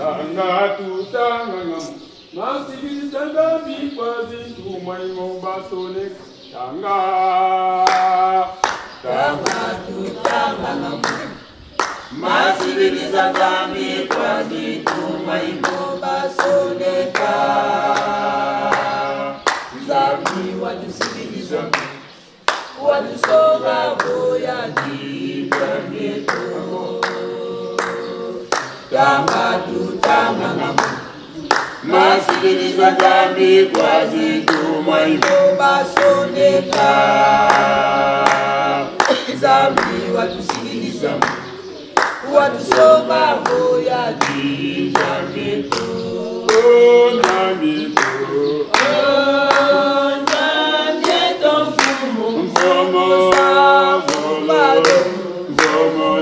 Tanga tutanga ngamu Masikiliza Nzambi kwa zintu mwaimo basone Tanga Tanga tutanga ngamu Masikiliza Nzambi kwa zintu mwaimo basoneka Nzambi watusikiliza watusonga boya dibambeto Tanga tutanga ngamu Masikiliza Nzambi kwa zintu mwaimo basoneka Nzambi watusikiliza watusonga boya dibambeto Oh Nzambi Oh, Nzambi etomfumu Mvomo Mvomo Oh Nzambi Mvomo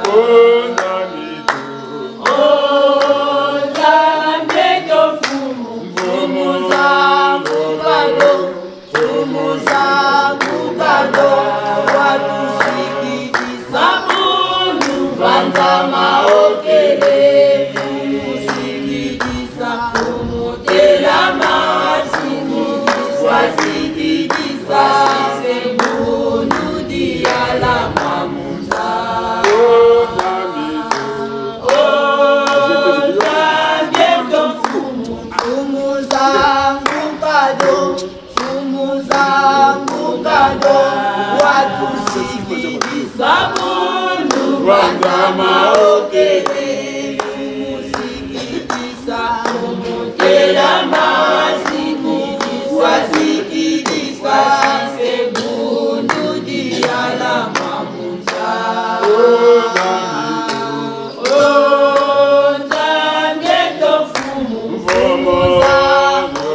Oh Nzambi Wangama okele Oh Nzambi Mvomo Mvomo Oh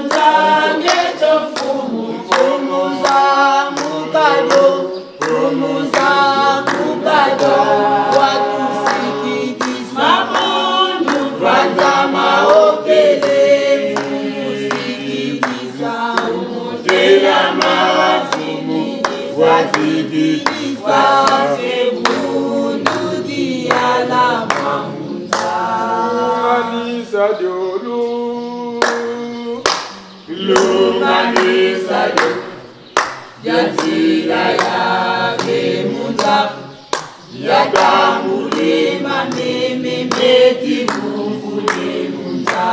Nzambi Lunganisa Jolu Lunganisa Jolu Yanzila yake munza yatamulima meme meti vungule munza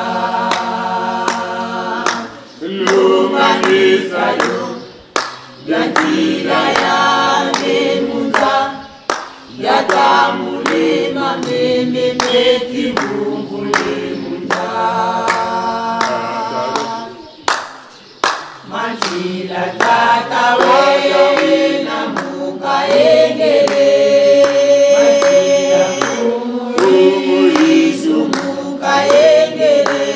Lunganisa yo yanzila yake munza yatamulima meme meti vungule munza Manzila tata wena muka engele Manzila fumu muka engele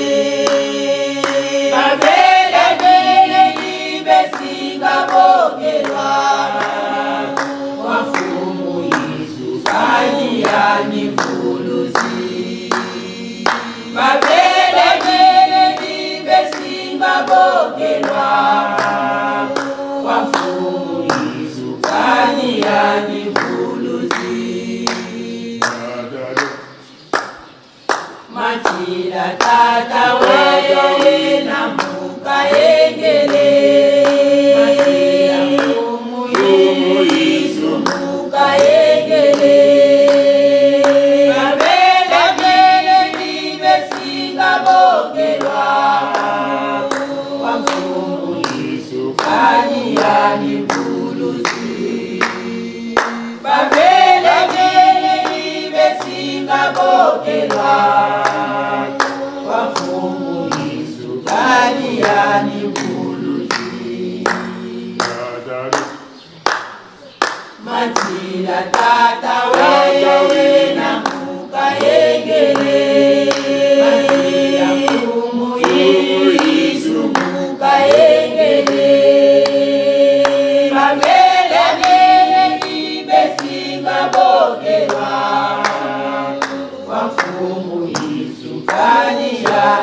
Bavele vele libe singabokelwa Wafumu Yesu kanyani mvuluzi Bavele vele libe singabokelwa Wafumu Yesu kanyani mvuluzi Matila tata wena muka engele Matila fumu Yesu muka engele Babele bele libe singabokelwa Wafumu Yesu kanyani mvuluzi Bavele vele libe singabokelwa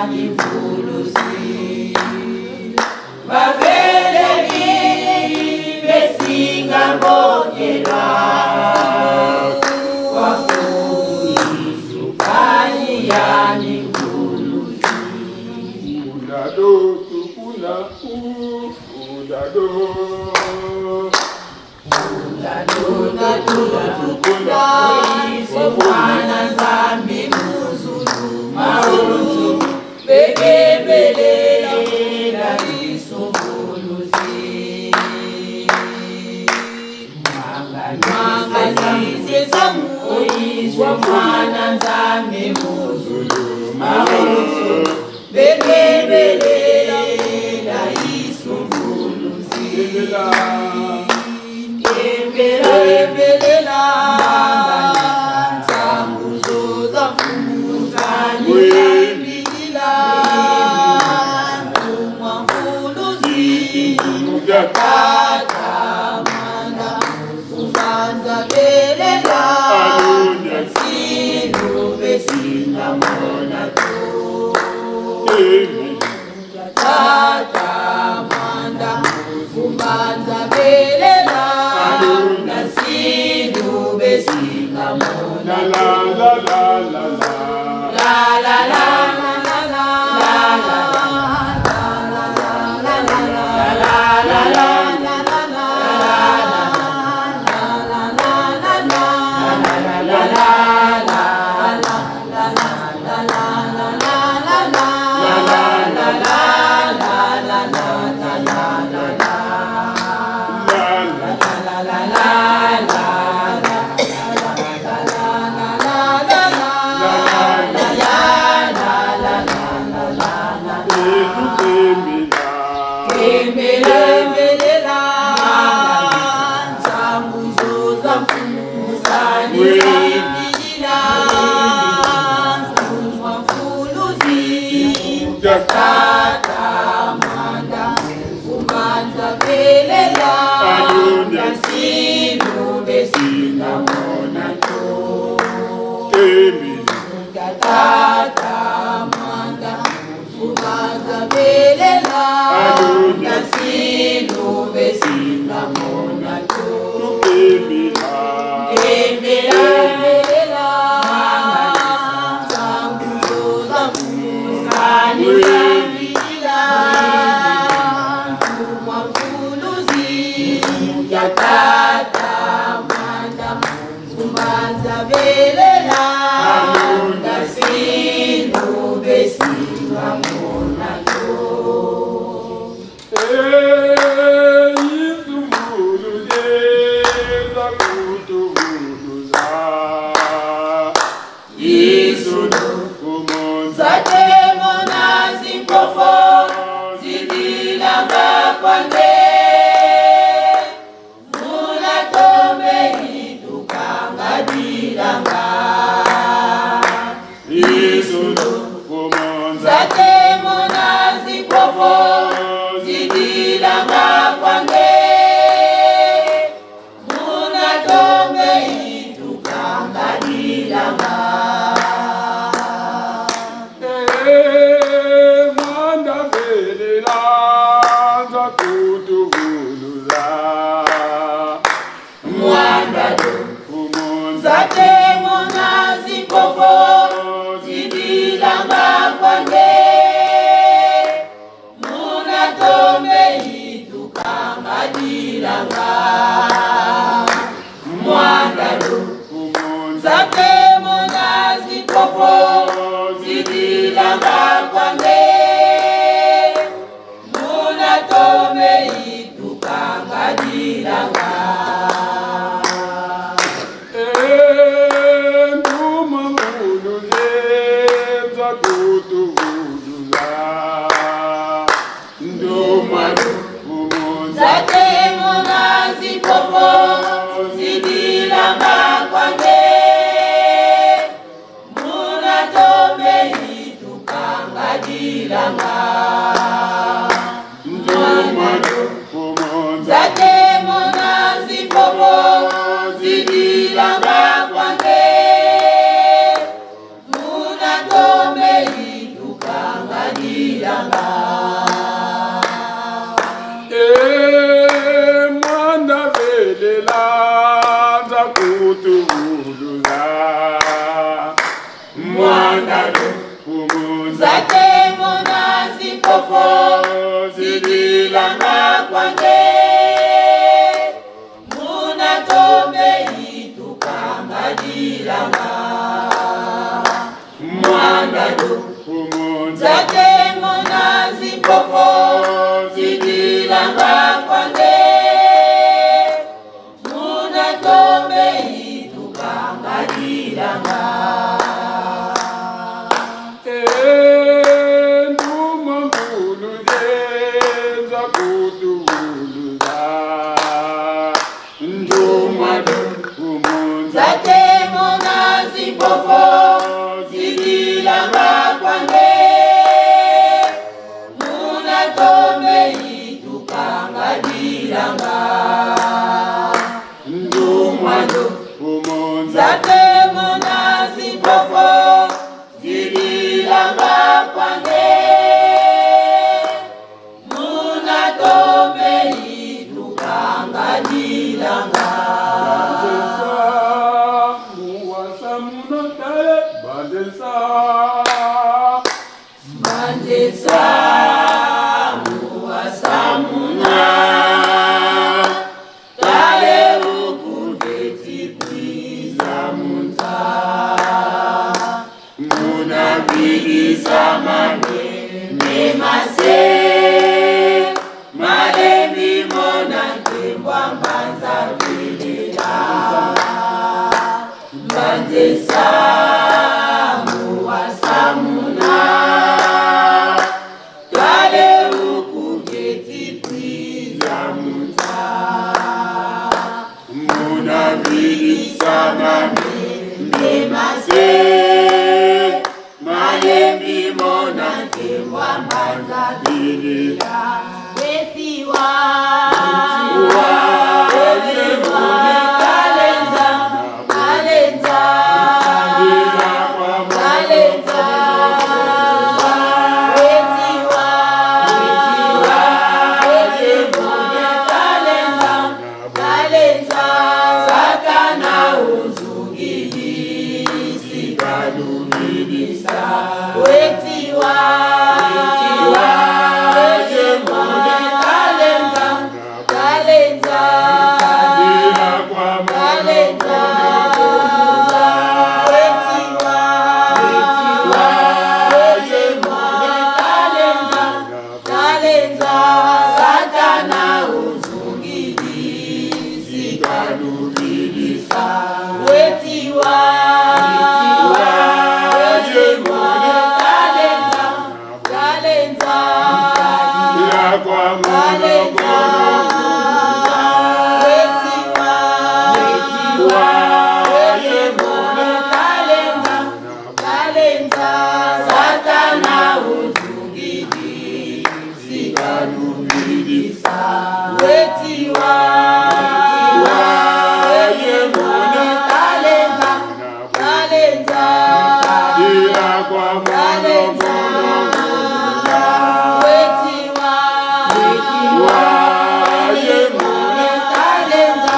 mvuluzi. Baveleli besinga mbokelwa wafuisukani yani mvuluzi. Udado tukuna udado. Tukuna mwana Nzambi muzulu mazulu bekebelela isunguluzi mwanganise zangu oyizwa mwana Nzambi muzulu mazulu bekebelela isunguluzi. Embelela nsanguzo za mfumu ntumwa mfuluzi tata mwana ubanza belela silube singamona to tata mwana ubanza belela silube singamona. La la la la la la. La la la la la la la la la la la Embelela nsanguzo za mfumu sanisambilila ntumwa mfuluzi tata mwanda umanza belela nasilube singamona to tata mwanda umanza belela nasilube singamona to. Embelela nsanguzo za mfumu sanisambilila ntumwa mfuluzi tata mwanda umanza belela nasilube singamona to. Zatemona zinkofo zidilanga kwange muna tombe itukanga dilanga. Zatemona zinkofo zidilanga kwange muna tombe itukanga dilanga. Mwanda zatemona zinkofo zidilanga kwange muna tombe itukanga dilanga mwandalo zatemona zinkofo zidilanga kwange muna tombe itukanga dilanga. Zatemona zinkofo zidilanga kwange muna tombe itukanga dilanga. Zatemona zinkofo zidilanga kwange muna tombe itukanga. Nzate mona zipofo zidilanga kwange muna tombe itukanga dilanga mwandado nzate mona zipofo zidilanga kwange muna tombe itukanga dilanga. Nzate mona zipofo zidilanga kwange muna tombe itukanga dilanga ndumwando nzate mona zipofo zidilanga kwange muna tombe itukanga dilanga. Banzesa muwasamuna tale ukudeti kwiza munza mune memase malembi mona nkembwa mbanza vilela Banzesa muwasamuna tale ukudeti kwiza munza memase malembi mona nkembwa mbanza vilela Wetiwa wetiwa kalenza kalenza kalenza wetiwa wetiwa kalenza kalenza satana uzungilisi kalumilisa wetiwa wetiwa kalenza kalenza kalenza wetiwa wetiwa kalenza kalenza satana uzungilisi kalumilisa wetiwa wetiwa kalenza kalenza kalenza wetiwa wetiwa kalenza kalenza satana uzungilisi kalumilisa wetiwa wetiwa kalenza kalenza kalenza wetiwa wetiwa kalenza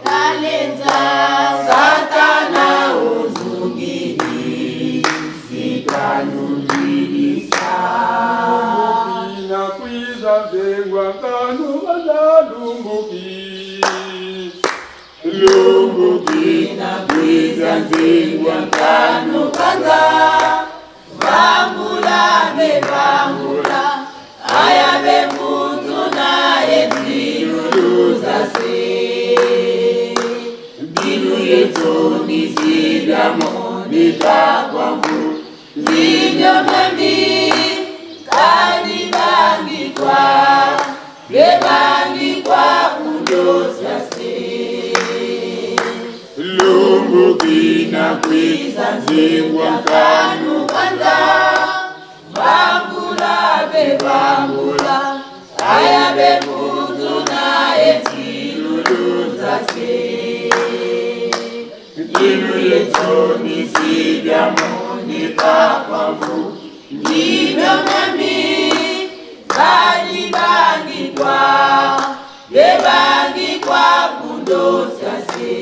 kalenza satana uzungilisi kalumilisa. Lumbuki, Kwiza nkanu kanza vangula bevangula aya bemuntu naye ziluluzase bilu yetu nizidamo nikakwangu zinyomami kandi bangikwa bebangikwa kundosase Lumbuki na kwiza nzingwa nkanu kanu kanza vangula bevangula aya bemuntu naye ziluluzase bilu yetu nizidamo nikakwangu Ndinyomami bali bangikwa bebangikwa kundosase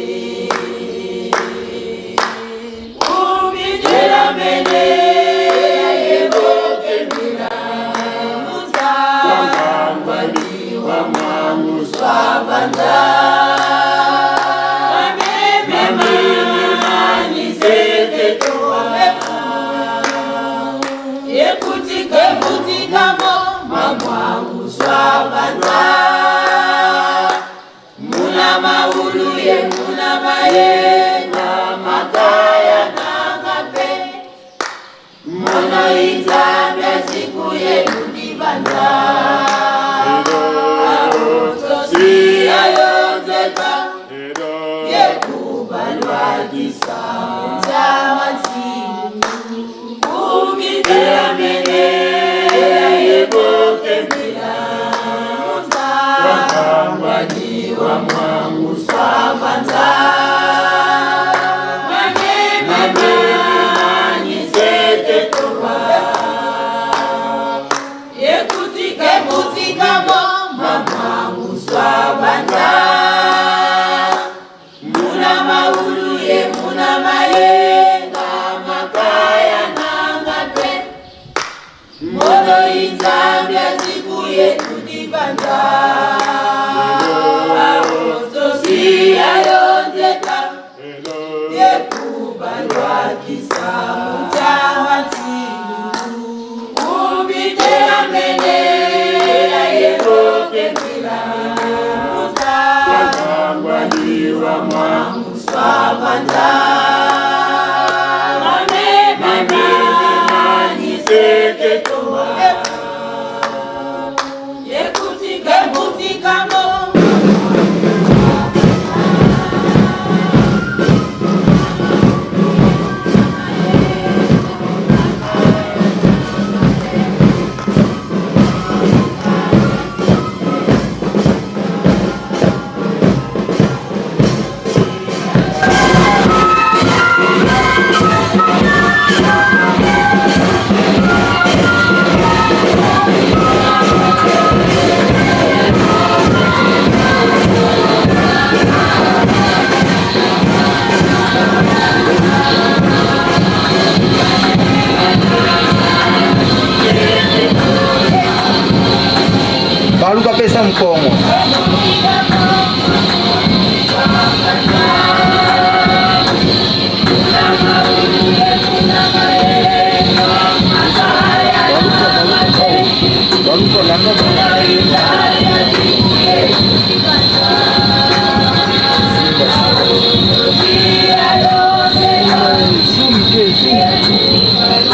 umijela mene yebo. Yekutikamo mamwangu swavanza muna maulu ye muna mayenga makaya nangape mono inzambya siku yenu divanza tosiyayonzeka yekubalwakisa mutsamansimu umiteamene yebokembila mutsa mwangu swavanza yekutikamo mamwangu swavanza muna maulu ye muna mayenga makaya nangape mono inzambya siku yetu divanza tosiyayonzeka yekubalwakisa mutsawansilu umbiteamene yebokembila mutsa swavanza yekutikamo. Baluka pesa mkongo. Baluka landa. Zoom te, zoom.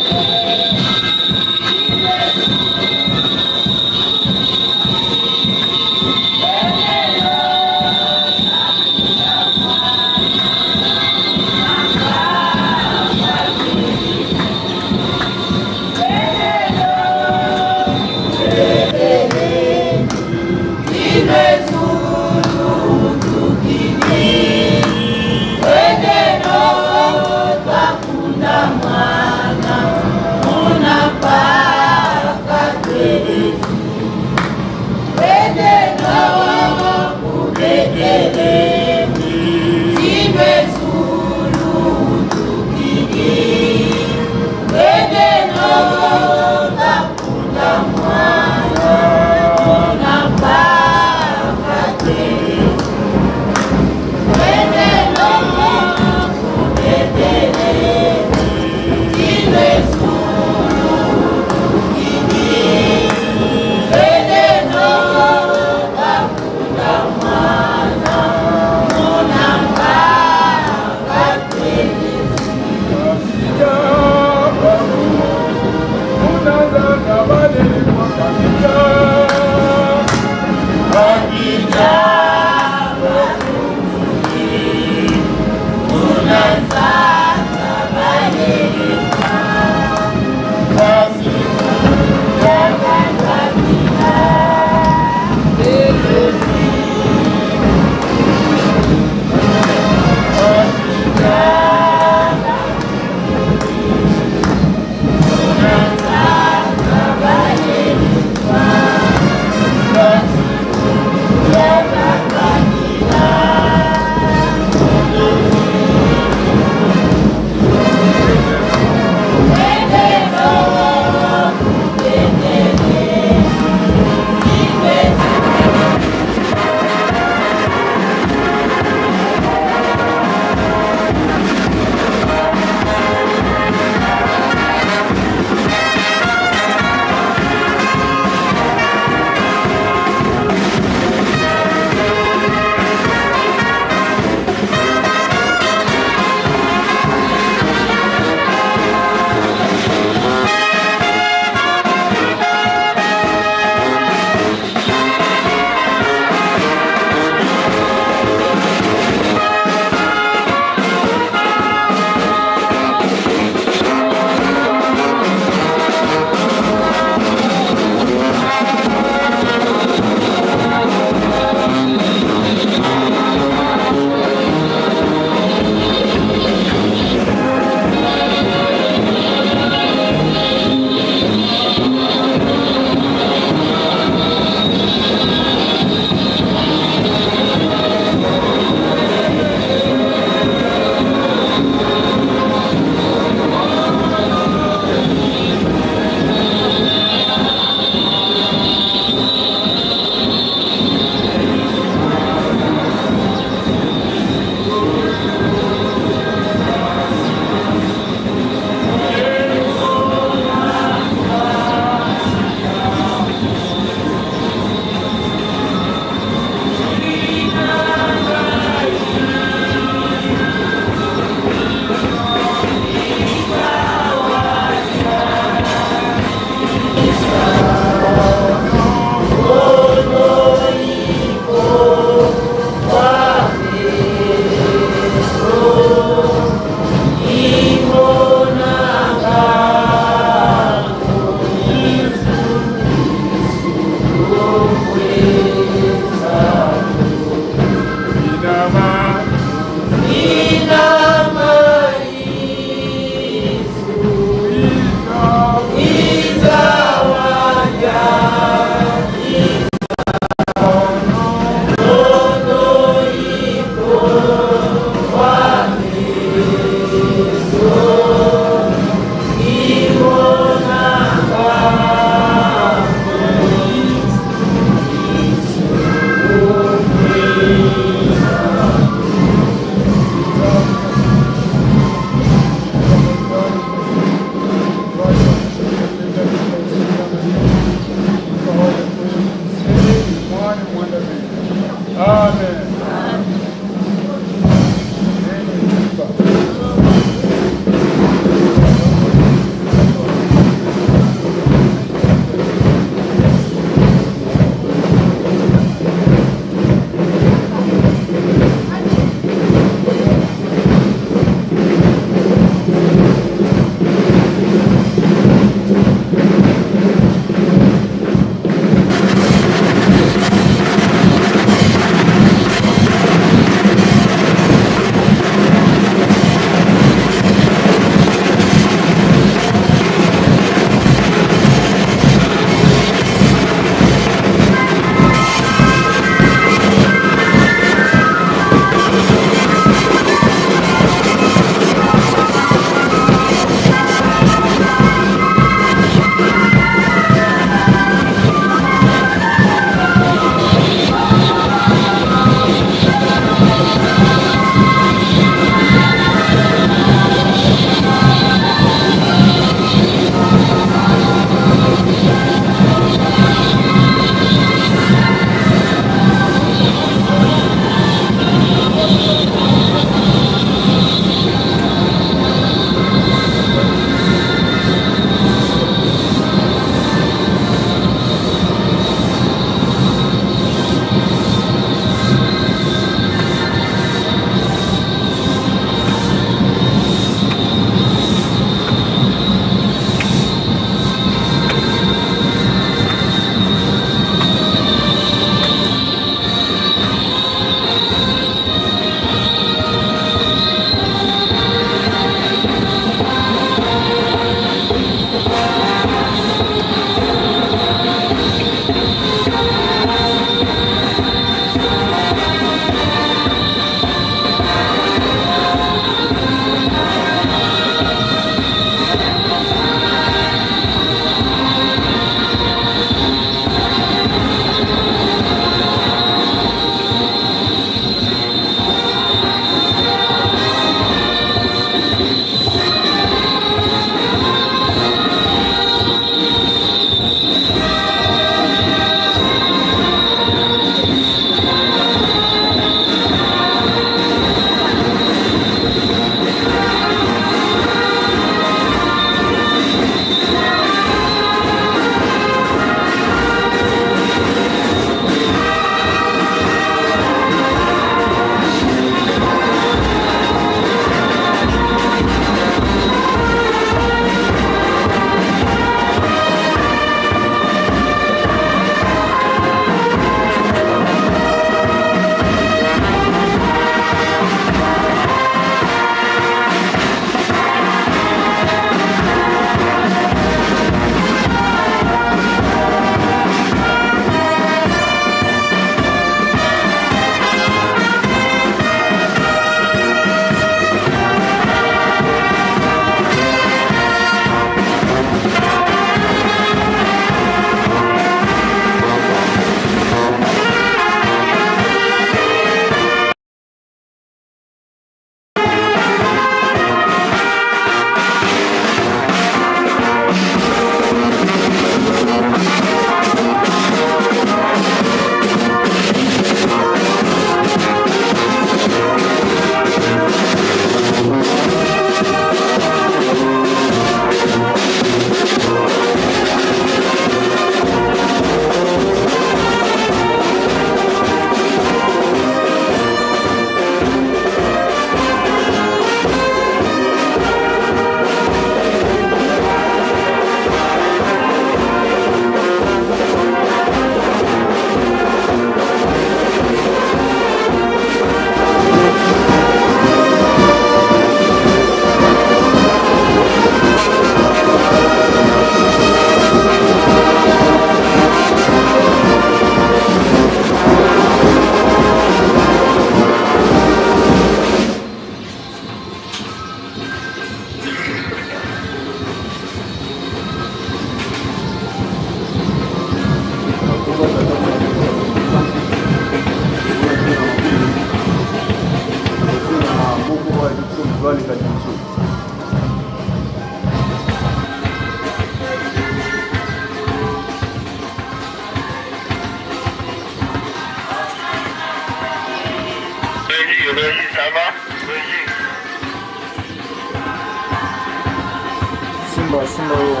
Simba, simba oyo.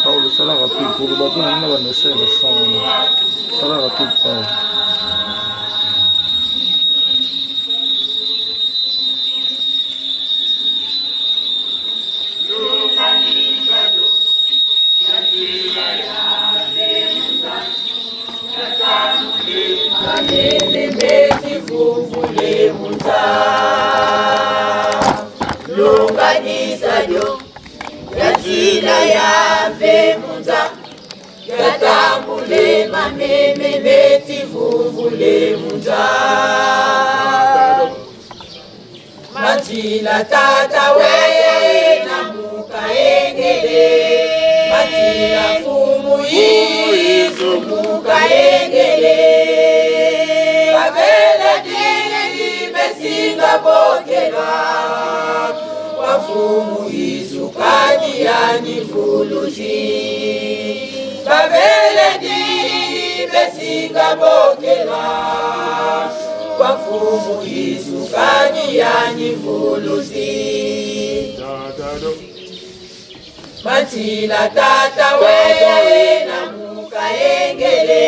Paulo sala rapide koloba te na ngai bando osala son wana sala rapide Paulo. Matila tata weye na muka engele Matila fumu izu muka engele Bavela dine dibesinga bokelwa Wafumu izu kadi yani fuluzi Bavela dine dibesinga bokelwa Wafumu izu kadi yani fuluzi Matila tata weye na muka engele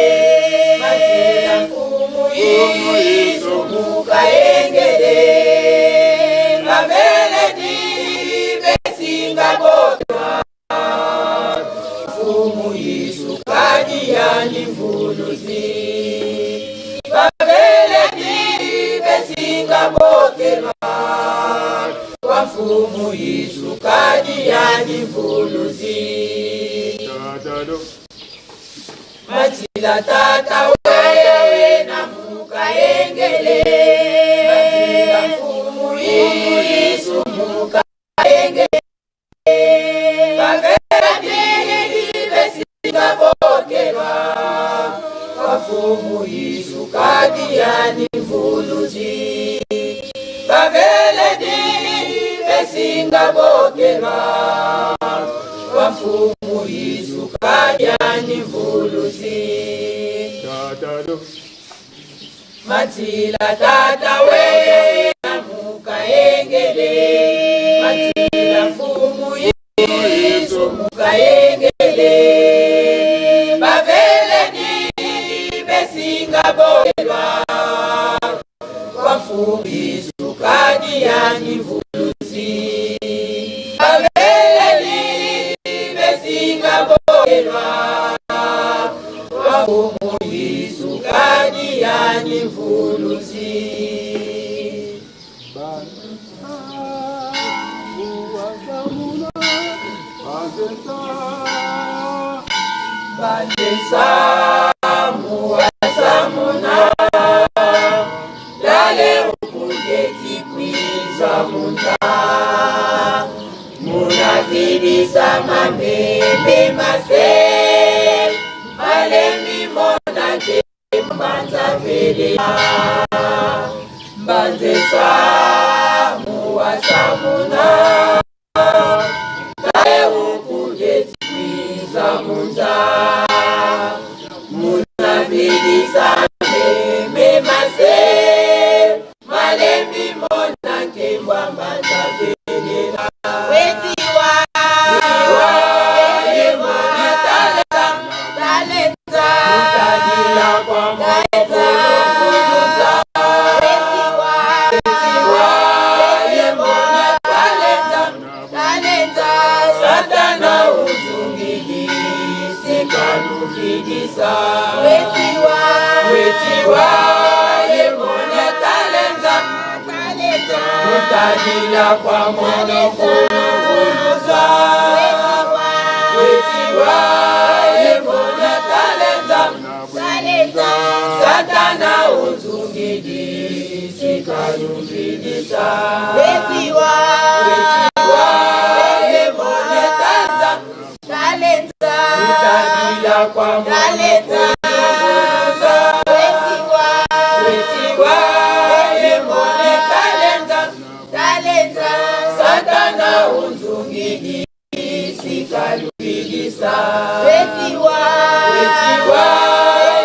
Matila fumu izu muka engele Mavele di besinga botwa Fumu izu kadi yani mvuluzi Mavele di besinga botelwa Wafumu izu kadi yani mvuluzi. Matila tata wewe na mukayengele Matila mfumu Yesu mukayengele Bavera dili besinga bokelwa Wafumu Yesu kadiani mvuluzi Bavele dili besinga bokelwa Wafumu Yesu kadiani mvuluzi Matila tata wewe mukayengele Matila mfumu Yesu mukayengele Bavele dili besinga bokelwa Wafumu Yesu kadiani mvuluzi Bavele dili besinga bokelwa Wafumu Yesu kadiani mvuluzi Bandesamu asamuna Lale ukugeti kwiza munta Munafidisa mamebe mase Malemi monate mbanza vele Mbanze samu asamuna Lale ukugeti kwiza munta Munafidisa meme mase Malemi monake mbambanza velela Wetiwa Talenta Wetiwa Talenta Satana uzungidi sikalufidisa Wetiwa Wetiwa yemona talenza Talenta Utadila kwa mono kulunguluza Wetiwa Wetiwa yemona talenza Talenta Satana uzungidi sikalufidisa Wetiwa Wetiwa yemona talenza Talenta Utadila kwa mono Talenta kulunguluza Wetiwa Wetiwa yemona talenza Talenta Satana uzungidi sikalufidisa Wetiwa Wetiwa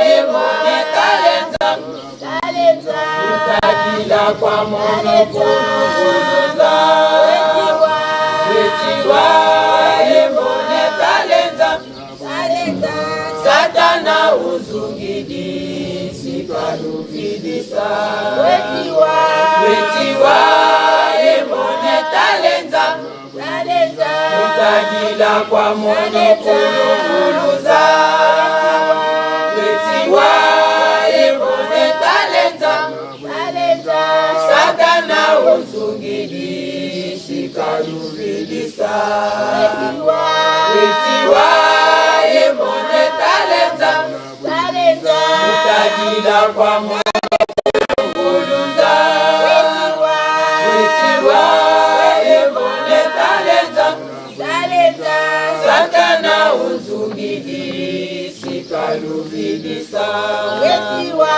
yemona talenza Talenta Utadila kwa mono kulunguluza Wetiwa Wetiwa yemona talenza Talenta Satana uzungidi sikalufidisa Wetiwa Wetiwa yemona talenza Talenta Utadila kwa mono kulunguluza Wetiwa yemona talenza Talenta Satana uzungidi sikalufidisa Wetiwa Wetiwa yemona talenza Talenta Utadila kwa mono kulunguluza Wetiwa Wetiwa yemona talenza Talenta Satana uzungidi sikalufidisa Wetiwa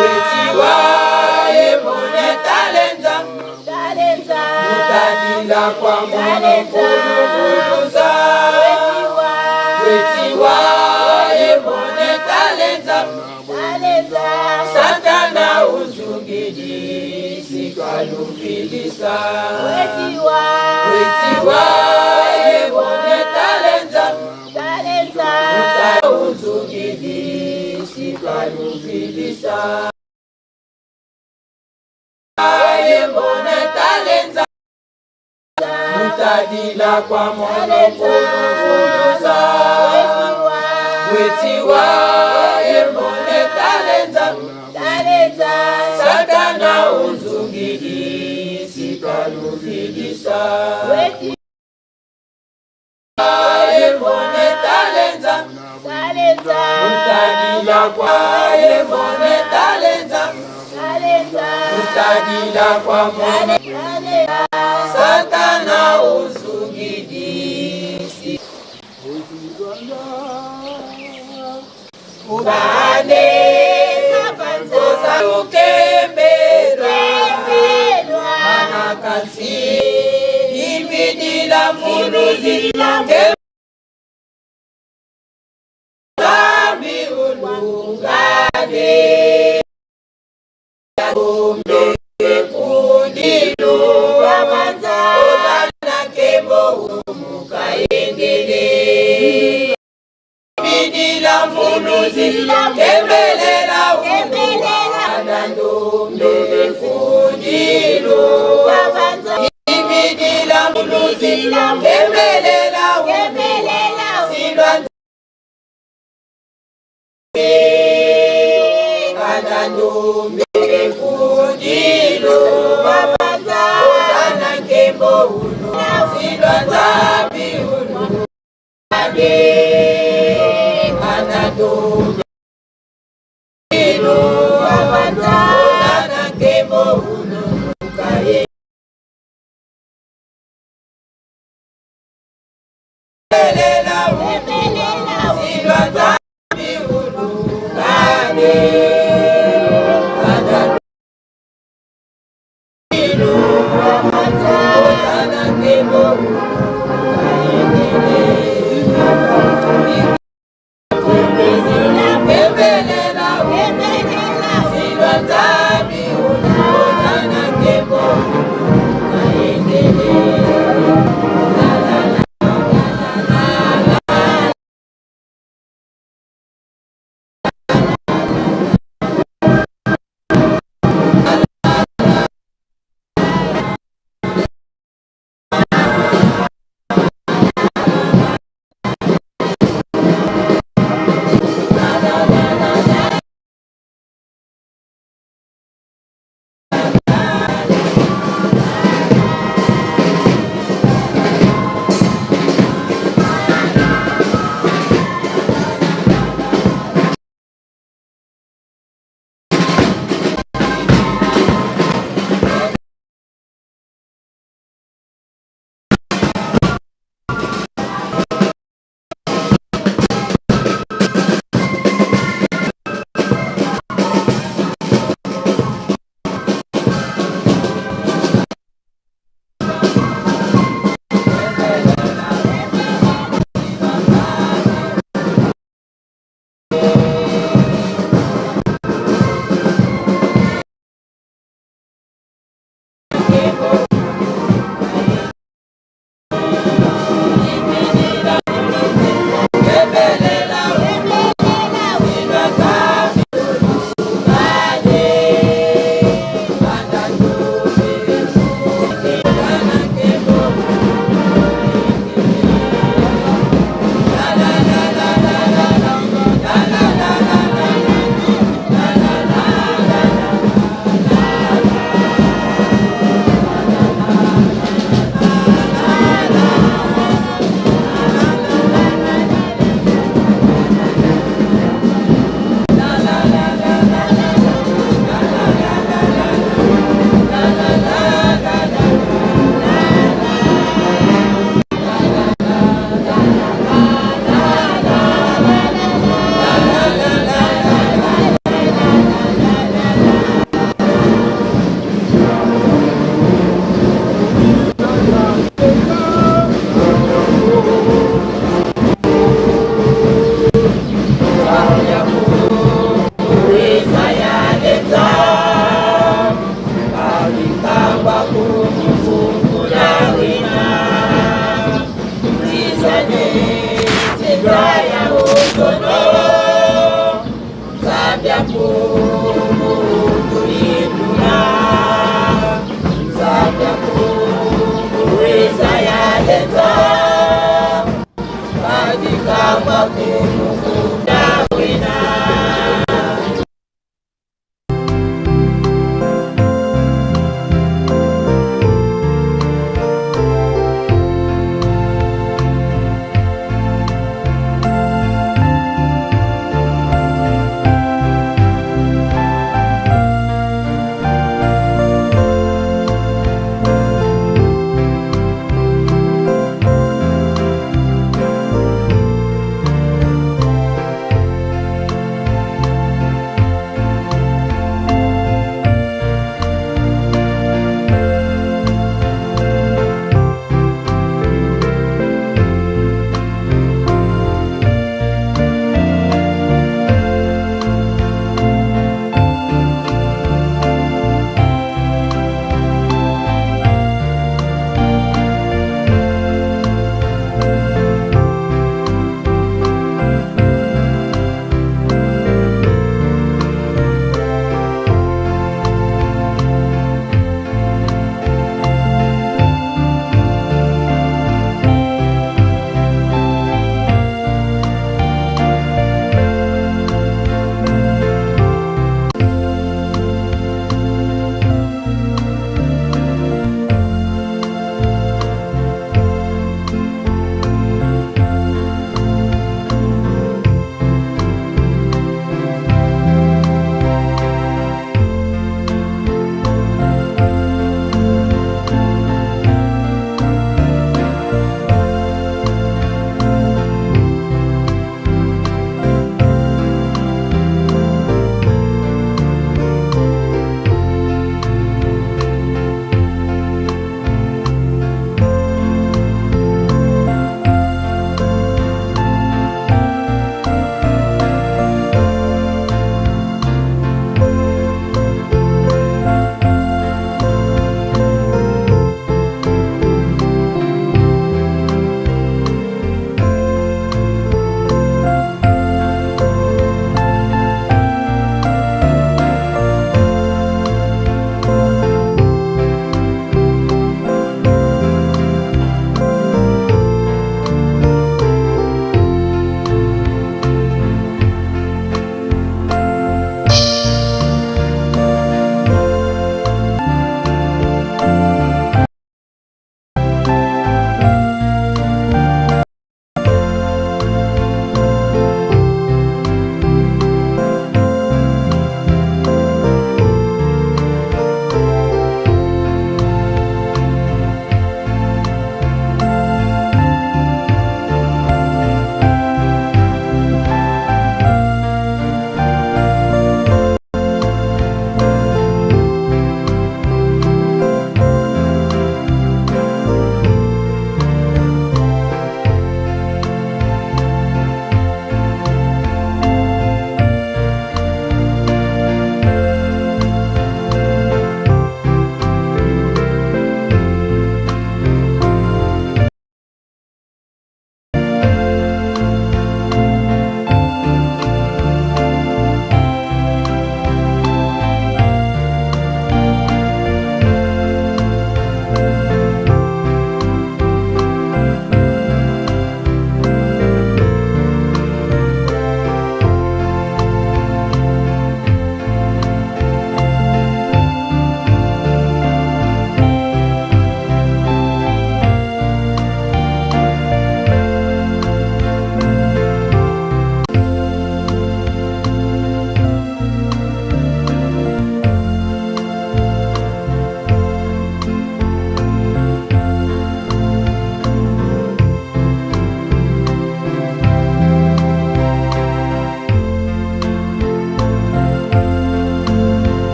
Wetiwa yemona talenza Talenta Utadila kwa mono kulunguluza Wetiwa Wetiwa yemona talenza Talenta Satana uzungidi sikalufidisa Wetiwa Wetiwa yemona talenza Talenta Uzungidi sikalufidisa Yemona talenza Mutadila kwa mono kulunguluza Wetiwa Wetiwa yemona talenza Talenta Satana uzungidi sikalufidisa Wetiwa Yemona Kutadila kwa mwana Satana uzungidisi Ubane Ukembelwa Manakasi Ibidila mfuluzi Zambi ulungane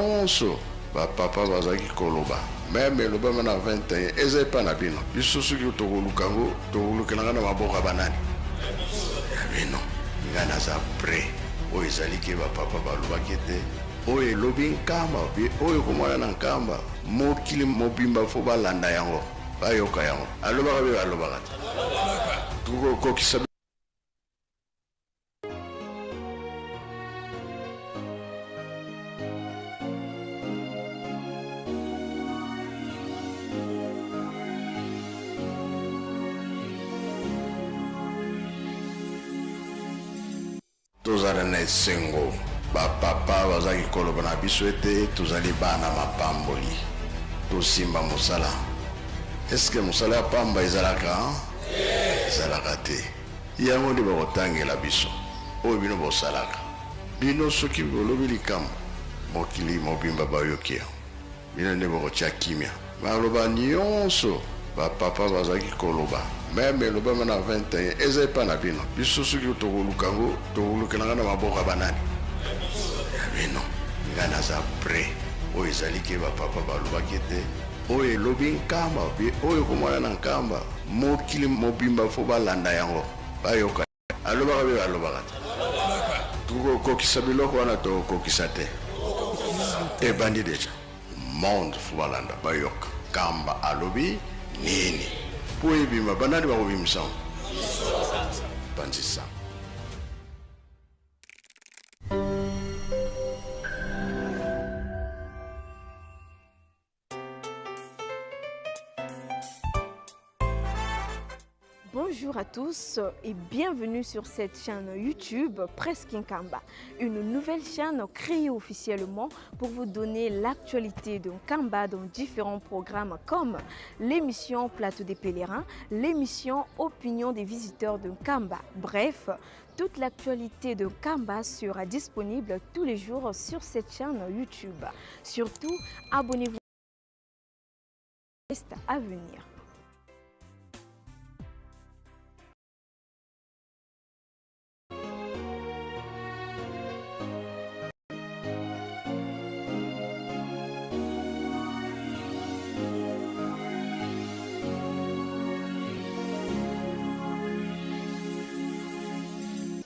Nyonso ba papa bazalaki koloba meme elobama na 21 eza epa na bino. Biso soki tokoluka yango, tokolukela nga na maboko ya banani? Ya bino. Nga naza près. Oyo ezali ke ba papa balobaki ete oyo elobi Nkamba oyo ekomona na Nkamba, mokili mobimba fo balanda yango, bayoka yango. Alobaka be alobaka te? Tokokokisa. Tozala na esengo, bapapa bazalaki koloba na biso ete tozali bana mapamboli, tosimba mosala. Eske mosala ya pamba ezalaka? Ezalaka te. Yango nde bakotangela biso oyo bino bosalaka. Bino soki bolobi likambo, mokili mobimba bayoki yango. Bino nde bokotia kimia. Maloba nionso ba papa bazalaki koloba, meme elobama na 21 eza epa na bino. Biso soki tokoluka yango, tokolukela yango na maboko ya banani? Ya bino. Nga naza pret. Oyo ezali ke ba papa balobaki ete oyo elobi Nkamba, oyo ekomona na Nkamba, mokili mobimba fo balanda yango, bayoka. Alobaka be alobaka te? Tokokokisa biloko wana, tokokokisa te? Ebandi deja. Monde fo balanda, bayoka Kamba alobi nini po ebima. Banani bakobimisa yango? Panzisa. Bonjour à tous et bienvenue sur cette chaîne YouTube Presse Nkamba, une nouvelle chaîne créée officiellement pour vous donner l'actualité de Nkamba dans différents programmes comme l'émission Plateau des pèlerins, l'émission Opinion des visiteurs de Nkamba. Bref, toute l'actualité de Nkamba sera disponible tous les jours sur cette chaîne YouTube. Surtout, abonnez-vous à venir.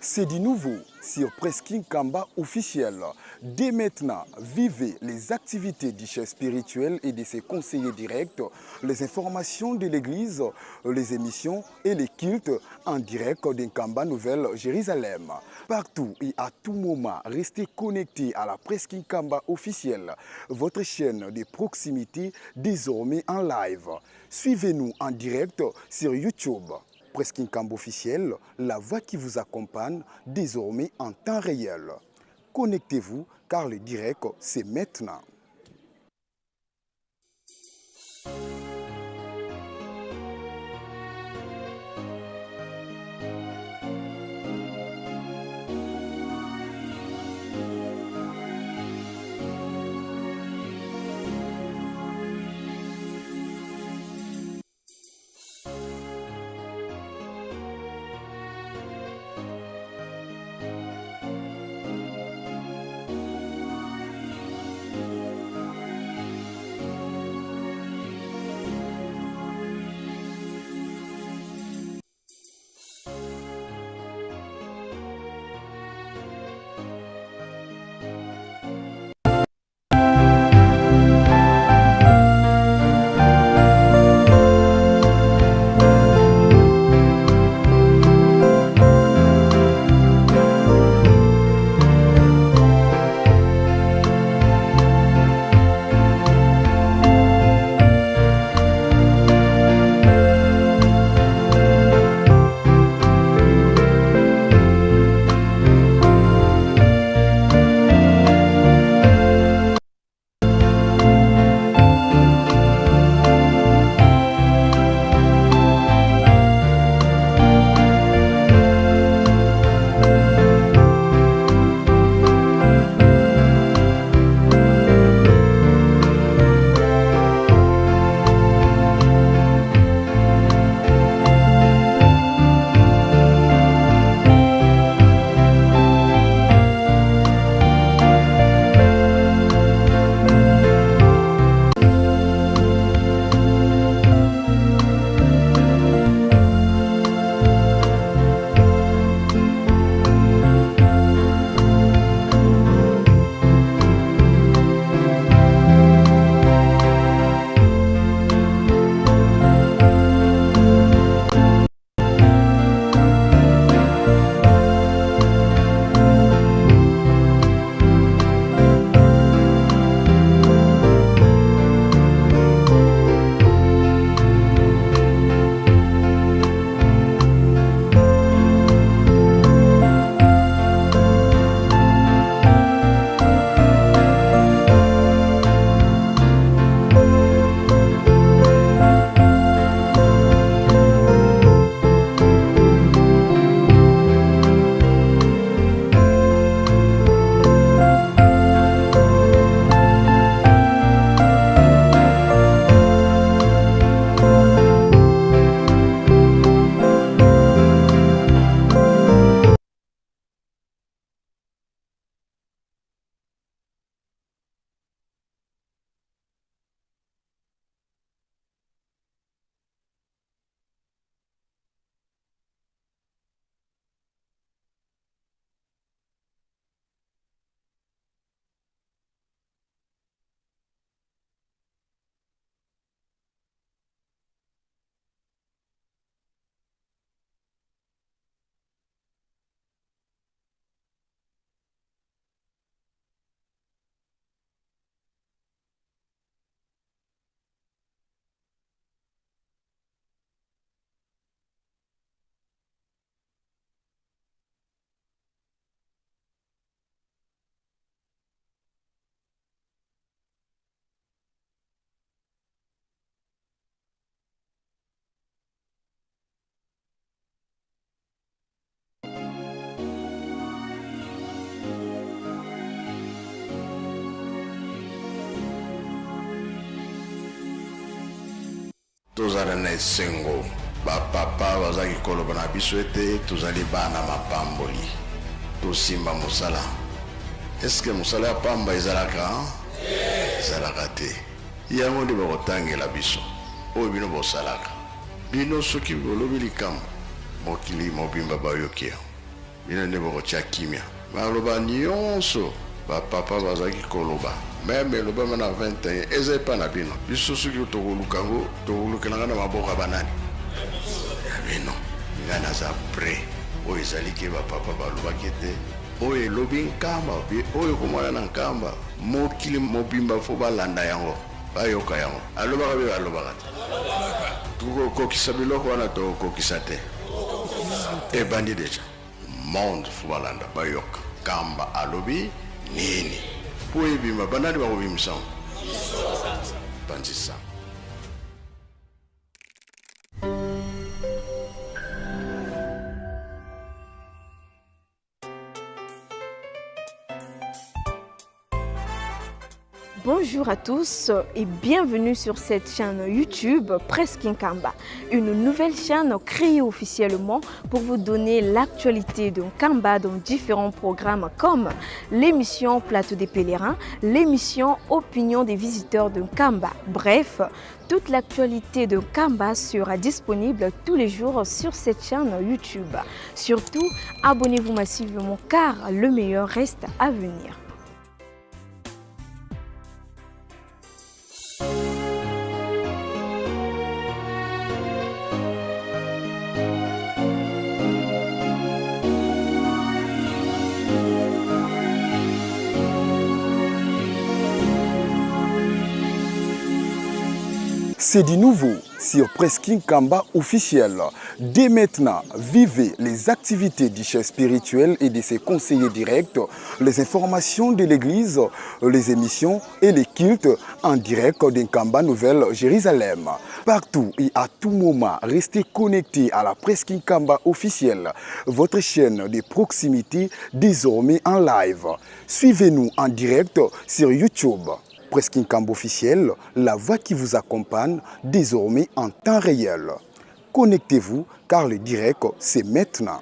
C'est du nouveau sur Presking Kamba officiel. Dès maintenant, vivez les activités du chef spirituel et de ses conseillers directs, les informations de l'église, les émissions et les cultes en direct d'Nkamba Nouvelle Jérusalem. Partout et à tout moment, restez connectés à la Presking Kamba officielle, votre chaîne de proximité désormais en live. Suivez-nous en direct sur YouTube. Presking Kamba officiel, la voix qui vous accompagne désormais en temps réel. Connectez-vous car le direct, c'est maintenant. Tozala na esengo. Bapapa bazalaki koloba na biso ete tozali bana mapamboli. Tosimba mosala. Eske mosala ya pamba ezalaka? Ezalaka te. Yango nde bakotangela biso oyo bino bosalaka. Bino soki bolobi likambo, mokili mobimba bayoki yango. Bino nde bokotia kimia. Maloba nyonso ba papa bazalaki koloba meme elobama na 21 eza epa na bino. Biso soki tokoluka yango, tokolukela yango na maboko ya banani? Ya bino. Ngai naza près. Oyo ezali ke ba papa balobaki ete oyo elobi Nkamba, oyo ekomona na Nkamba, mokili mobimba fo balanda yango, bayoka yango. Alobaka be alobaka te? Tokokokisa biloko wana, tokokokisa te? Ebandi deja. Monde fo balanda, bayoka Nkamba alobi nini po ebima. Banani bakobimisa yango? Panzisa. Bonjour à tous et bienvenue sur cette chaîne YouTube Presse Nkamba, une nouvelle chaîne créée officiellement pour vous donner l'actualité de Nkamba dans différents programmes comme l'émission Plateau des pèlerins, l'émission Opinion des visiteurs de Nkamba. Bref, toute l'actualité de Nkamba sera disponible tous les jours sur cette chaîne YouTube. Surtout, abonnez-vous massivement car le meilleur reste à venir. C'est du nouveau sur Presking Kamba officiel. Dès maintenant, vivez les activités du chef spirituel et de ses conseillers directs, les informations de l'église, les émissions et les cultes en direct d'Nkamba Nouvelle Jérusalem. Partout et à tout moment, restez connectés à la Presking Kamba officielle, votre chaîne de proximité désormais en live. Suivez-nous en direct sur YouTube. Presking Kamba officiel, la voix qui vous accompagne désormais en temps réel. Connectez-vous car le direct, c'est maintenant.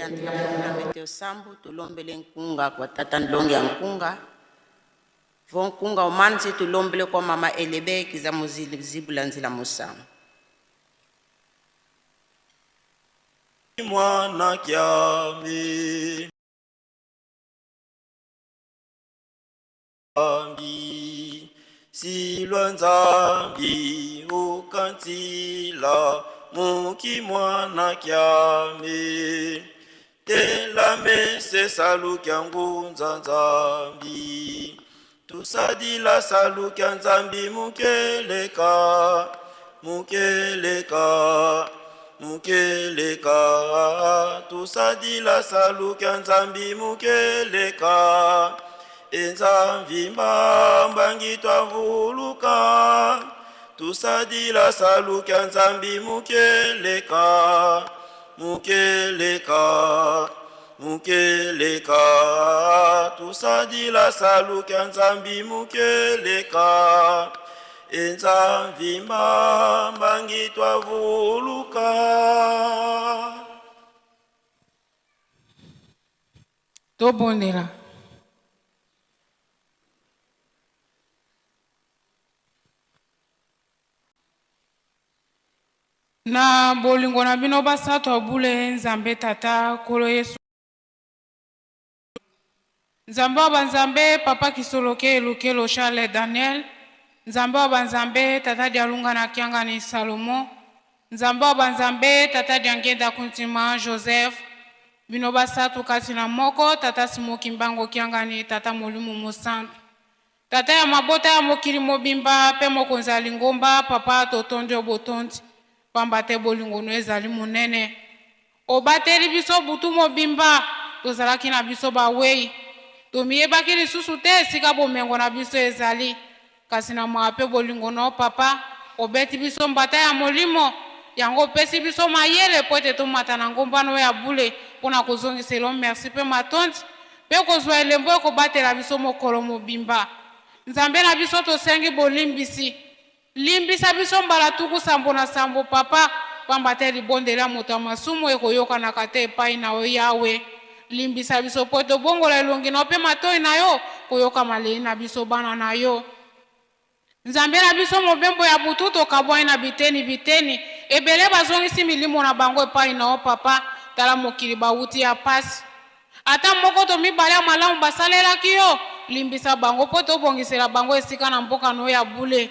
Tiyandika programme yetu sambu tulombele nkunga kwa tata ndonge ya nkunga. Vo nkunga umanzi tulombele kwa mama elebe kiza muzili zibula nzila musamu. Mwana kyami Nzambi silwa nzambi ukantila muki mwana kyami telame se salukia ngunza nzambi tusadila salukia nzambi mukeleka mukeleka mukeleka tusadila salukia nzambi mukeleka enzamvi mbambangi twavuluka tusadila salukia nzambi mukeleka mukeleka mukeleka tusadila salukia nzambi mukeleka enzamvi mbambangi twavuluka. Tobondela. Na bolingo na bino basato ya bule Nzambe Tata Nkolo Yesu. Nzambe wa banzambe Papa Kisoloke Elukelo Charles Daniel. Nzambe wa banzambe Tata Dialunga na Kiangani Salomo. Nzambe wa banzambe Tata Diangenda Kuntima Joseph. Bino basato kati na moko Tata Simoki Mbango Kiangani Tata Molimo Mosantu. Tata ya mabota ya mokili mobimba pe mokonzi ya lingomba Papa totondi yo botondi. Pamba te bolingo no ezali monene. Obateli biso butu mobimba tozalaki na biso bawei. Tomiyebaki lisusu te esika bomengo na biso ezali. Kasi na mawa pe bolingo no Papa obeti biso mbata ya molimo yango opesi biso mayele po ete tomata na ngomba no ya bule mpona kozongisela yo merci pe matondi pe kozwa elembo ekobatela biso mokolo mobimba. Nzambe na biso tosengi bolimbisi. Limbisa biso mbala tuku sambo na sambo Papa, pamba te libondeli ya moto ya masumu ekoyokanaka te epai na yo Yawe. Limbisa biso po tobongola elongi na yo pe matoi na yo koyoka maleli na biso bana na yo. Nzambe na biso mobembo ya butu tokabwani na biteni biteni, ebele bazongisi milimo na bango epai na yo Papa, tala mokili bawuti ya pasi. Ata moko to mibale ya malamu basalelaki yo, limbisa bango po tobongisela bango esika na mboka no ya bule.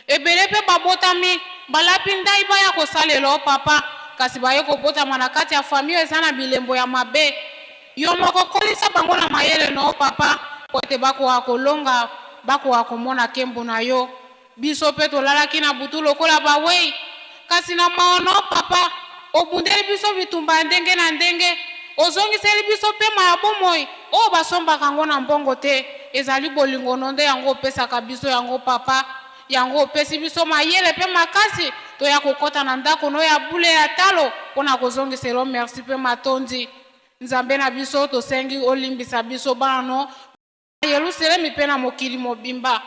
Ebele pe babotami, balapi ndai baya kosalela yo Papa, kasi baye kobotama na kati ya famille oyo eza na bilembo ya mabe. Yo moko kolisa bango na mayele no yo Papa, po ete bakoka kolonga, bakoka komona kembo na yo. Biso pe tolalaki na butu lokola bawei, kasi na mawa na yo Papa, obundeli biso bitumba ya ndenge na ndenge, ozongiseli biso pema ya bomoi oyo basombaka yango na mbongo te. Ezali bolingo no nde yango opesaka biso yango Papa. Yango opesi biso mayele pe makasi toya kokota na ndako no ya bule ya talo mpo na kozongisela yo merci pe matondi. Nzambe na biso, tosengi olimbisa biso bana no na Yelusalemi mpe na mokili mobimba.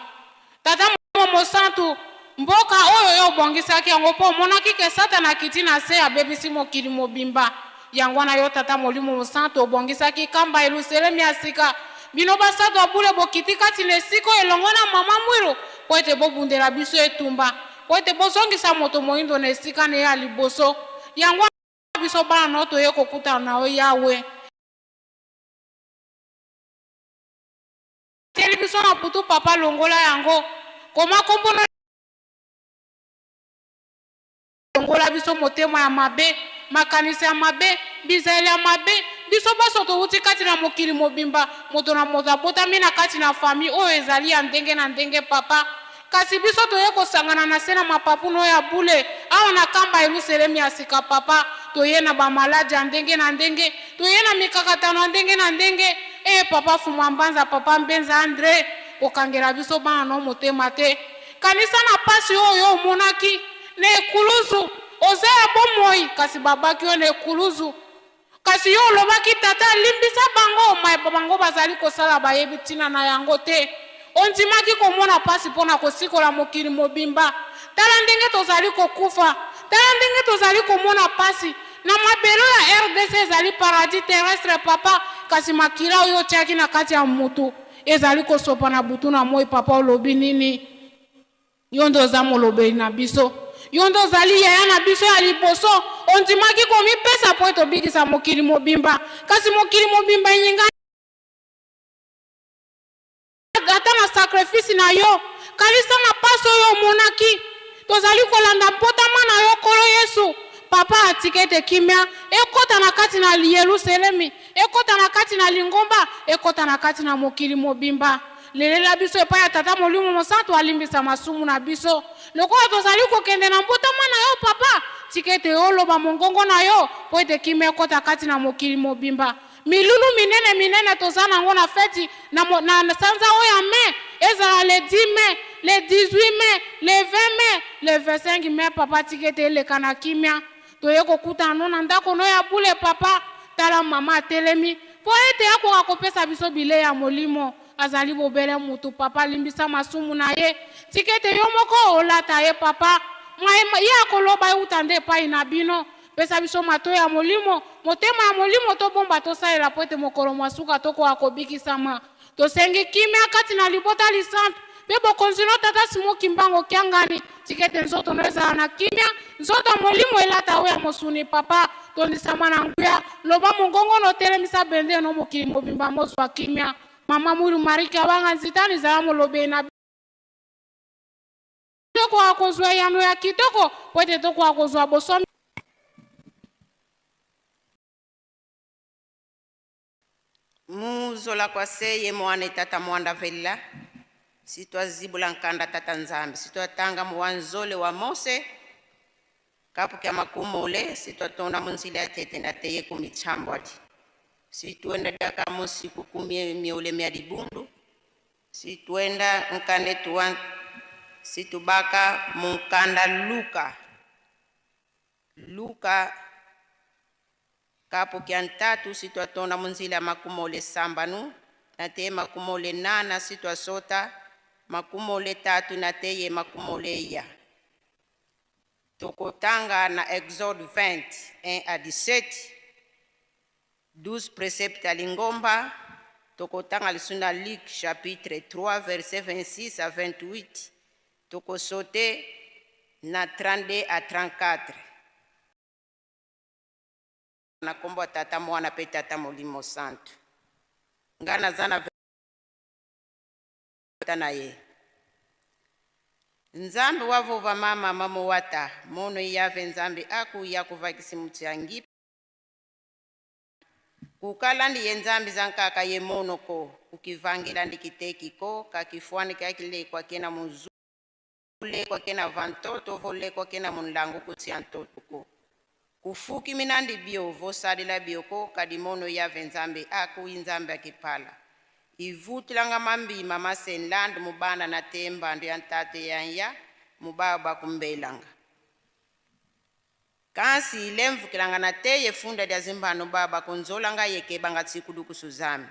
Tata Molimo Mosantu, mboka oyo yo obongisaki yango mpo omonaki ke Satana akiti na se abebisi mokili mobimba. Yango wana yo Tata Molimo Mosantu obongisaki kamba Yelusalemi ya sika. Bino basato ya bule bokiti kati na esika oyo elongo na Mama Mwilu mpo ete bobundela biso etumba, mpo ete bozongisa moto moindo na esika na ye ya liboso. Yango wana biso bana na yo toye kokutana na yo Yawe. Teli biso na butu Papa longola yango koma kombo no longola biso motema ya mabe makanisi ya mabe bizaleli ya mabe biso banso towuti kati na mokili mobimba moto na moto abotami na kati na famille oyo ezali ya ndenge na ndenge Papa kasi biso toye kosangana na se na mapapu no ya bule awa na kamba Yelusalemi ya sika Papa toye na ba maladi ya ndenge na ndenge toye na mikakatano ya ndenge na ndenge eh Papa Fuma Mbanza Papa Mbenza Andre kokangela biso bana no motema te kanisa na pasi oyo omonaki na ekuluzu oza ya bomoi kasi babaki yo na ekuluzu kasi yo olobaki Tata limbisa bango maye bango bazali kosala bayebi ntina na yango te. Ondimaki komona pasi mpo na kosikola mokili mobimba. Tala ndenge tozali kokufa, tala ndenge tozali komona pasi. Na mabele ya RDC ezali paradis terrestre papa, kasi makila oyo otiaki na kati ya mutu ezali kosopa na butu na moi. Papa, olobi nini? Yo nde oza molobeli na biso, yo nde ozali yaya na biso ya liboso. Ondimaki komipesa mpo ete obikisa mokili mobimba, kasi mokili mobimba enyingani ata na sacrifice na yo. Kanisa na pasi oyo omonaki. Tozali kolanda mpotama na yo, Nkolo Yesu. Papa, atika ete kimia ekɔta na kati na Yelusalemi, ekɔta na kati na lingomba, ekɔta na kati na mokili mobimba. Lelela biso epai ya Tata Molimo Mosantu alimbisa masumu na biso lokola tozali kokende na mbotama na yo. Papa, tika ete oloba mongongo na yo mpo ete kimia ekɔta kati na mokili mobimba. Milulu minene minene toza nango na feti na, na sanza oyo ya mai, ezala le 10 mai, le 18 mai, le 20 mai, le 25 mai, papa, tika ete eleka na kimia. Toye kokutana no na ndako no ya bule. Papa, tala mama atelemi mpo ete akoka kopesa biso bilei ya molimo. Azali bobele mutu. Papa, limbisa masumu na ye. Tika ete yo moko olata ye. Papa, ye akoloba euta nde epai na bino. Pesa biso matoi ya molimo, motema ya molimo, tobomba, tosalela po ete mokolo mwa suka tokoka kobikisama. Tosengi kimia kati na libota lisantu mpe bokonzi no Tata Simo Kimbango Kiangani. Tika ete nzoto no ezala na kimia, nzoto ya molimo elata oyo ya mosuni. Papa, tondisama na nguya, loba mongongo no, otelemisa bende no, mokili mobimba mozwa kimia. Mama Mwilu Marike Abanga Nzitani, ezala molobeli na tokoka kozwa eyano ya kitoko po ete tokoka kozwa bosomi. Muzola kwa seye mwana tata mwanda vela sitwazibula nkanda tata Nzambi, sitwatanga muwanzole wa Mose kapu kya makumule, sitwatonda munzila ya tete na teye kumitsambo ati sitwenda daka musiku kumie mieule mia dibundu, sitwenda nkande tuwa situbaka munkanda Luka, Luka kapu kya ntatu, sitwatonda munzila ya makumole sambanu na teye makumole nana, sitwasota makumole tatu na teye makumole ya. Tokotanga na Exode 20 1 à 17, 12 préceptes ya lingomba. Tokotanga lisusu na Luc chapitre 3 verset 26 à 28, tokosote na 32 à 34. Na nkombo ya Tata, Mwana mpe Tata Molimo Santu. Ngai naza na ta na ye Nzambe wavova mama mamowata mono yave Nzambe akuya kuvakisi mutyangi kukala ndi ye Nzambe zankaka ye monoko kukivangela ndi kitekiko kakifwani kakilekwa kena muzu lekwa kena vantoto volekwa kena munlangu kutsia ntotoko kufuki minandi bio vosalila bioko kadi mono yave Nzambe akuyi Nzambe akipala ivutilanga mambima masenland mubanda na temba ya ntate yanya mubaba kumbelanga kasi ilemvukilanga na teye funda lya zimbano baba kunzolanga yekebanga tsikulukusu zami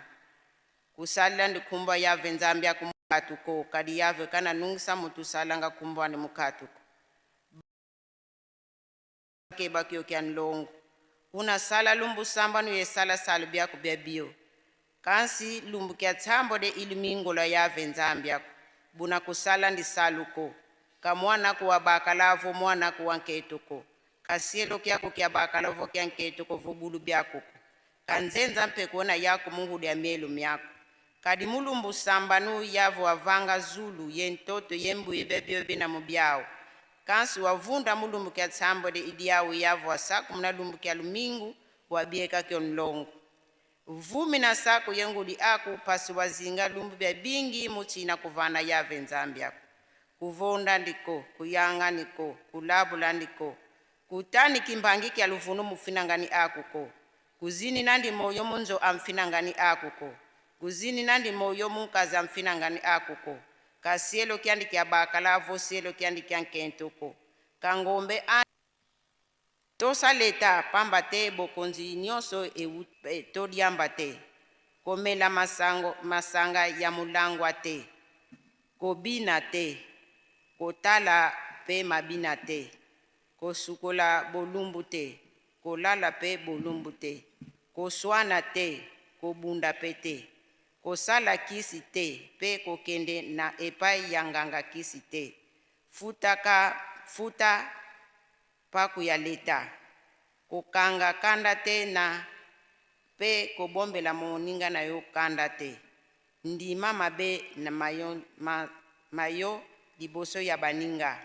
kusalila ndikhumba yave Nzambe akumukatuko kadi yave kana nungisa mutu salanga kumbwani mukatuko keba kyo kya nlongo unasala lumbu samba nuyesala salu byako bya bio kansi lumbu kya tsambo de ilimingola yave Nzambe ako buna kusala ndi saluko kamwana kuwa bakalavo mwana kuwa nketuko kasielo kyako kya bakalavo kya nketuko vubulu byakoko kanzenza mpe kuona yako mungudu ya mielu myako kadi mulumbu sambanu yavo avanga zulu ye ntoto ye mbuyi bebyo bina mubyawo kansi wavunda mulumbu kya tsambo de idiyawo yavo asaku muna lumbu kya lumingu wabieka kyo nlongo vumi na sako yenguli aku pasi wazinga lumbu bya bingi muchina kuvana yave Nzambi ako kuvonda ndiko kuyanga ndiko kulabula ndiko kutani kimbangi kya luvunu mufinangani akuko kuzini nandi moyo munzo amfinangani akuko kuzini nandi moyo munkazi amfinangani akuko kasielo kyandi kya bakalavo sielo kyandi kya nkentuko kangombe a tosaleta pamba te bokonzi nyonso toliamba te komela masango, masanga ya mulangwa te kobina te kotala mpe mabina te kosukola bolumbu te. Kolala pe bolumbu te. Koswana te, kobunda pe te. Kosala kisi te pe kokende na epai ya nganga kisi te. Futaka, futa paku ya leta. Kokanga kanda te na pe kobombela moninga na yo kanda te. Ndima mabe na mayo, ma, mayo liboso ya baninga.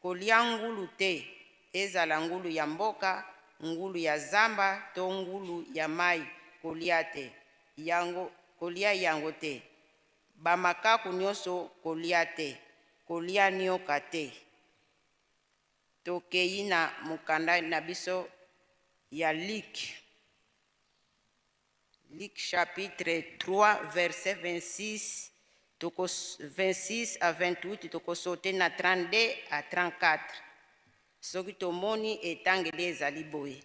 Kolia ngulu te, ezala ngulu ya mboka, ngulu ya zamba to ngulu ya mai, kolia te. Yango, kolia yango te. Bamakaku nyonso kolia te. Kolia nyoka te. Tokei na mokanda na biso ya Luc. Luc chapitre 3 verset 26, toko 26 à 28, tokosote na 32 à 34. Soki tomoni etangeli ezali boye.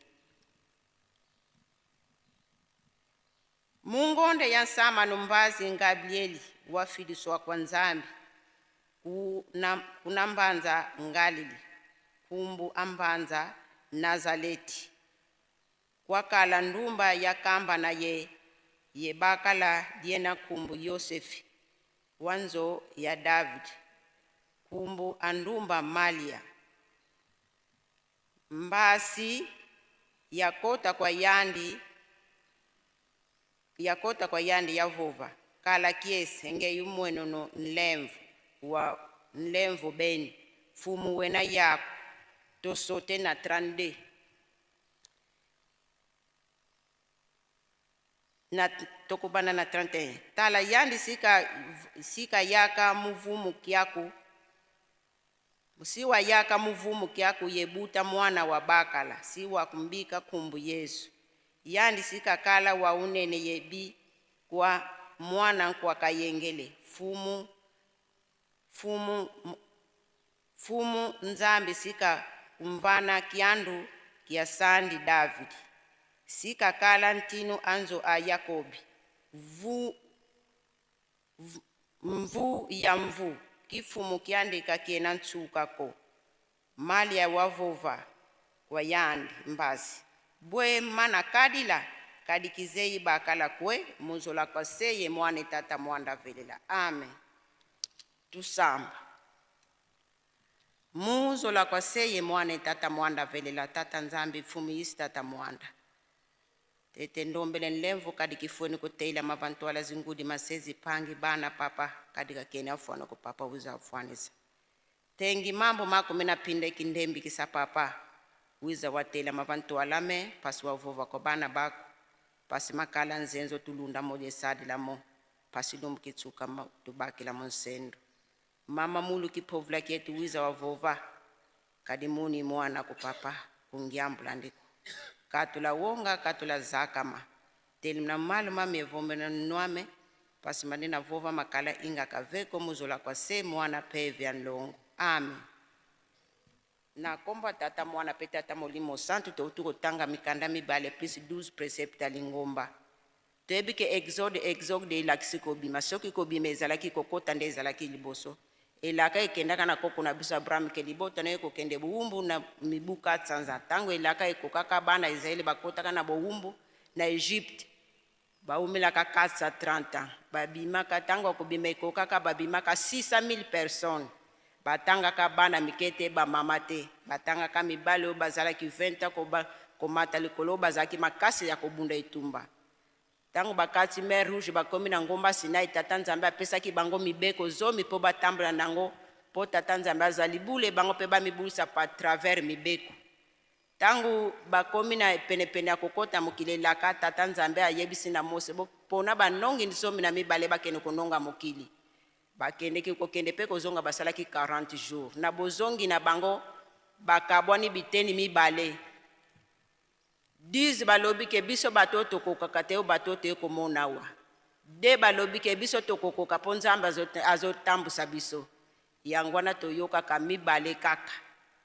Mungonde ya nsama numbazi Gabrieli wafiliswa kwa Nzambi kuna, kuna mbanza Ngalili kumbu ambanza Nazaleti kwakala ndumba yakamba na ye yebakala diena kumbu Yosefi wanzo ya David kumbu andumba Malia mbasi yakota kwa yandi yakota kwa yandi yavova kala kiese nge yumweno no nlemvu wa nlemvu beni fumu wena yako tosote na 32 na tokobana na 31 tala yandi sika, sika yaka muvumu kyaku siwa yaka muvumu kyaku yebuta mwana wa bakala siwa kumbika kumbu Yesu yandi sika kala wa unene yebi kwa mwana kwa kayengele fumu fumu fumu nzambi sika kumvana kyandu kya sandi David sika kala ntinu anzo a Yakobi vu, vu, mvu ya mvu kifumu kyandika kyena ntsukako mali ya wavova kwa yandi mbazi bwe mana kadila kadikizeyi bakala kwe muzola kwa seye mwane tata mwanda velela amen. Tusamba muzola kwa seye mwane tata mwanda velela tata nzambi fumu yisi tata mwanda tete ndombele nlemvu kadi kifueni kuteila mavantwala zingudi masezi pangi bana papa kadi kakene afwana ku papa wiza afwanisa tengi mambo mako mena pinda kindembi kisa papa wiza watela mavantwala me pasi wavova kwa bana bako pasi makala nzenzo tulunda moja sadi lamo pasi lumbu kitsuka tubakila monsendo mama mulu kipovula kietu wiza wavova kadi muni mwana ku papa kungyambula ndiko katula wonga katula zakama teli na malu mame vombe na nwame pasi manena vova makala inga kaveko muzola kwa se mwana pevya nlongo amen. Na komba tata mwana pe tata molimo santu touti kotanga mikanda mibale plus 12 précepte ya lingomba. Toyebi ke exode exode elakisi kobima soki kobima ezalaki kokota nde ezalaki liboso elaka ekendaka na koko na biso Abraham ke libota na ye kokende bowumbu na mibuka tsanza ntango elaka ekokaka bana Israele bakotaka na bowumbu na Egypte baumelaka 430 ans babimaka ntango ya kobima ekokaka babimaka 600 000 personnes batangaka bana mike te bamama te batangaka mibali oyo bazalaki 20 ans komata likolo oyo bazalaki makasi ya kobunda etumba. Ntango bakati mer Rouge bakomi na ngomba Sinai tata Nzambe apesaki bango mibeko zomi mpo batambola nango mpo tata Nzambe azali bule bango mpe bamibulisa pa travers mibeko. Ntango bakomi na penepene ya kokota mokili elaka tata Nzambe ayebisi na Mose mpona banongi zomi na mibale bakende kononga mokili. Bakendeki kokende mpe kozonga basalaki 40 jours na bozongi na bango bakabwani biteni mibale 10 balobi ke biso bato tokokaka te oyo bato toye komona awa de balobi ke biso tokokoka mpo Nzambe azotambusa biso yango wana toyokaka mibale kaka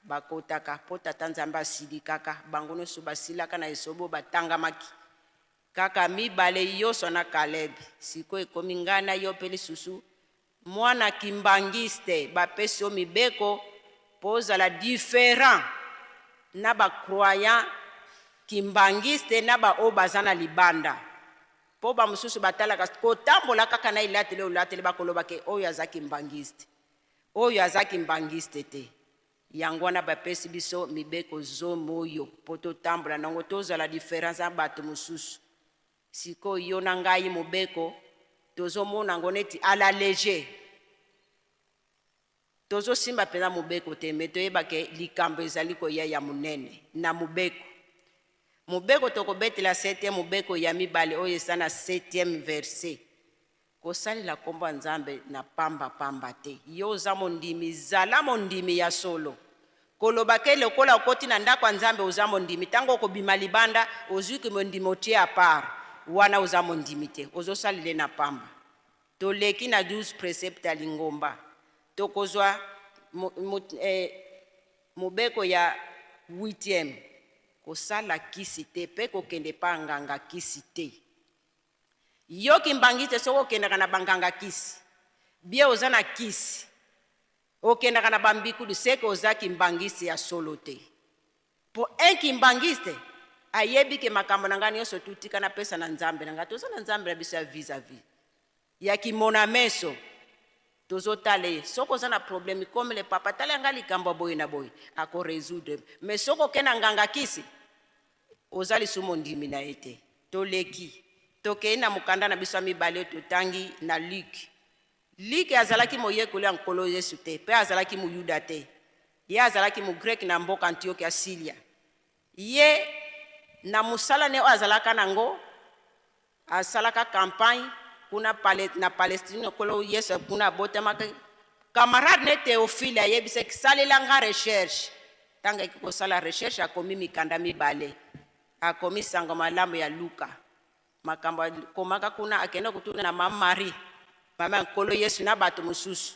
bakotaka mpo tata Nzambe asilikaka bango nyonso basilaka na esobo batangamaki kaka mibale nyonso na Caleb sikoyo ekomi ngai na yo mpe lisusu mwana kimbangiste bapesi yo mibeko mpo ozala différent na bacroyant Kimbangiste na baoyo baza na libanda, mpo bamosusu batalaka kotambola kaka na elateli olateli, bakoloba ke oyo aza kimbangiste, oyo aza kimbangiste te. Yango wana bapesi biso mibeko zomi oyo mpo totambola nango, tozala différence na bato mosusu. Sikoyo yo na ngai, mobeko tozomona yango neti à la léger, tozosimba mpenza mobeko te. Me toyeba ke likambo ezali koya ya monene na mobeko. Mobeko tokobetela septième, mobeko ya mibale oyo eza na septième verset: kosalela nkombo ya Nzambe na pamba-pamba te. Yo oza mondimi, zala mondimi ya solo. Koloba ke lokola okoti na ndako ya Nzambe oza mondimi, ntango okobima libanda ozwiki mondimi otie à part, wana oza mondimi te, ozosalela na pamba. Toleki na 12 précepte ya lingomba. Tokozwa mobeko ya 8e: kosala kisi te mpe kokende pa nganga kisi te. Yo kimbangi te, soki okendaka na banganga kisi bie, oza na kisi, okendaka na bambikulu, seke oza kimbangisi ya solo te. Mpo un kimbangiste ayebi ke makambo na ngai nyonso tutika napesa na Nzambe na ngai. Toza na Nzambe na biso ya vis-à-vis, ya kimona meso, tozotala ye. Soki oza na problème, komele papa, tala yanga likambo ya boye na boye, akorésoudre. Mais soki oke na nganga kisi, oza lisusu mondimi na ye te. Toleki, tokei na mokanda na biso ya mibale oyo totangi na Luc. Luc azalaki moyekoli ya Nkolo Yesu te, mpe azalaki Moyuda te. Ye azalaki Mogreke na mboka Antioke ya Silia. Ye na mosala ne oyo azalaka nango, asalaka campagne kuna na Palestine. Nkolo Yesu kuna abotamaka. Camarade ne Théophile ayebisaki: "Salela nga recherche." Ntango ayaki kosala recherche, akomi mikanda mibale. Akomi Sango Malamu ya Luka. Makambo akomaka kuna, akende kotuna na Mama Marie, mama ya Nkolo Yesu, na bato mosusu.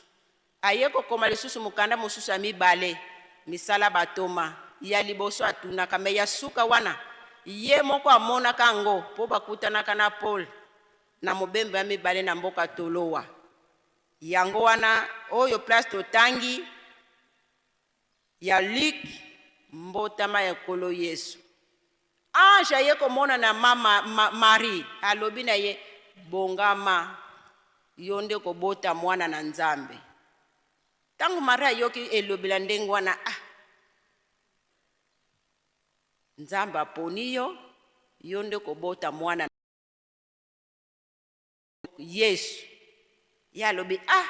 Aye kokoma lisusu mokanda mosusu ya mibale, Misala Batoma. Ya liboso atunaka, me ya suka wana ye moko amonaka yango, mpo bakutanaka na Paul na mobembo ya mibale na mboka Tolowa. Yango wana oyo place totangi ya Luc, mbotama ya Nkolo Yesu. Ange aye komona na mama Marie, alobi na ye: "Bongama, yo nde kobota mwana na Nzambe." Ntango Marie ayoki elobela ndenge wana: "Ah, Nzambe aponi yo, yo nde kobota mwana Yesu." Ye alobi: "Ah,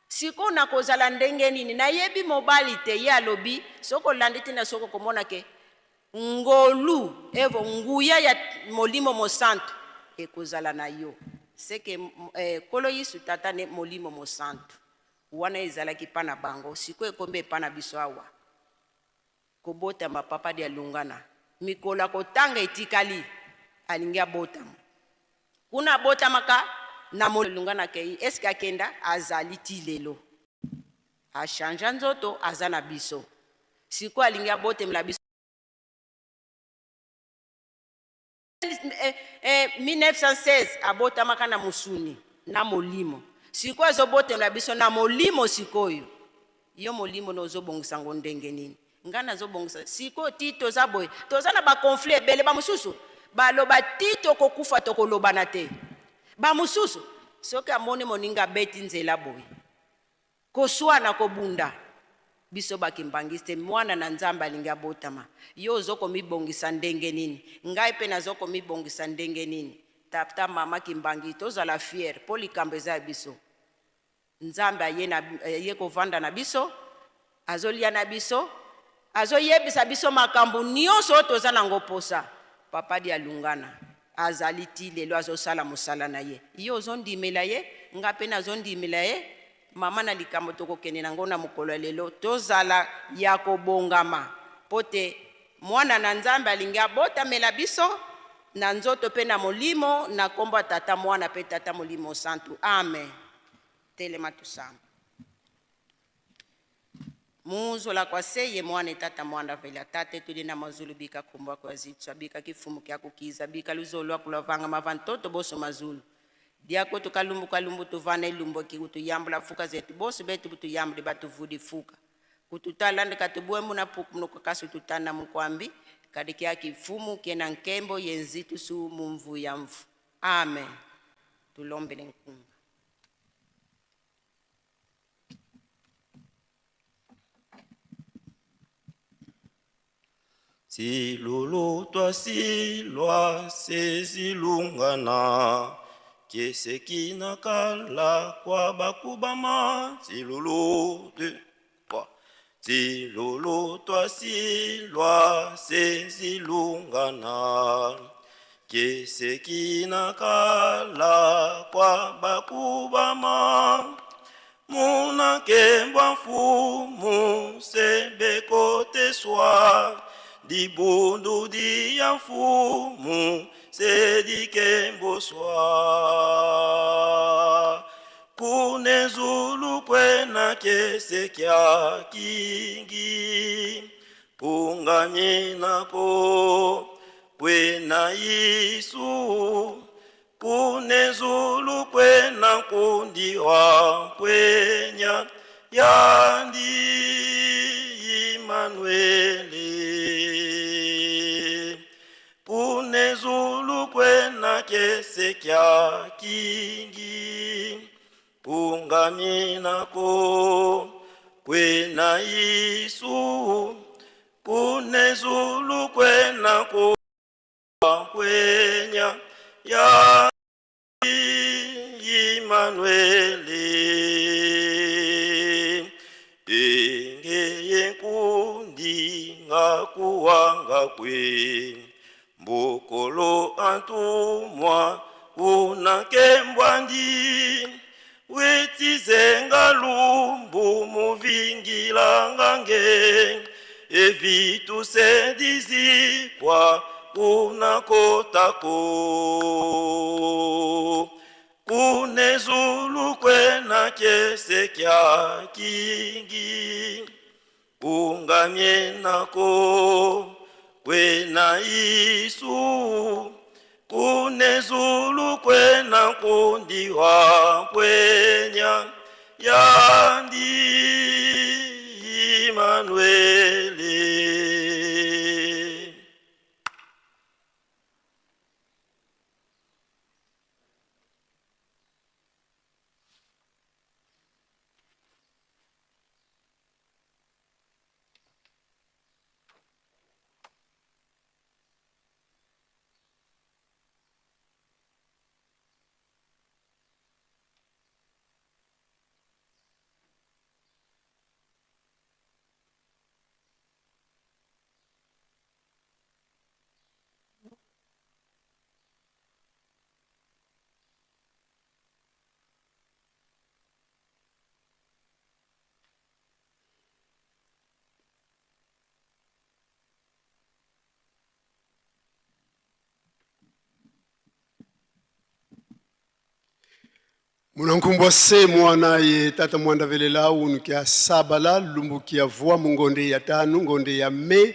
sikoyo nakozala ndenge nini? Nayebi mobali te." Ye alobi: "Soki olandi ntina, soki okomona ke ngolu evo nguya ya Molimo Mosantu ekozala na yo." Seke Nkolo Yesu tata ne Molimo Mosantu wana ezalaki mpa na bango, sikoyo ekombi epa na biso awa. Kobotama papa di alungana, mikolo ya kotanga etikali, alingi abotama kuna, abotamaka na molungana. Akei eske akenda, azali ti lelo, achangea nzoto, aza na biso. Sikoyo alingi abotemela biso. 1916 abotamaka na mosuni na molimo, sikoyo azobotemela biso na molimo. Sikoyo yo molimo na ozobongisa yango ndenge nini? Ngai nazobongisa sikoyo ti toza boye, toza na baconflit ebele. Bamosusu baloba ti tokokufa tokolobana te. Bamosusu soki amoni moninga abeti nzela boye, koswana, kobunda. Biso bakimbangisi te. Mwana na Nzambe alingi abotama, yo ozo komibongisa ndenge nini? Ngai mpe nazo komibongisa ndenge nini? Tata, mama Kimbangi, tozala fier mpo likambo eza ya biso. Nzambe aye, na, aye kovanda na biso, azolia na biso, azoyebisa biso makambo nyonso oyo toza nango posa. Papa di alungana azali ti lelo, azosala mosala na ye. Ye ozondimela ye, nga mpe nazondimela ye. Mama, na likambo tokokende nango na mokolo ya lelo, tozala ya kobongama mpo te mwana na Nzambe alingi abotamela biso na nzoto mpe na molimo. Na nkombo ya Tata, Mwana mpe Tata Molimo Santu, amen. Telema, tusamba. Muzola kwa seye mwana tata mwanda vela tate tuli na mazulu, bika kumbwa kwa zitswa, bika kifumu kya kukiza, bika luzolo akulavanga mavantoto boso mazulu diako tukalumbu kalumbu tuvana ilumbo ki kutuyambula fuka zetu boso betu butuyambuli batuvudi fuka kututala ndika tubuembu na puku mnoko kasi tutana mukwambi. Kadi kya kifumu kena nkembo ye nzitu su mumvu ya mvu. Amen. Tulombele nkunga. Silulu twasilwa sesilungana kesekinakala kwa bakubama silulu deux trois silulu twasilwa sesilungana kesekinakala kwa bakubama munakembwa mfumu sebekoteswa dibundu dia mfumu sedikemboswa kunezulu kwena kese kya kingi pungamyenako kwena Yesu kunezulu kwena nkundi wa kwenya yandi Imanueli kunezulu kwena kese kya kingi pungaminako kwena Yesu kunezulu kwena ku kwenya ya Imanueli engeye nkundi ngakuwanga kwe mbokolo antumwa kunakembwandi wetizenga lumbu muvingilangange evitusendizikwa kunakotako kunezulu kwena kese kya kingi kungamyenako kwena Yesu kunezulu kwena nkundi wa kwenya yandi Imanueli. Munankumbwa se mwana ye tata mwanda velela unu kya sabala lumbu kya vua mungonde ya tanu ngonde ya me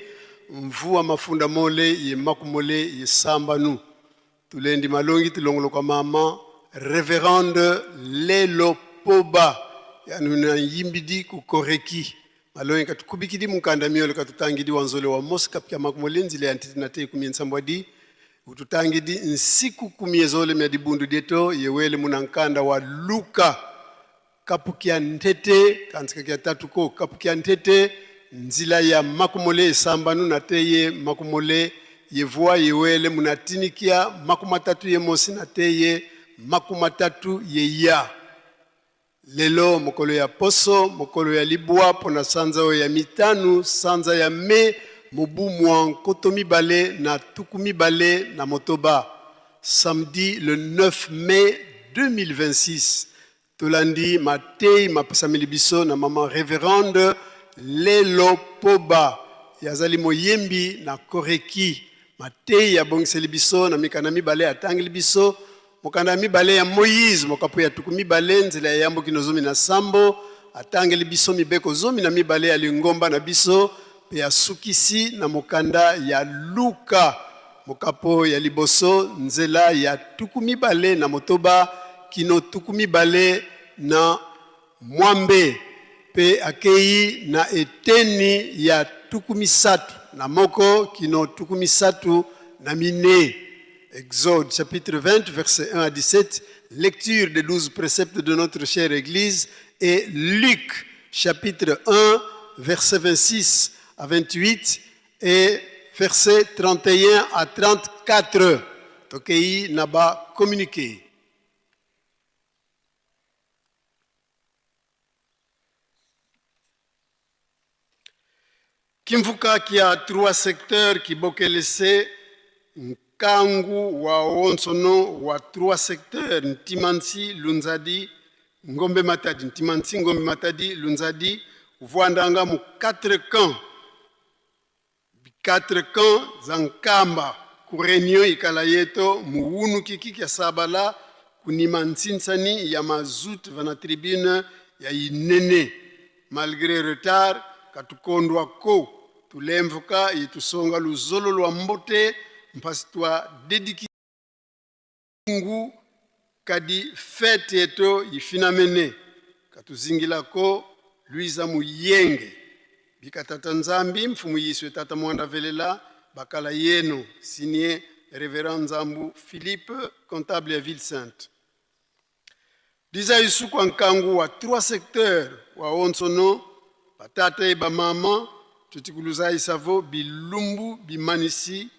mvua mafunda mole ye makumole ye sambanu tulendi malongi tulongolo kwa mama reverende Lelo Poba yanuna yimbidi kukoreki malongi katukubikidi mukanda miolo katutangidi wanzole wa mosi kapya makumole nzile ya ntiti na te kumie nsambwadi ututangidi nsiku kumiezole mya dibundu dieto yewele munankanda wa Luka kapukia ntete kanzika kya tatu ko kapukia ntete nzila ya makumole esambanu na teye makumole yevua yewele munatinikia makumatatu ye mosi na teye makumatatu yeya lelo mokolo ya poso mokolo ya libwa pona sanza oyo ya mitanu sanza ya me mobu mwa nkoto mibale na tuku mibale na motoba samedi le 9 mai 2026 tolandi matei mapesameli biso na mama reverende Lelo Poba yazali moyembi na koreki matei abongiseli biso na mikanda mibale atangeli biso mokanda ya mibale ya Moïse mokapo ya tuku mibale nzela ya yambo kino zomi na sambo atangeli biso mibeko zomi na mibale ya lingomba na biso pe asukisi na mokanda ya Luka mokapo ya liboso nzela ya tuku mibale na motoba kino tuku mibale na mwambe pe akei na eteni ya tuku misato. na moko kino tuku misatu na mine. Exode chapitre 20 verset 1 à 17, lecture des 12 préceptes de notre chère Église, et Luc chapitre 1 verset 26 à 28 et verset 31 à 34. Tokei na ba communiqué. Kimvuka kia trois secteurs kibokelese nkangu wa onsono wa trois secteurs Ntimansi, Lunzadi, Ngombe Matadi. Ntimansi, Ngombe Matadi, Lunzadi, Vwandanga mu quatre camps. Quatre camps za Nkamba ku réunion ikala yeto muwunu kiki kya sabala kunima ntsinsani ya mazut vana tribune ya inene malgré retard katukondwa ko tulemvuka yetusonga luzolo lwa mbote mpasi twa dedikingu kadi fete yeto yifinamene katuzingilako Luiza Muyenge bikatata Nzambi mfumu yiswe tata mwanda velela bakala yeno signé révérend Nzambu Philippe, comptable ya Ville Sainte. Diza yusu kwa nkangu wa trois secteurs wa onsono batata e bamama tutikuluza isavo bilumbu bimanisi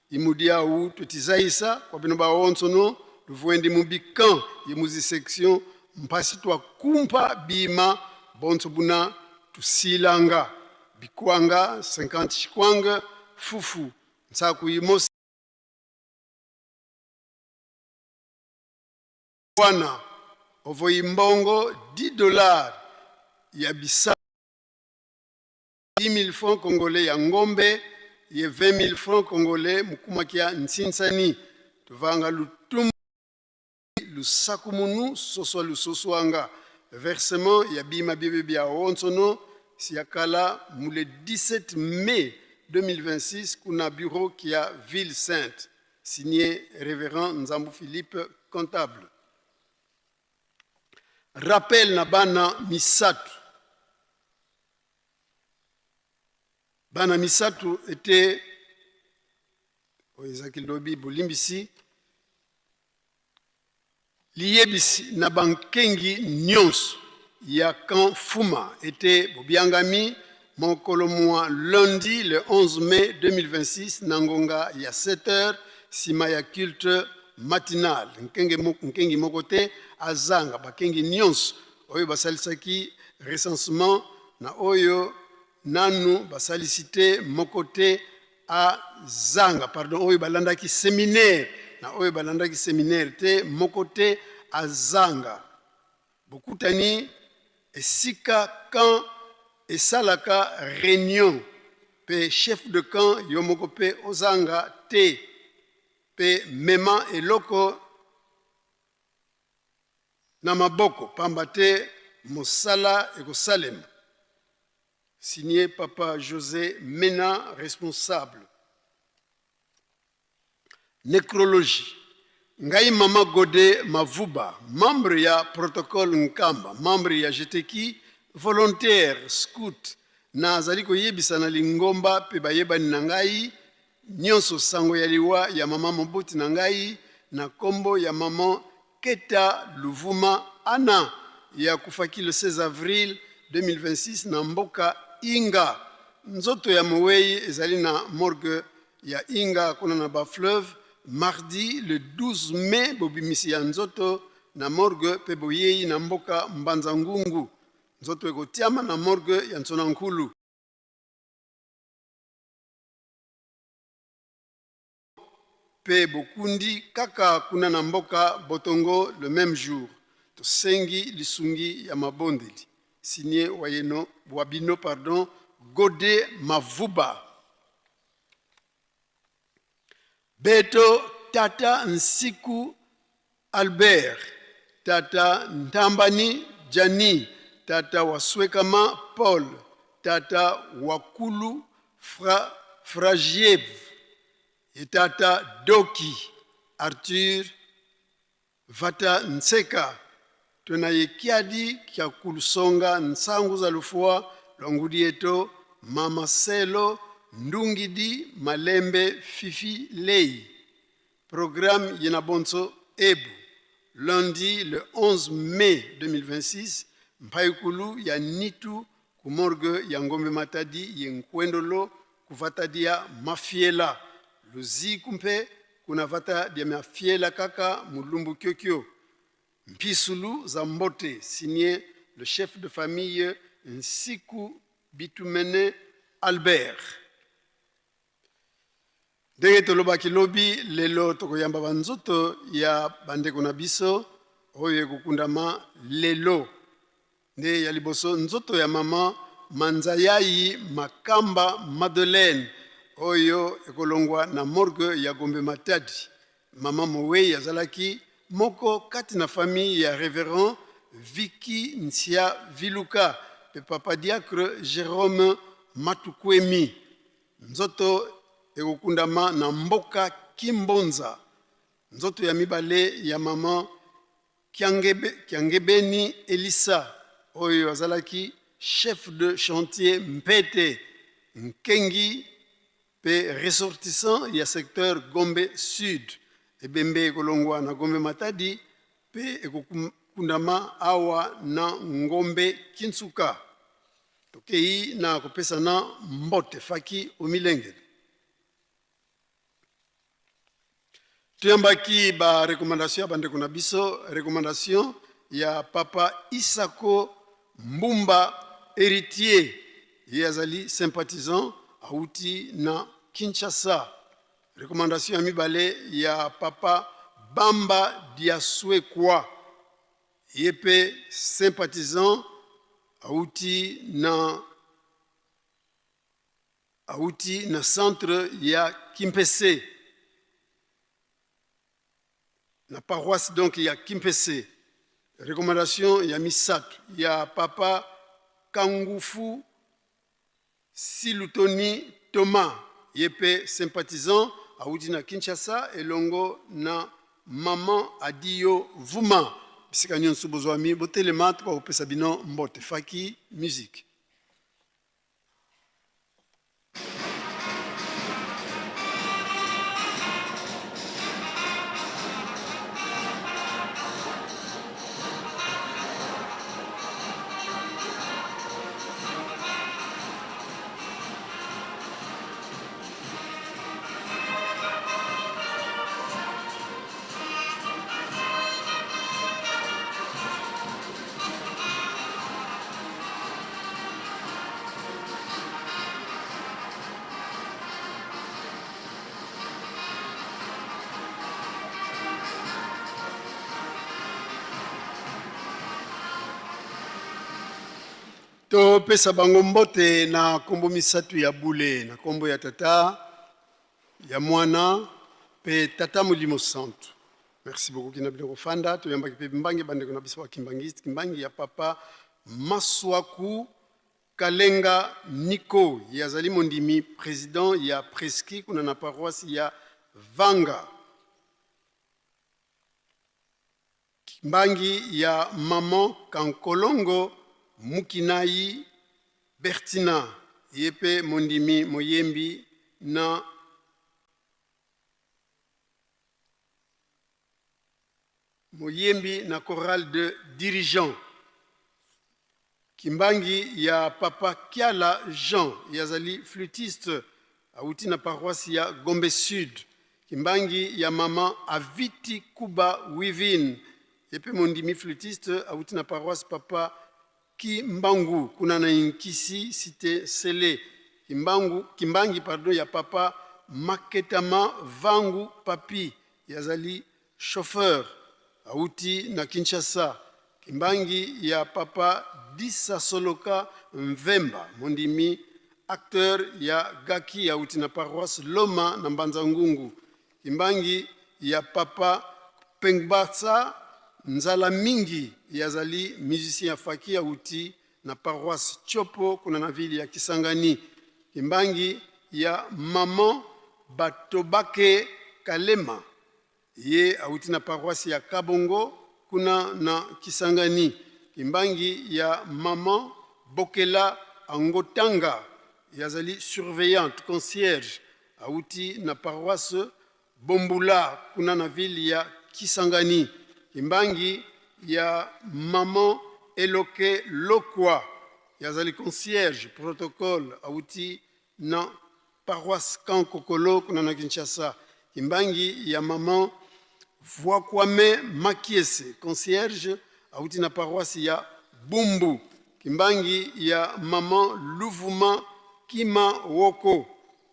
imudiau tutizaisa kwa bino ba onsono luvuendi mubikan yemuzi section mpasi twa kumpa bima bonso buna tusilanga bikwanga 50 shikwanga fufu nsaku imosi wana ovoyimbongo $10 ya bisa 10 000 francs congolais ya ngombe ye 20 000 francs congolais mukumakia ntsinsani tuvanga lutumbu lusakumunu soswa lusoswanga versement ya bima biebe bya onsono siakala mu le 17 mai 2026 kuna bureau kia Ville Sainte, signé révérend Nzambu Philippe, comptable. Rappel na bana misatu. Bana misatu ete oyo ezalaki lobi bolimbisi liyebisi na bankengi nyonso ya camp Fuma ete bobiangami mokolo mwa lundi le 11 mai 2026 na ngonga ya 7 heures sima ya culte matinal. Nkengi moko te azanga bakengi nyonso oyo basalisaki recensement na oyo nanu basalisi te moko te azanga, pardon, oyo balandaki séminaire na oyo balandaki séminaire te moko te azanga. Bokutani esika camp esalaka réunion pe chef de camp yo moko pe ozanga te pe mema eloko na maboko pamba te mosala ekosalema. Signé Papa José Mena, responsable. Nécrologie. Ngai Mama Godé Mavuba, membre ya protocole Nkamba, membre ya GTK, volontaire scout, na azali koyebisa na lingomba pe bayebani na ngai nyonso sango ya liwa ya mama moboti na ngai na kombo ya mama Keta Luvuma Anna ya kufaki le 16 avril 2026 na mboka Inga. Nzoto ya mowei ezali na morgue ya Inga kuna na ba fleuve mardi le 12 mai bobimisi ya nzoto na morgue pe boyei na mboka Mbanza Ngungu. Nzoto ekotiama na morgue ya Nsona Nkulu. Pe bokundi kaka kuna na mboka Botongo le même jour. Tosengi lisungi ya mabondeli. Signé Wayeno, Wabino, pardon, Godé Mavuba. Beto Tata Nsiku Albert, Tata Ntambani Jani, Tata Waswekama Paul, Tata Wakulu Fragiev, et Tata Doki Arthur Vata Nseka, tunayekiadi kya kulusonga nsangu za lufua lwa ngudi yeto Mama Selo Ndungidi Malembe Fifi Lei. Programme Yenabonso Ebu. Lundi le 11 mai 2026, Mpaikulu ya Nitu ku morgue ya Ngombe Matadi ye Nkwendolo kuvatadi ya Mafiela. Luziku mpe kuna vata dia Mafiela kaka mulumbu kyokyo. Mpisulu za Mbote, signé le chef de famille Nsiku Bitumene Albert. Ndenge tolobaki lobi, lelo tokoyamba banzoto ya bandeko na biso oyo ekokundama lelo. Nde ya liboso nzoto ya mama Manzayai Makamba Madeleine oyo ekolongwa na morgue ya Gombe Matadi. Mama mowei azalaki moko kati na famille ya Reverend Vicky Nsia Viluka mpe papa diacre Jerome Matukwemi. Nzoto ekokundama na mboka Kimbonza. Nzoto ya mibale ya mama Kiangebeni Elisa oyo azalaki chef de chantier Mpete Nkengi mpe ressortissant ya secteur Gombe Sud. Ebembe ekolongwa na Gombe Matadi mpe ekokundama awa na Ngombe Kinsuka. Tokei na kopesana mbote faki omilengele. Toyambaki ba recommandation ya bandeko na biso, recommandation ya papa Isako Mbumba Héritier, ye azali sympathisant awuti na Kinshasa. Recommandation ya mibale ya papa Bamba Diaswekwa, ye mpe sympathisant awuti na awuti na centre ya Kimpese na paroisse donc ya Kimpese. Recommandation ya misato ya papa Kangufu Silutoni Thomas, ye mpe sympathisant awuti na Kinshasa elongo na maman Adiyo Vuma. Bisika nyonso bozwami botelema, tokopesa bino mbote. Faki musique. Topesa bango mbote na nkombo misato ya bule, na nkombo ya Tata, ya Mwana mpe Tata Molimo Santu. Merci beaucoup kina bino kofanda. Toyambaki mpe mbangi bandeko na biso ba kimbangiste, kimbangi ya papa Maswaku Kalenga Nico, ye azali mondimi president ya Preski kuna na paroisse ya Vanga. Kimbangi ya maman Kankolongo Mukinayi Bertina, ye mpe mondimi moyembi na moyembi na chorale de dirigeants. Kimbangi ya papa Kiala Jean, ye azali flûtiste awuti na paroisse ya Gombe Sud. Kimbangi ya mama Aviti Kuba Wivine, ye mpe mondimi flûtiste awuti na paroisse papa Kimbangu kuna na Inkisi cité Sele. Kimbangu, Kimbangi pardon, ya papa Maketama Vangu Papi, ye azali chauffeur awuti na Kinshasa. Kimbangi ya papa Disa Soloka Mvemba, mondimi acteur ya Gaki awuti na paroisse Loma na Mbanza Ngungu. Kimbangi ya papa Pengbatsa Nzala Mingi, ye azali musicien ya Faki awuti na paroisse Tshopo kuna na ville ya Kisangani. Kimbangi ya maman Batobake Kalema, ye awuti na paroisse ya Kabongo kuna na Kisangani. Kimbangi ya maman Bokela Angotanga. Ye azali surveillante concierge awuti na paroisse Bombula kuna na ville ya Kisangani. Kimbangi ya maman Eloke Lokwa, ye azali concierge protocole awuti na paroisse Camp Kokolo kuna na Kinshasa. Kimbangi ya maman Vuakwame Makiese, concierge awuti na paroisse ya Bumbu. Kimbangi ya maman Luvuma Kima Woko,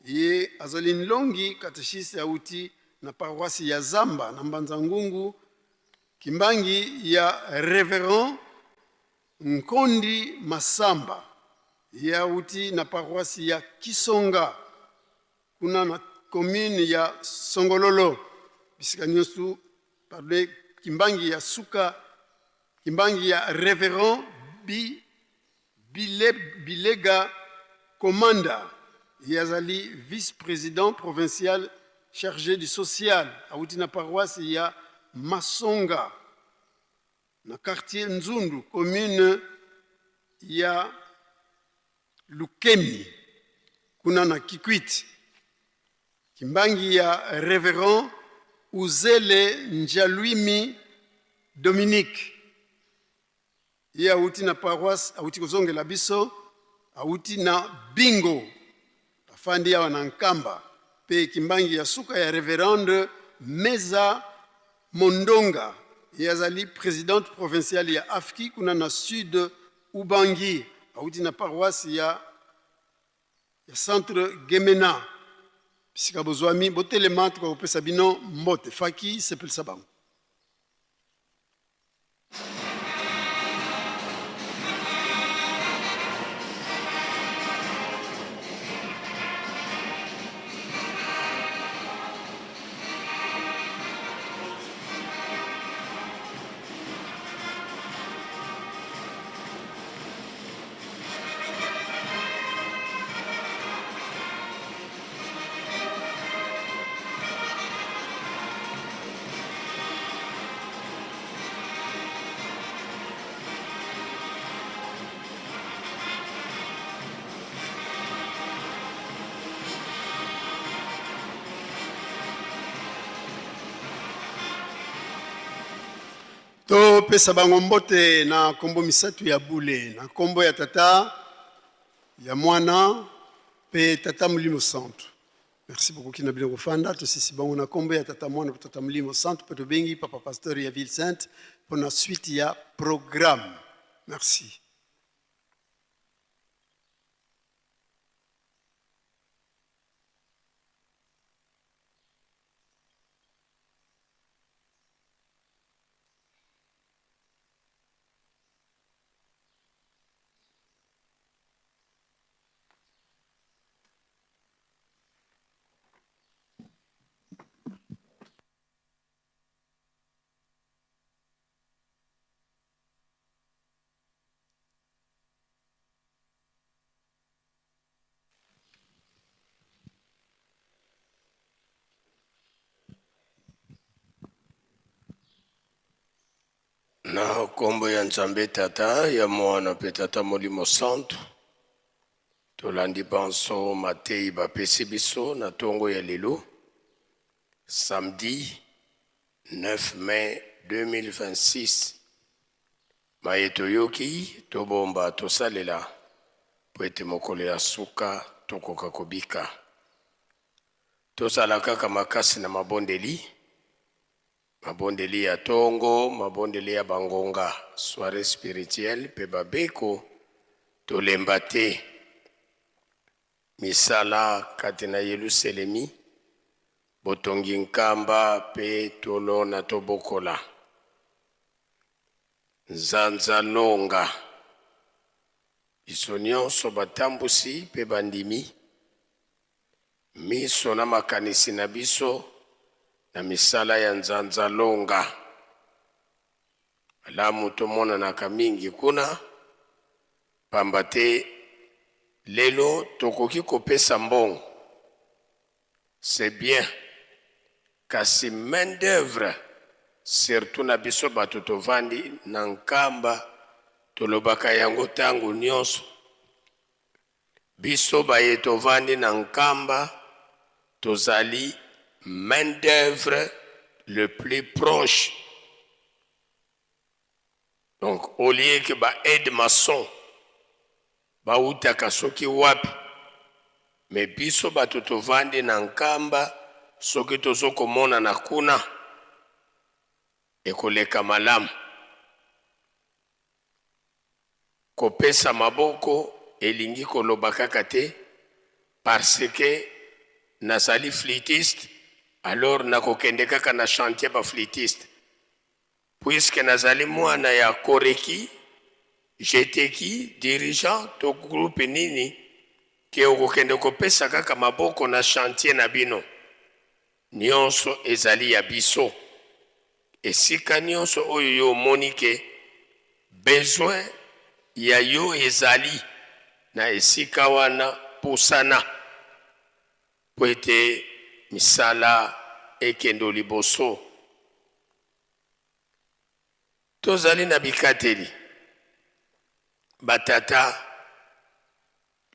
ye azali nlongi catechiste awuti na paroisse ya Zamba na Mbanza Ngungu. Kimbangi ya reverend Nkondi Masamba, ye awuti na paroisse ya Kisonga kuna na commune ya Songololo. Bisika nyonso pardon, Kimbangi ya suka, Kimbangi ya reverend Bi, Bile, Bilega Komanda, ye azali vice-président provincial chargé du social awuti na paroisse ya Masonga na quartier Nzundu, commune ya Lukemi kuna na Kikwit. Kimbangi ya reverend Uzele Njalwimi Dominique, ye awuti na paroisse, awuti kozongela biso, awuti na Bingo, afandi awa na Nkamba. Pe Kimbangi ya suka ya reverende Meza Mondonga, ye azali presidente provinciale ya AFKI kuna na Sud Ubangi, awuti na paroisse ya centre Gemena. Bisika bozwami, botelema, tokopesa bino mbote. Faki sepelisa bango. Topesa bango mbote na nkombo misato ya bule, na nkombo ya Tata, ya Mwana mpe Tata Molimo Santu. Merci beaucoup kina bino kofanda. Tosisi bango na nkombo ya Tata, Mwana mpe Tata Molimo Santu, mpe tobengi Papa Pasteur ya Ville Sainte mpo na suite ya programme. Merci. Na nkombo ya Nzambe Tata, ya Mwana mpe Tata Molimo Santu, tolandi banso mateyi bapesi biso na ntongo ya lelo, samedi 9 mai 2026. Maye toyoki, tobomba, tosalela, mpo ete mokolo ya suka tokoka kobika. Tozala kaka makasi na mabondeli, mabondeli ya tongo, mabondeli ya bangonga, soiree spirituelle mpe babeko, tolemba te. Misala kati na Yeluselemi, botongi nkamba mpe tolona tobokola. Nzanza longa. Biso nyonso batambusi mpe bandimi, miso na makanisi na biso na misala ya nzanza longa. Malamu tomonanaka mingi kuna, pamba te lelo tokoki kopesa mbongo, c'est bien, kasi main d'oeuvre surtout na biso bato tovandi na Nkamba, tolobaka yango tango nyonso. Biso baye tovandi na Nkamba tozali main d'oeuvre le plus proche. Donc au lieu que ba aide maçon bawutaka soki wapi, mais biso bato tovandi na Nkamba soki tozo komonana kuna ekoleka malamu. Kopesa maboko elingi koloba kaka te parce que nazali flûtiste alors nakokende kaka na chantier ba flûtiste. Puisque nazali mwana ya Koreki, Jeteki, dirigeant to groupe nini ke okokende kopesa kaka maboko na chantier na bino. Nionso ezali ya biso. Esika nionso oyo yo omoni ke besoin ya yo ezali na esika wana pusana mpo ete misala ekendo liboso. Tozali na bikateli ba tata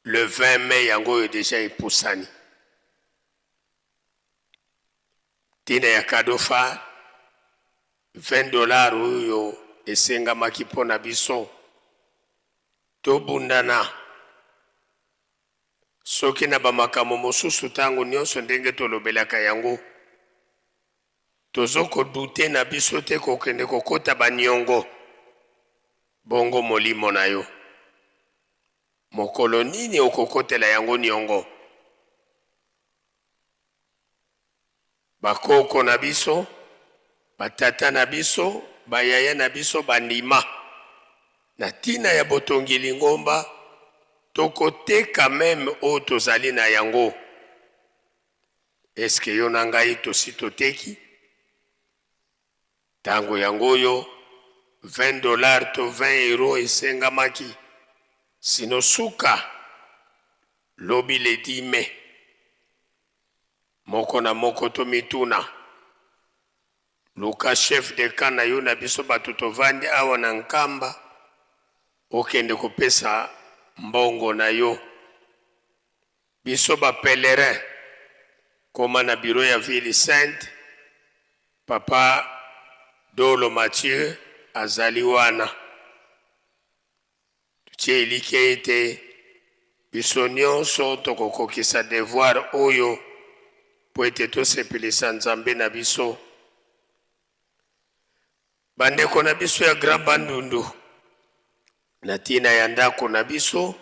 le 20 mai yango oyo dejà epusani. Ntina ya cadeau phare 20 dollars oyo esengamaki mpo na biso tobundana soki na bamakambo mosusu ntango nyonso ndenge tolobelaka yango tozo kodute na biso te kokende kokota baniongo bongo molimo na yo mokolo nini okokotela yango niongo? Bakoko na biso, batata na biso, bayaya na biso bandima na tina ya botongi lingomba, tokoteka meme oyo tozali na yango. Est-ce que yo na ngai tosi toteki? Tango yango oyo 20 dollars to 20 euros esengamaki, sino suka lobi le 10 mai. Moko na moko tomituna, luka chef de camp na yo na biso bato tovandi awa na Nkamba, okende kopesa mbongo na yo. Biso ba pèlerins, koma na bureau ya ville sainte, papa Dolo Mathieu azali wana. Totie elikya ete biso nionso tokokokisa devoir oyo mpo ete tosepelisa Nzambe na biso. Bandeko na biso ya Grand Bandundu, na ntina ya ndako na biso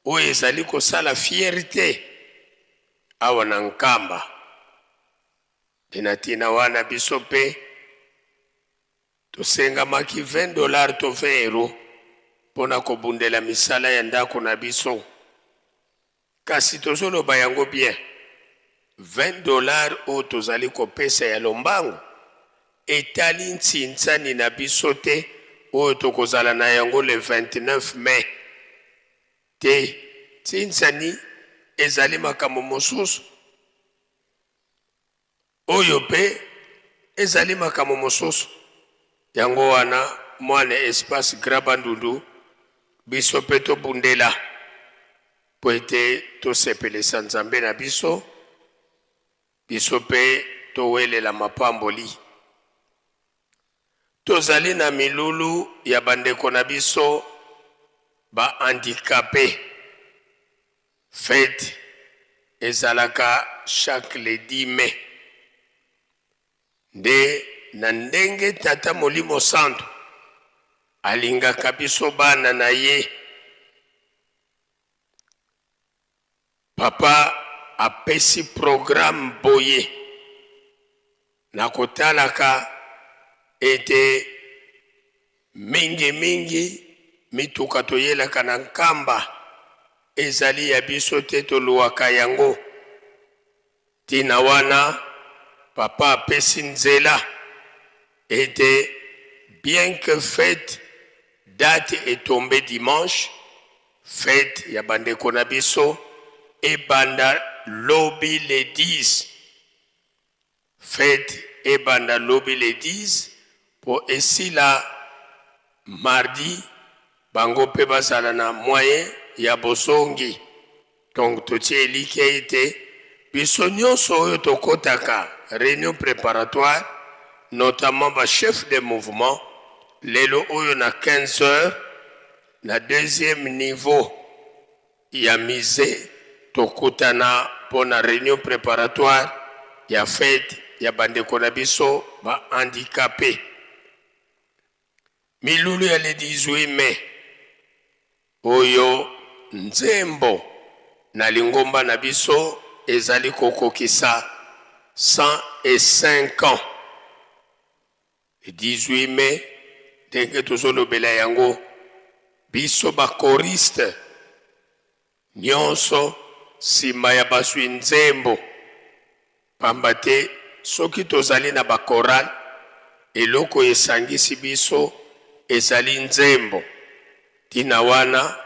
oyo ezali kosala fierte awa na Nkamba, mpe na ntina wana biso mpe tosengamaki 20 dollars to 20 euros mpo na kobundela misala ya ndako na biso. Kasi tozoloba yango bien, 20 dollars oyo tozali kopesa ya lombango etali ntsinsani na biso te oyo tokozala na yango le 29 mai te. Ntsinsani ezali makambo mosusu, oyo mpe ezali makambo mosusu. Yango wana mwana espace Grand Bandundu, biso mpe tobundela mpo ete tosepelisa Nzambe na biso, biso mpe towelela mapamboli. Tozali na milulu ya bandeko na biso ba handicapes. Fete ezalaka chaque le 10 mai. Nde na ndenge Tata Molimo Santu alingaka biso bana na ye, Papa apesi programme boye na kotalaka ete mingi mingi mituka toyelaka na Nkamba ezali ya biso te, toluaka yango. Tina wana Papa apesi nzela ete bien que fete date etombe dimanche, fete ya bandeko na biso ebanda lobi le 10. Fete ebanda lobi le 10 po esila mardi, bango pe bazala na moyen ya bozongi. Donc totie elikya ete biso nyonso oyo tokotaka reunion preparatoire, notamment ba chefs de mouvement, lelo oyo na 15 heures na deuxième niveau ya musee tokutana mpo na reunion preparatoire ya fete ya bandeko na biso ba handicapes. Milulu ya le 18 mai oyo nzembo na lingomba na biso ezali kokokisa 105 ans. Le 18 mai ndenge tozolobela yango, biso ba choristes Nionso sima ya bazwi nzembo, pamba te soki tozali na ba chorale, eloko esangisi biso ezali nzembo. Tina wana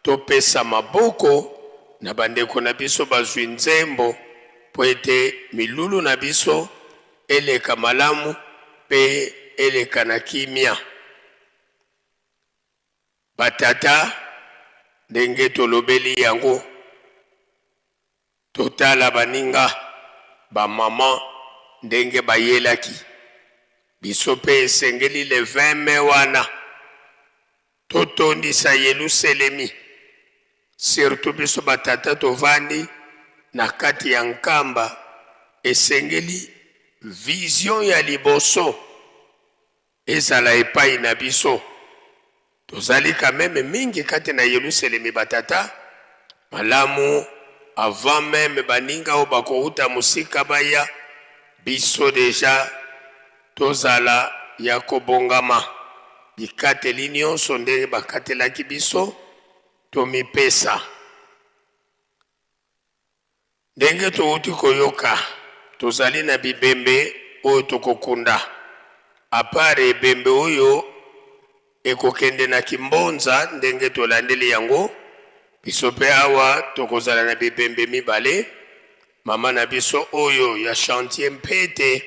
topesa maboko na bandeko na biso bazwi nzembo mpo ete milulu na biso eleka malamu mpe eleka na kimia. Ba tata ndenge tolobeli yango totala baninga ba maman ndenge bayelaki biso pe esengeli le 20 mai wana totondisa yeluselemi surtout biso ba tata tovandi na kati ya Nkamba esengeli vision ya liboso Ezala epayi na biso. Tozali quand meme mingi kati na Yeluselemi ba tata malamu avant meme baninga oyo bakowuta mosika baya, biso dejà tozala ya kobongama. Bikateli nionso ndenge bakatelaki biso, tomipesa. Ndenge towuti koyoka, tozali na bibembe oyo tokokunda. A part ebembe oyo ekokende na Kimbonza ndenge tolandeli yango, biso pe awa tokozala na bibembe mibale, mama na biso oyo ya chantier Mpete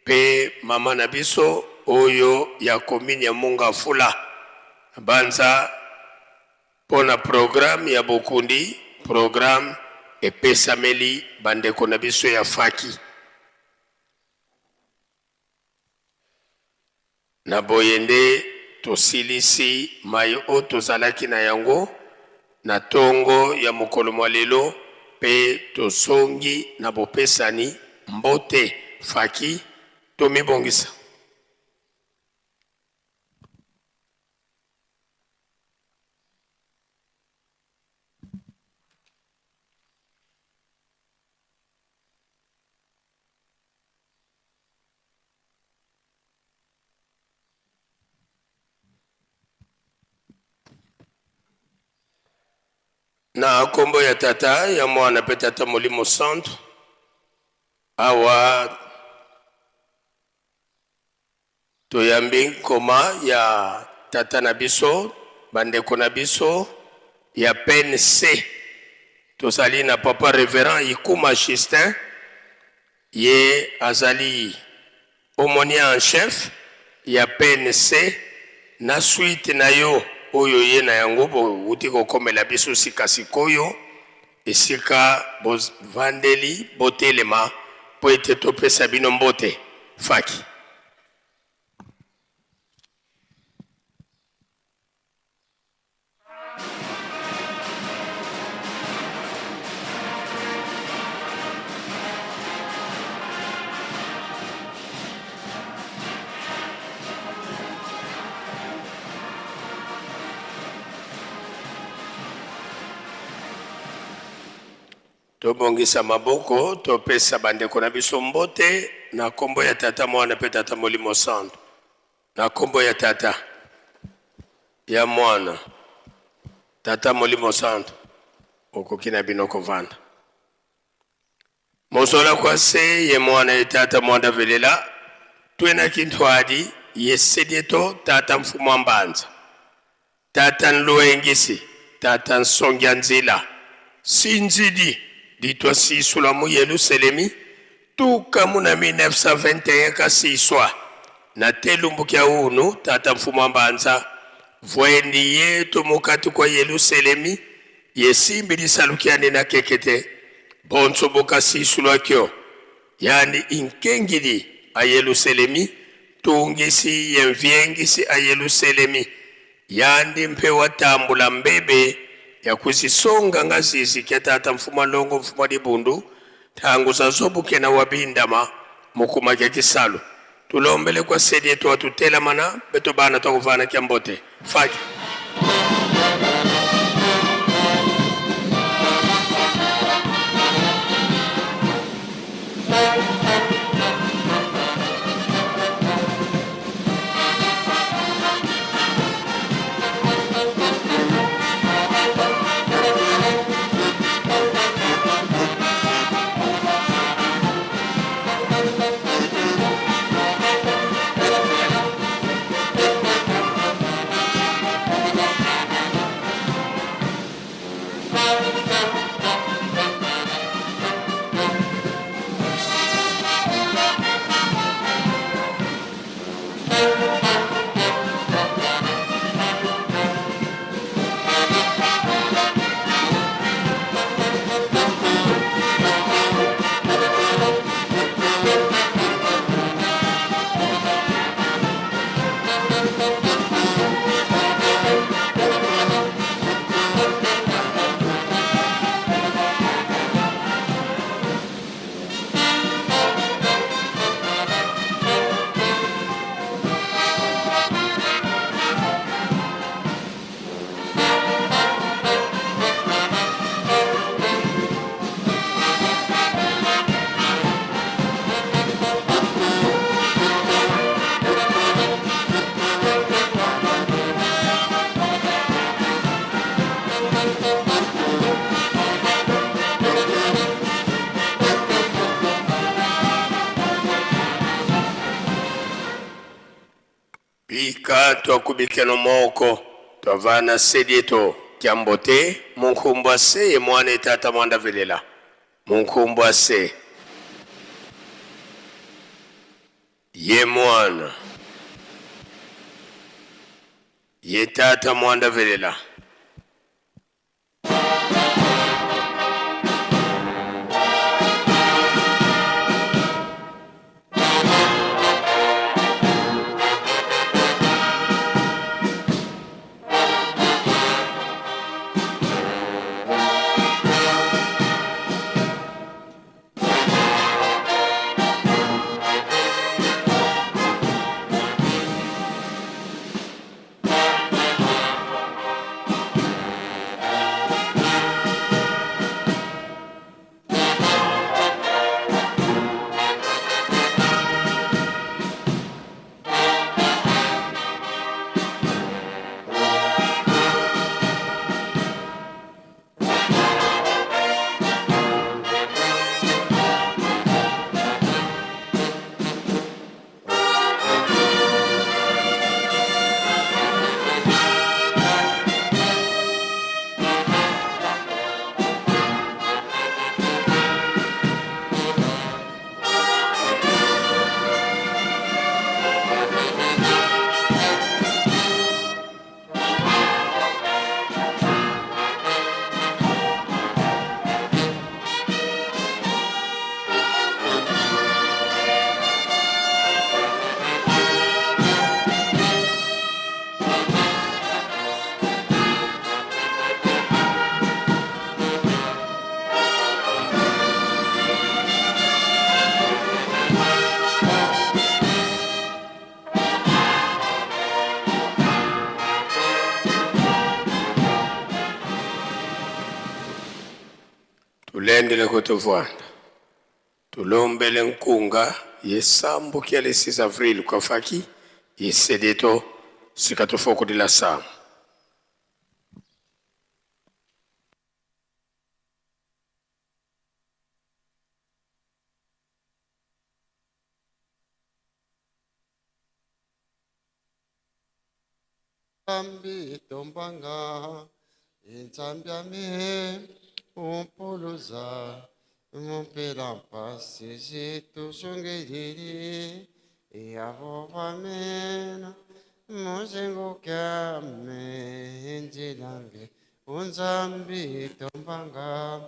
pe mama na biso oyo ya commune ya Mongafula. Nabanza Mpo na programme ya bokundi, programme epesameli bandeko na biso ya faki. Na boye nde tosilisi maye oyo tozalaki na yango na tongo ya mokolo mwa lelo mpe tozongi na bopesani mbote. Faki, tomibongisa. Na kombo ya Tata, ya Mwana pe Tata Molimo Santu, awa Toyambi nkoma ya tata na biso, bandeko na biso ya PNC. Tozali na papa Reverend Ikuma Justin, ye azali aumonier en chef ya PNC na suite na yo oyo ye na yango bowuti kokomela biso sika sikoyo esika bovandeli botelema mpo ete topesa bino mbote. Faki. Tobongisa maboko topesa bandeko na biso mbote na kombo ya Tata, Mwana mpe Tata Molimo Santu. Na kombo ya Tata, ya Mwana, Tata Molimo Santu, okoki na bino kovanda. Mozola kwa se ye mwana ye tata mwanda velela twena kintwadi ye sedieto tata mfumu wa mbanza tata nluengisi tata nsongia nzila sinzidi litwa sisula mu Yeluselemi tuka mu na 1921 ka siswa na telumbu kya unu tata mfumu wa mbanza vwendi yetu mukati kwa Yeluselemi. Yesimbi lisaluki yandi na kekete bonso bokasisulwakio yandi inkengili a Yeluselemi tungisi ye mviengisi a Yeluselemi yandi mpe watambula mbebe ya kuzisonga nga zizi kya tata mfuma longo mfuma libundu tangu za zobukena wabindama mukuma kya kisalu tulombele kwa sedi yetu watutelamana beto bana twakuvana kya mbote faki. Bika twakubikeno moko twavana sedieto kyambote munkumbwa se ye mwana etata mwanda velela munkumbwa se ye mwana ye tata mwanda velela. Tulendele kutuvwanda tulombele nkunga yesambukia le 6 avril kwafaki yesedeto sikatofokudila samu. Nzambi tombanga Nzambi ame umpuluza mumpela mpasi zituzungelili yavovamena muzengukame nzilange Unzambi tombanga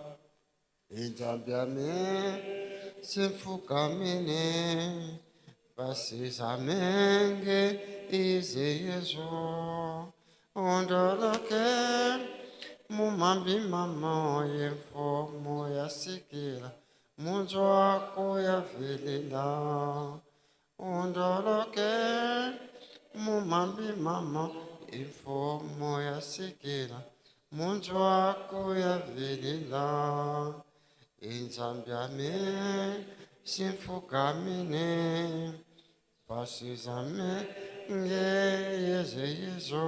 Inzambi ame Simfukamene Basizamenge izeyezo Ondoloke Mumambi mama yemfomo yasikila Munzwako yavelela Ondoloke Mumambi mama imfomo yasikila Munzwako yavelela Inzambi ame Simfukamene Basizame ngeyezeyezo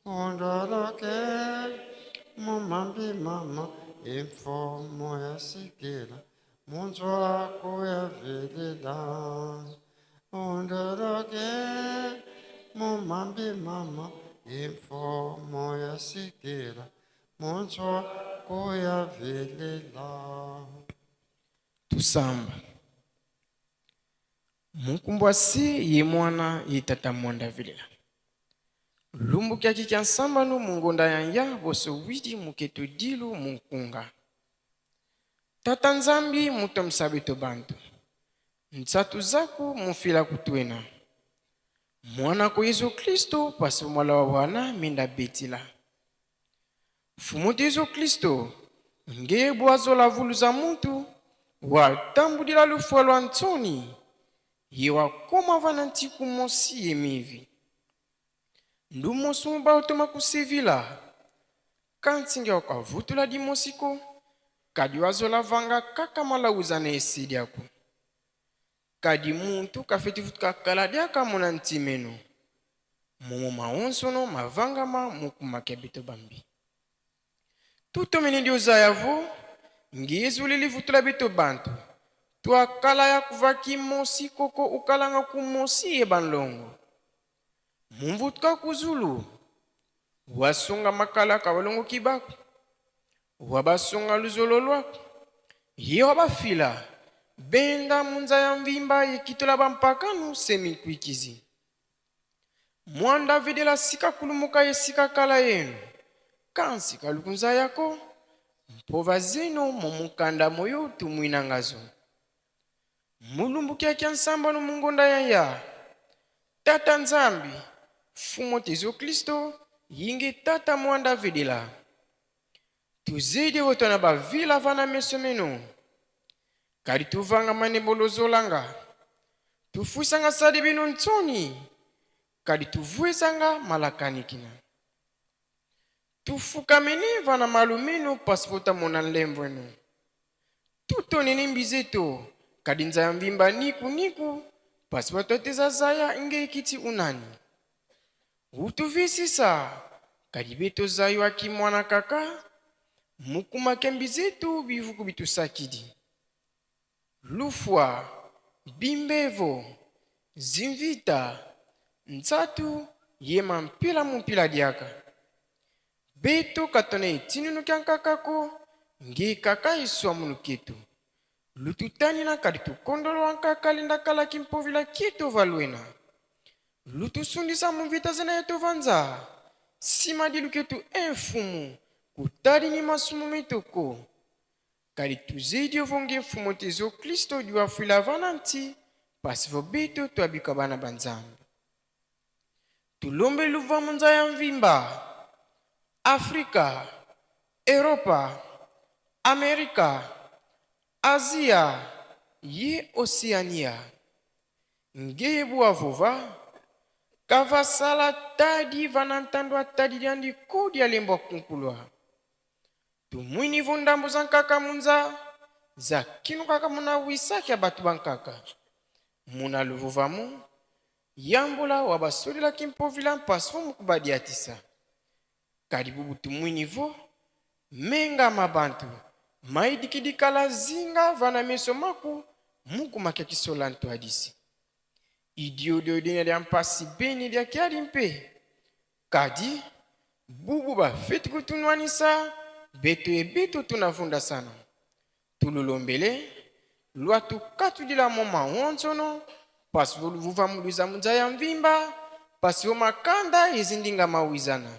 Ondoloke Mumambi mama imfomo yasikila Munzwako yavelela Ondoloke Mumambi mama imfomo yasikila Munzwako yavelela. Tusamba. Mukumbwasi ye mwana ye tata mwanda velela lumbukiaki kya nsambano mungonda ya ya boso widi muketo dilu munkunga. Tata Nzambi muto msabeto bantu ntsatu zaku mufila kutwena mwana ko Yesu Kristo pasi mwala wa wana minda betila. Fumu Yesu Kristo nge bwazo vulu za muntu watambulila lufwa lwa ntsoni ye wakoma vana ntiku mosi ye mivi. Ndu mosi mubauto makusevila kantinge wakavutula dimosiko kadi wazola vanga kaka malauza na esidi ako kadi muntu kafeti vutuka kala diaka mona ntimeno momo maonsono mavangama mukumaka beto bambi. Tutomene dioza yavo ngezu lilivutula beto bantu. Twakala ya kuvaki mosi koko ukalanga ku mosi ye banlongo. Mumvutuka kuzulu wasunga makala kawalongo kibaku wabasunga luzolo lwaku ye wabafila benda munza ya mvimba yekitola bampakanu semikwikizi. Mwanda videla sika kulumuka ye kala yenu kansi kalukunza yako mpova zeno momukanda moyo tumwinangazo. Mulumbukia kya nsambano mungonda ya tata Nzambi fumo tezo Kristo yinge tata mwanda videla tuzidi wotona bavila vana meso meno. Kadi tuvanga manebolo zolanga. Tufusanga sadi bino ntsoni. Kadi tuvwezanga malakanikina. Tufukamene vana malumeno pasipota mona nlemvweno tutonene mbizeto kadi nzaya mvimba niku niku pasipoto teza zaya nge ikiti unani. Utuvisisa kadi beto zayo aki mwana kaka mukumake mbizetu bivuku bitusakidi. Lufwa bimbevo zimvita ntsatu yema mpila mumpila diaka. Beto katone etinunu kya nkakako nge kaka eswa munu ketu. Lututanina kadi tukondolo nkaka linda kalaki mpovila kieto valwena. Lutusundisa mumvita zena yeto vanza. Sima dilu ketu enfumu kutali ni masumu metoko. Kadi tuzidi ovonge mfumu tezo Kristo diwafuila vana nti pasi vo beto twabika bana ba Nzambe. Tulombe luva munza ya mvimba. Afrika, Europa, Amerika, Asia, ye Oceania. Nge buavova kavasala tadi vana ntando atadi diandi kodi alembwa kunkulwa. Tumwini vo ndambo za nkaka munza za kinu kaka muna wisaki ya batu bankaka. Muna luvuvamu yambula wabasolelaki kimpovila mpasi mukubadiatisa. Kadi bubu tumwini vo menga mabantu maidikidikala zinga vana meso maku mukumaka kisola nto adisi. Idiodiodina lya mpasi beni lya kiali mpe. Kadi bubu bafeti kutunwanisa beto ebeto tunavunda sana. Tululombele lwatukatudila moma wonsono pasi voluvuva muluza munza ya mvimba pasi vo makanda ezindinga mawizana.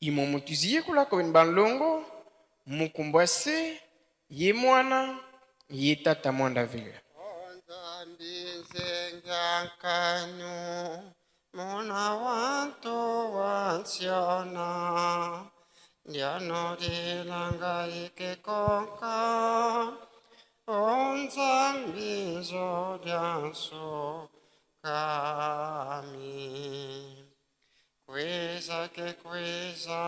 Imomo tuziyekola kobeni banlongo mukumbwa se ye mwana ye tata mwanda velela. Nzengankanu muna wantu wansiona ndianorilanga ikekonka onzambizo lyanso kami kwiza ke kwiza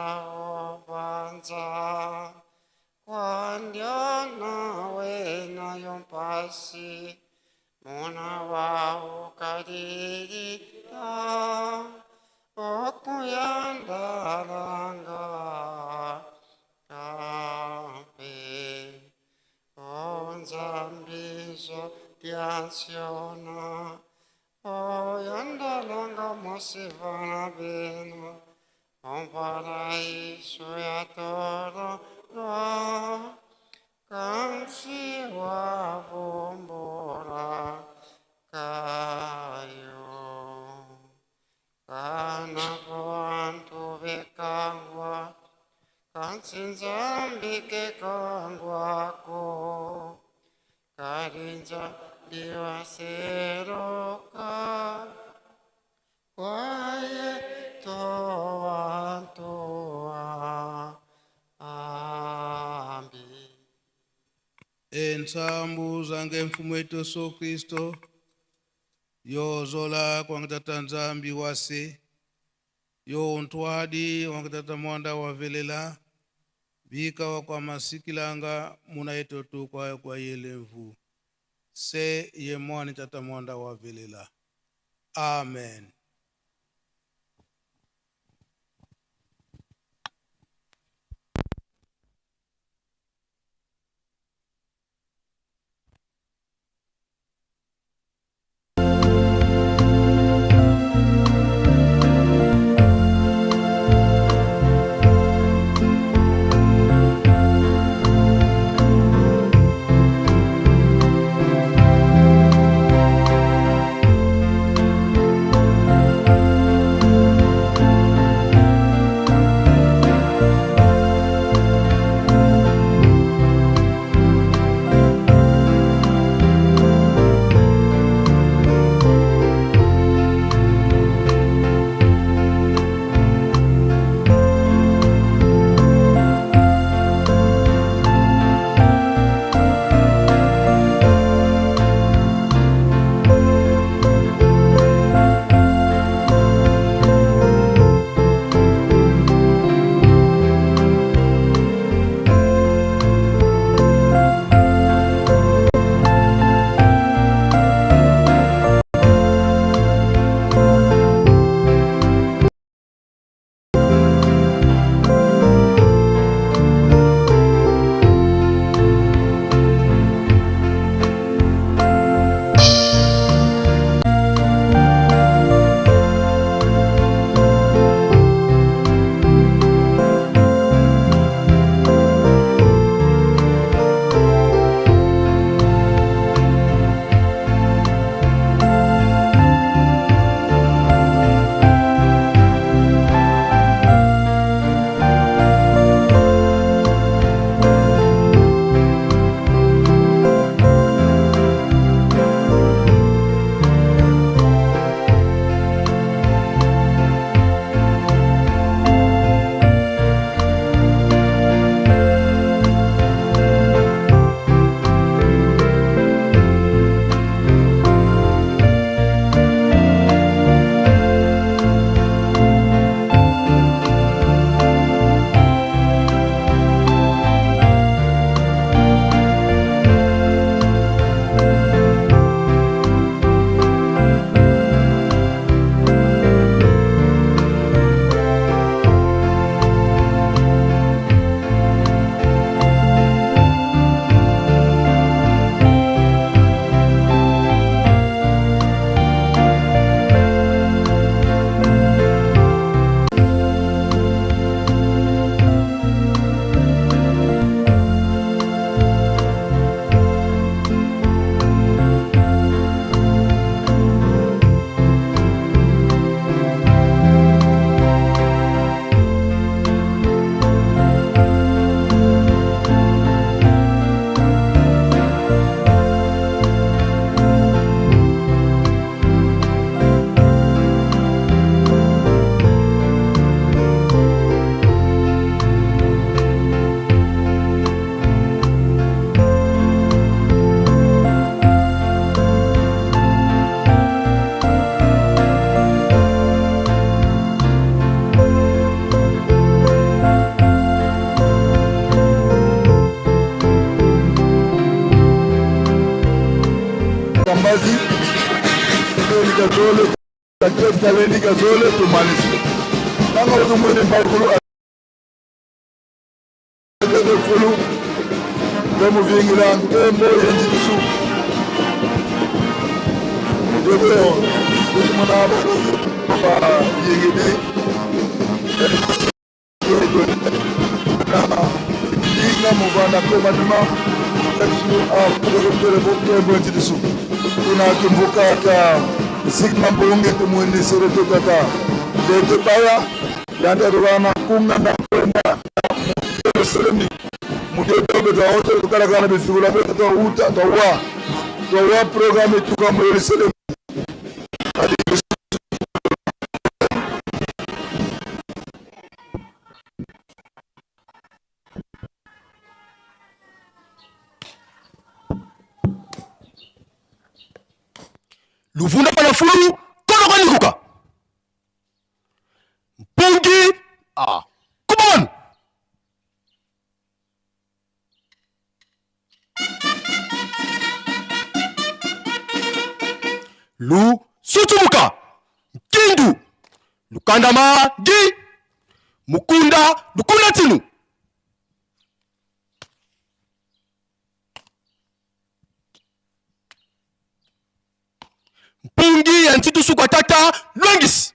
obanza kwandiona wena yompasi muna waukaririra okuyandaranga kampe onzambizo diansiona oyandalanga mosivana beno omparaiso yatororwa kansi wavumbura kayo kana vantu vekangwa kansi nzambi kekangwako karinza ndiwaseroka kwaye towantoa ambi. Ensambu zange mfumo wetu Yesu Kristo yozola kwangitata Nzambi wase yo ntwadi wangitata mwanda wavelela bika wa kwa masikilanga muna yetu kwa kwa yelemvu se ye mwani tata mwanda wavelela. Amen. Kaleni Gazole tumalisi. Nanga utumwene mpaikulu akete fulu tomuvingila ntembo yenjikisu. Mujebe kutumana ba yingidi. Inga muvanda commandement akukekele kuna kimvuka ka zikma mbunge tumwinisire tukaka ndete baya yandarwana kunga na kwenda Yerusalemu mudetobe twaote tukalakana bifikula betu twauta twawa twawa programu tuka mu Yerusalemu. Luvunda panafulu konokonikuka mpungi ah, come on. Lu sutumuka nkindu lukandama gi mukunda lukunda tinu. Mpungi ya ntitu sukwa tata lwengisi.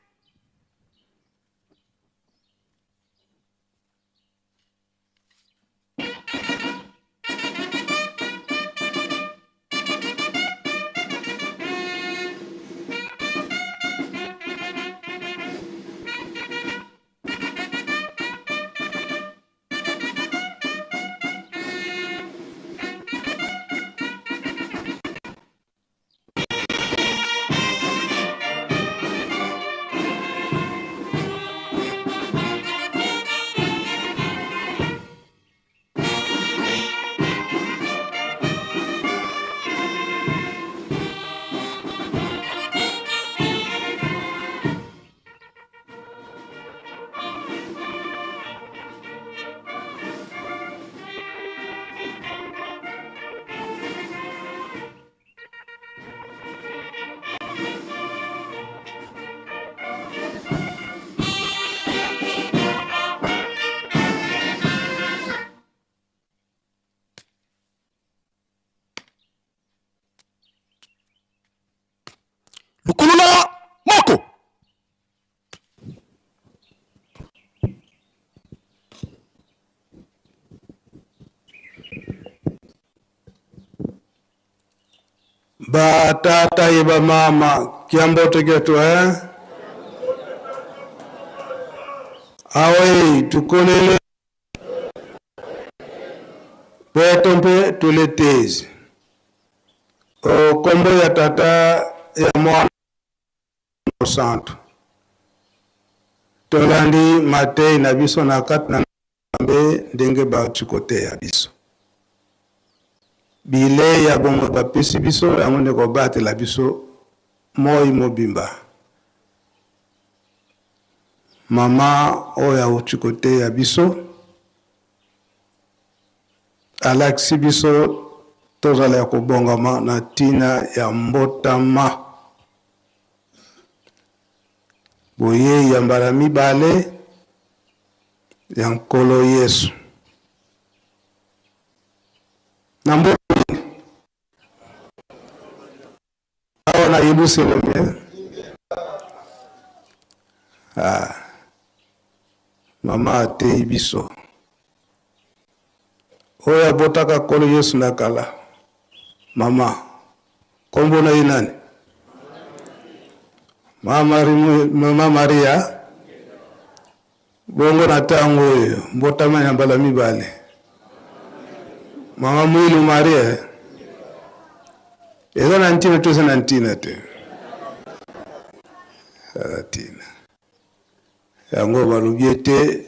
Lukulula moko. Ba tata ye ba mama kiambote ketu eh? Awe tukolele peto mpe tuletezi o kombo ya tata ya mwana mosantu tolandi matei na biso na kati na Nzambe ndenge bauti koteya biso bilei ya bomoi bapesi biso yango nde kobatela biso moi mobimba. Mama oyo auti koteya biso alakisi biso tozala ya kobongama na ntina ya mbotama boyei ya mbala mibale ya Nkolo Yesu. Na mboka nini? Awa na Yelusalemi. Eh? Ah. Mama ateyi biso oyo abotaka Nkolo Yesu na kala. Mama, kombo na ye nani? Mama, Mama Maria. Bongo na ntango oyo mbotama ya mbala mibale mama Mwilu Maria eza na ntina to eza na ntina te? Eza ntina. Yango balobi ete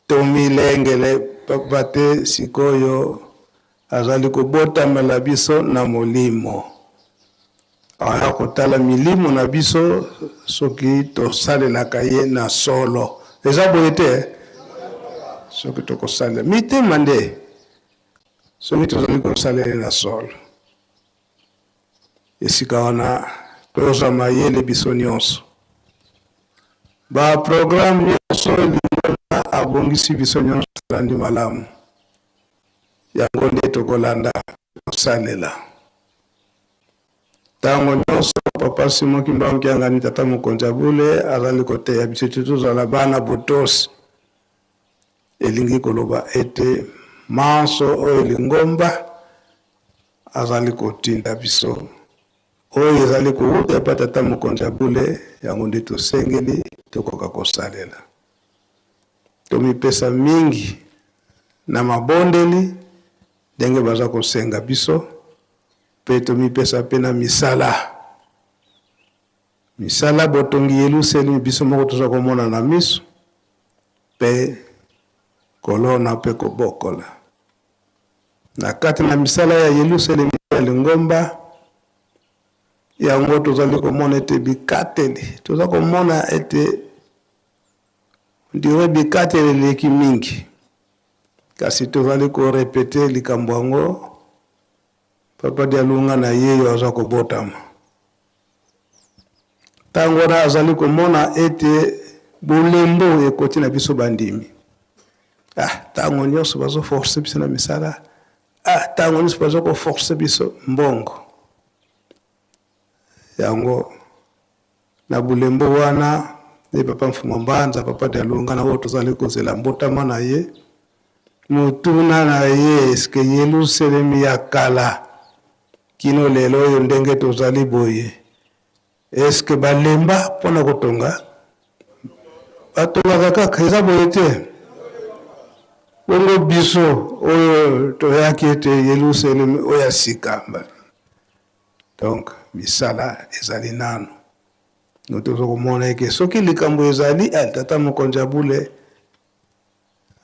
tomilengele papa te sikoyo azali kobotamela biso na molimo. Aya kotala milimo na biso soki tosalelaka ye na solo. Eza boye te? Soki tokosalela mitema nde, soki tozali kosalela ye na solo, esika wana tozwa mayele biso nyonso. Ba programme nyonso lingomba abongisi biso nyonso tolandi malamu. Yango nde tokolanda kosalela. Ntango nyonso Papa Simon Kimbangu Kiangani, tata mokonzi ya bule, azali koteya biso ete tozala bana botosi. Elingi koloba ete manso oyo lingomba azali kotinda biso, oyo ezali kowuta epai tata mokonzi ya bule, yango nde tosengeli tokoka kosalela. Tomipesa mingi na mabondeli ndenge baza kosenga biso, mpe tomipesa mpe na misala. Misala botongi Yelusalemi biso moko toza komona na miso, mpe kolona mpe kobokola. Na kati na misala ya Yelusalemi ya lingomba yango, tozali komona ete bikateli, toza komona ete ndire bikateli eleki mingi, kasi tozali korepete likambo yango. Papa Dialunga na ye yo aza kobotama ntango wana azali komona ete bolembo ekoti na biso bandimi. Ah, ntango nyonso bazoforce biso na misala, ah, ntango nyonso baza koforce biso mbongo. Yango na bolembo wana nde Papa Mfumu Mbanza, Papa Dialunga na oyo tozali kozela mbotama na ye, motuna na ye eske Yelusalemi ya kala kino lelo oyo ndenge tozali boye, eske balemba mpona kotonga? Batongaka kaka, eza boye te? Bongo biso oyo toyaki ete Yelusalemi oyo ya sika, donc misala ezali nano. No toza komona eke soki likambo ezali, tata mokonzi ya bule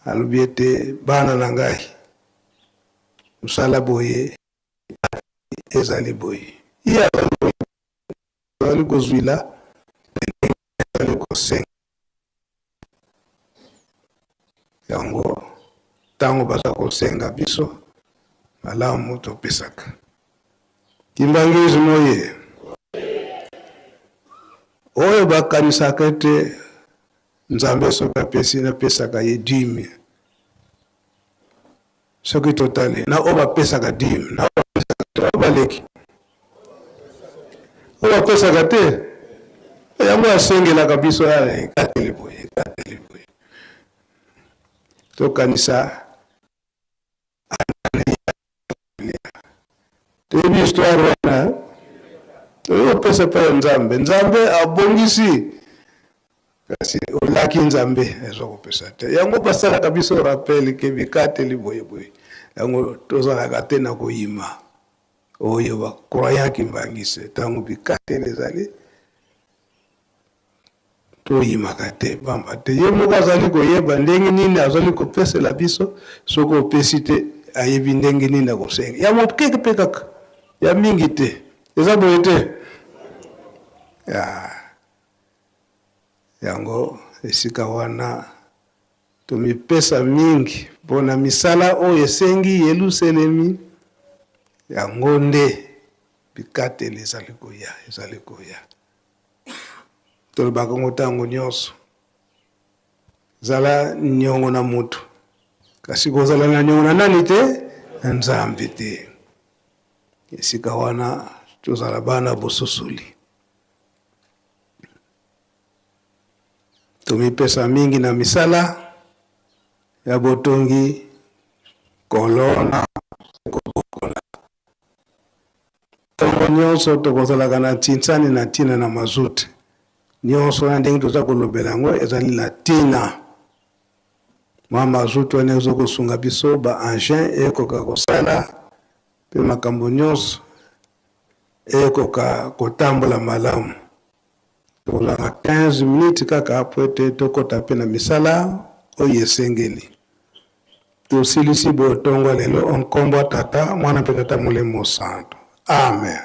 alobi ete bana na ngai, mosala boye ezali boye, ye azali kozwila, azali kosenga yango. Ntango baza kosenga biso malamu, topesaka. Kimbanguisme oye oyo bakanisaka ete Nzambe soki apesi, napesaka ye dime. Soki totali na oyo bapesaka dime na oyo bapesaka te, oyo baleki oyo bapesaka te, yango asengelaka biso ekateli boye, ekateli boye. Tokanisa, toyebi histoire wana, toyebi kopesa epai ya Nzambe. Nzambe abongisi, kasi olaki Nzambe eza kopesa te. Yango basalaka biso rappel ke bikateli boye boye, yango tozalaka te na koyima. Oyo bacroyant kimbangise, ntango bikateli ezali, toyimaka te, pamba te ye moko azali koyeba ndenge nini azali kopesela biso. Soki opesi te, ayebi ndenge nini akosenga ya moke mpe kaka ya mingi te. Eza boye te? Ya yango esika wana tomipesa mingi mpona misala oyo esengi Yelusalemi. Yango nde bikateli ezali koya, ezali koya. Tolobaka ngo ntango nyonso, zala niongo na motu, kasi kozala na niongo na nani te? Na Nzambe te. Esika wana tozala bana bososoli, tomipesa mingi na misala ya botongi, kolona, kobokola. Ntongo nyonso tokozalaka na ntinsani na ntina na mazout. Nyonso wana ndenge toza kolobela yango ezali na ntina. Mwa mazout wana ezo kosunga biso ba engin ekoka kosala mpe makambo nyonso ekoka kotambola malamu. Tokozalaka 15 minutes kaka po ete tokota mpe na misala oyo esengeli. Tosilisi botongo lelo o nkombo ya Tata, Mwana mpe Tata Molimo Mosantu. Amen.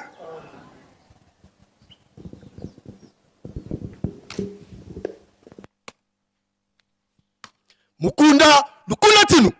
Mukunda lukunda tinu.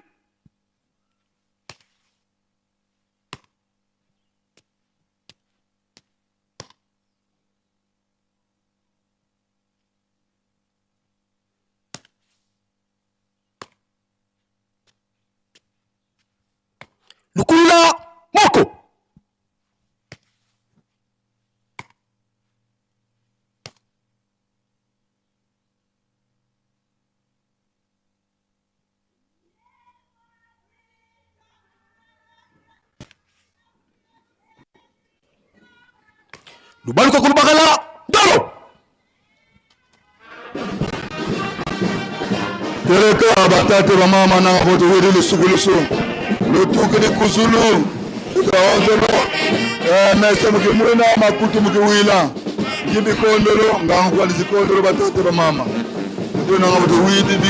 Lubaluka kulubakala ndolo. Teleka batate bamama nanga voto wili lusuku lusu lutuki likuzulu ikaonzolo mese mukimwina makutu mukiwila ngibikondolo ngangukwali zikondolo batate bamama ndio nanga voto wili bi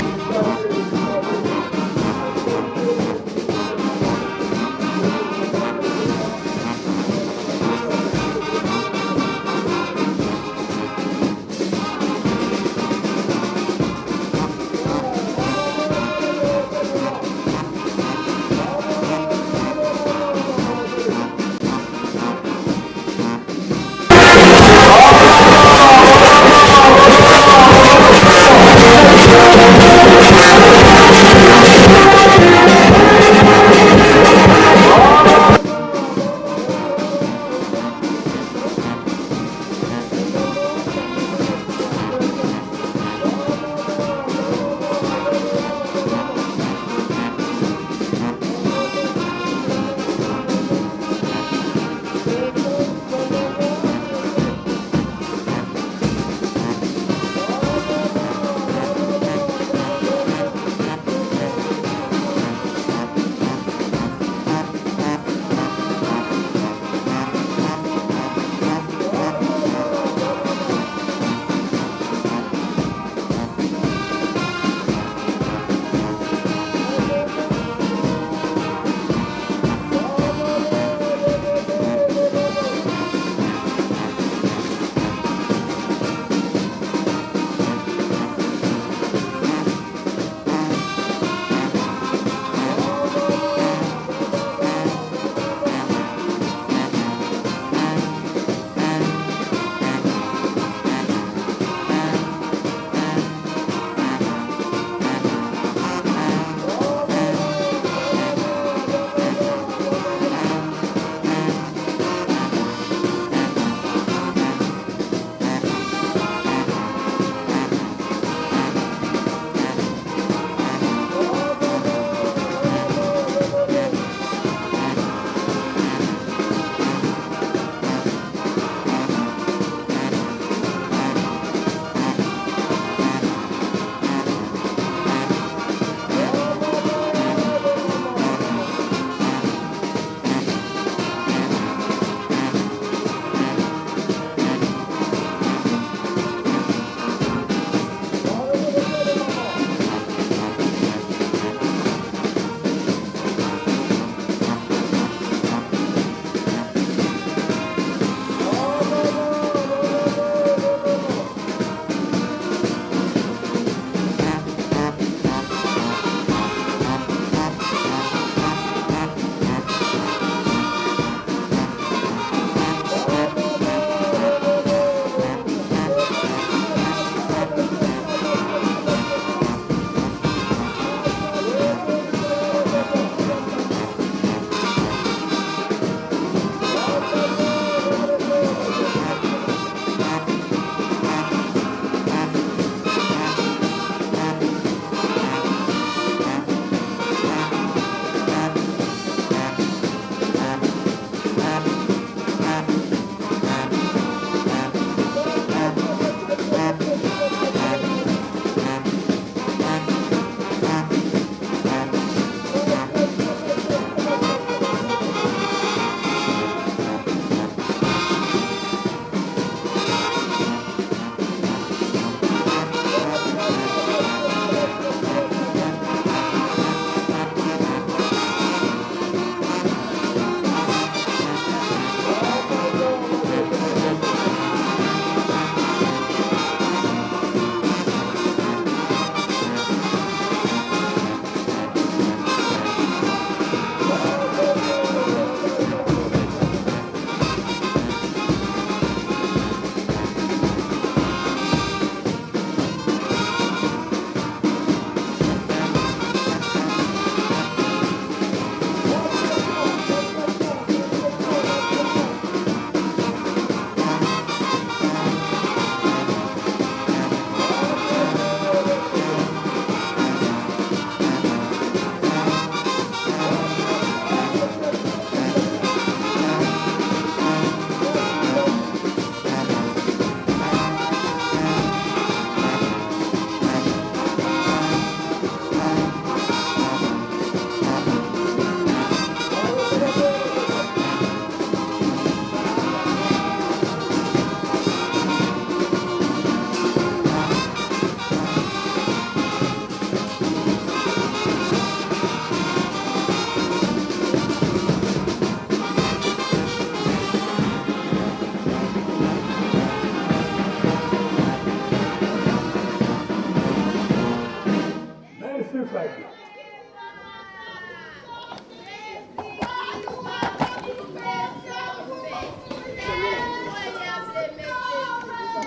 Kazadi.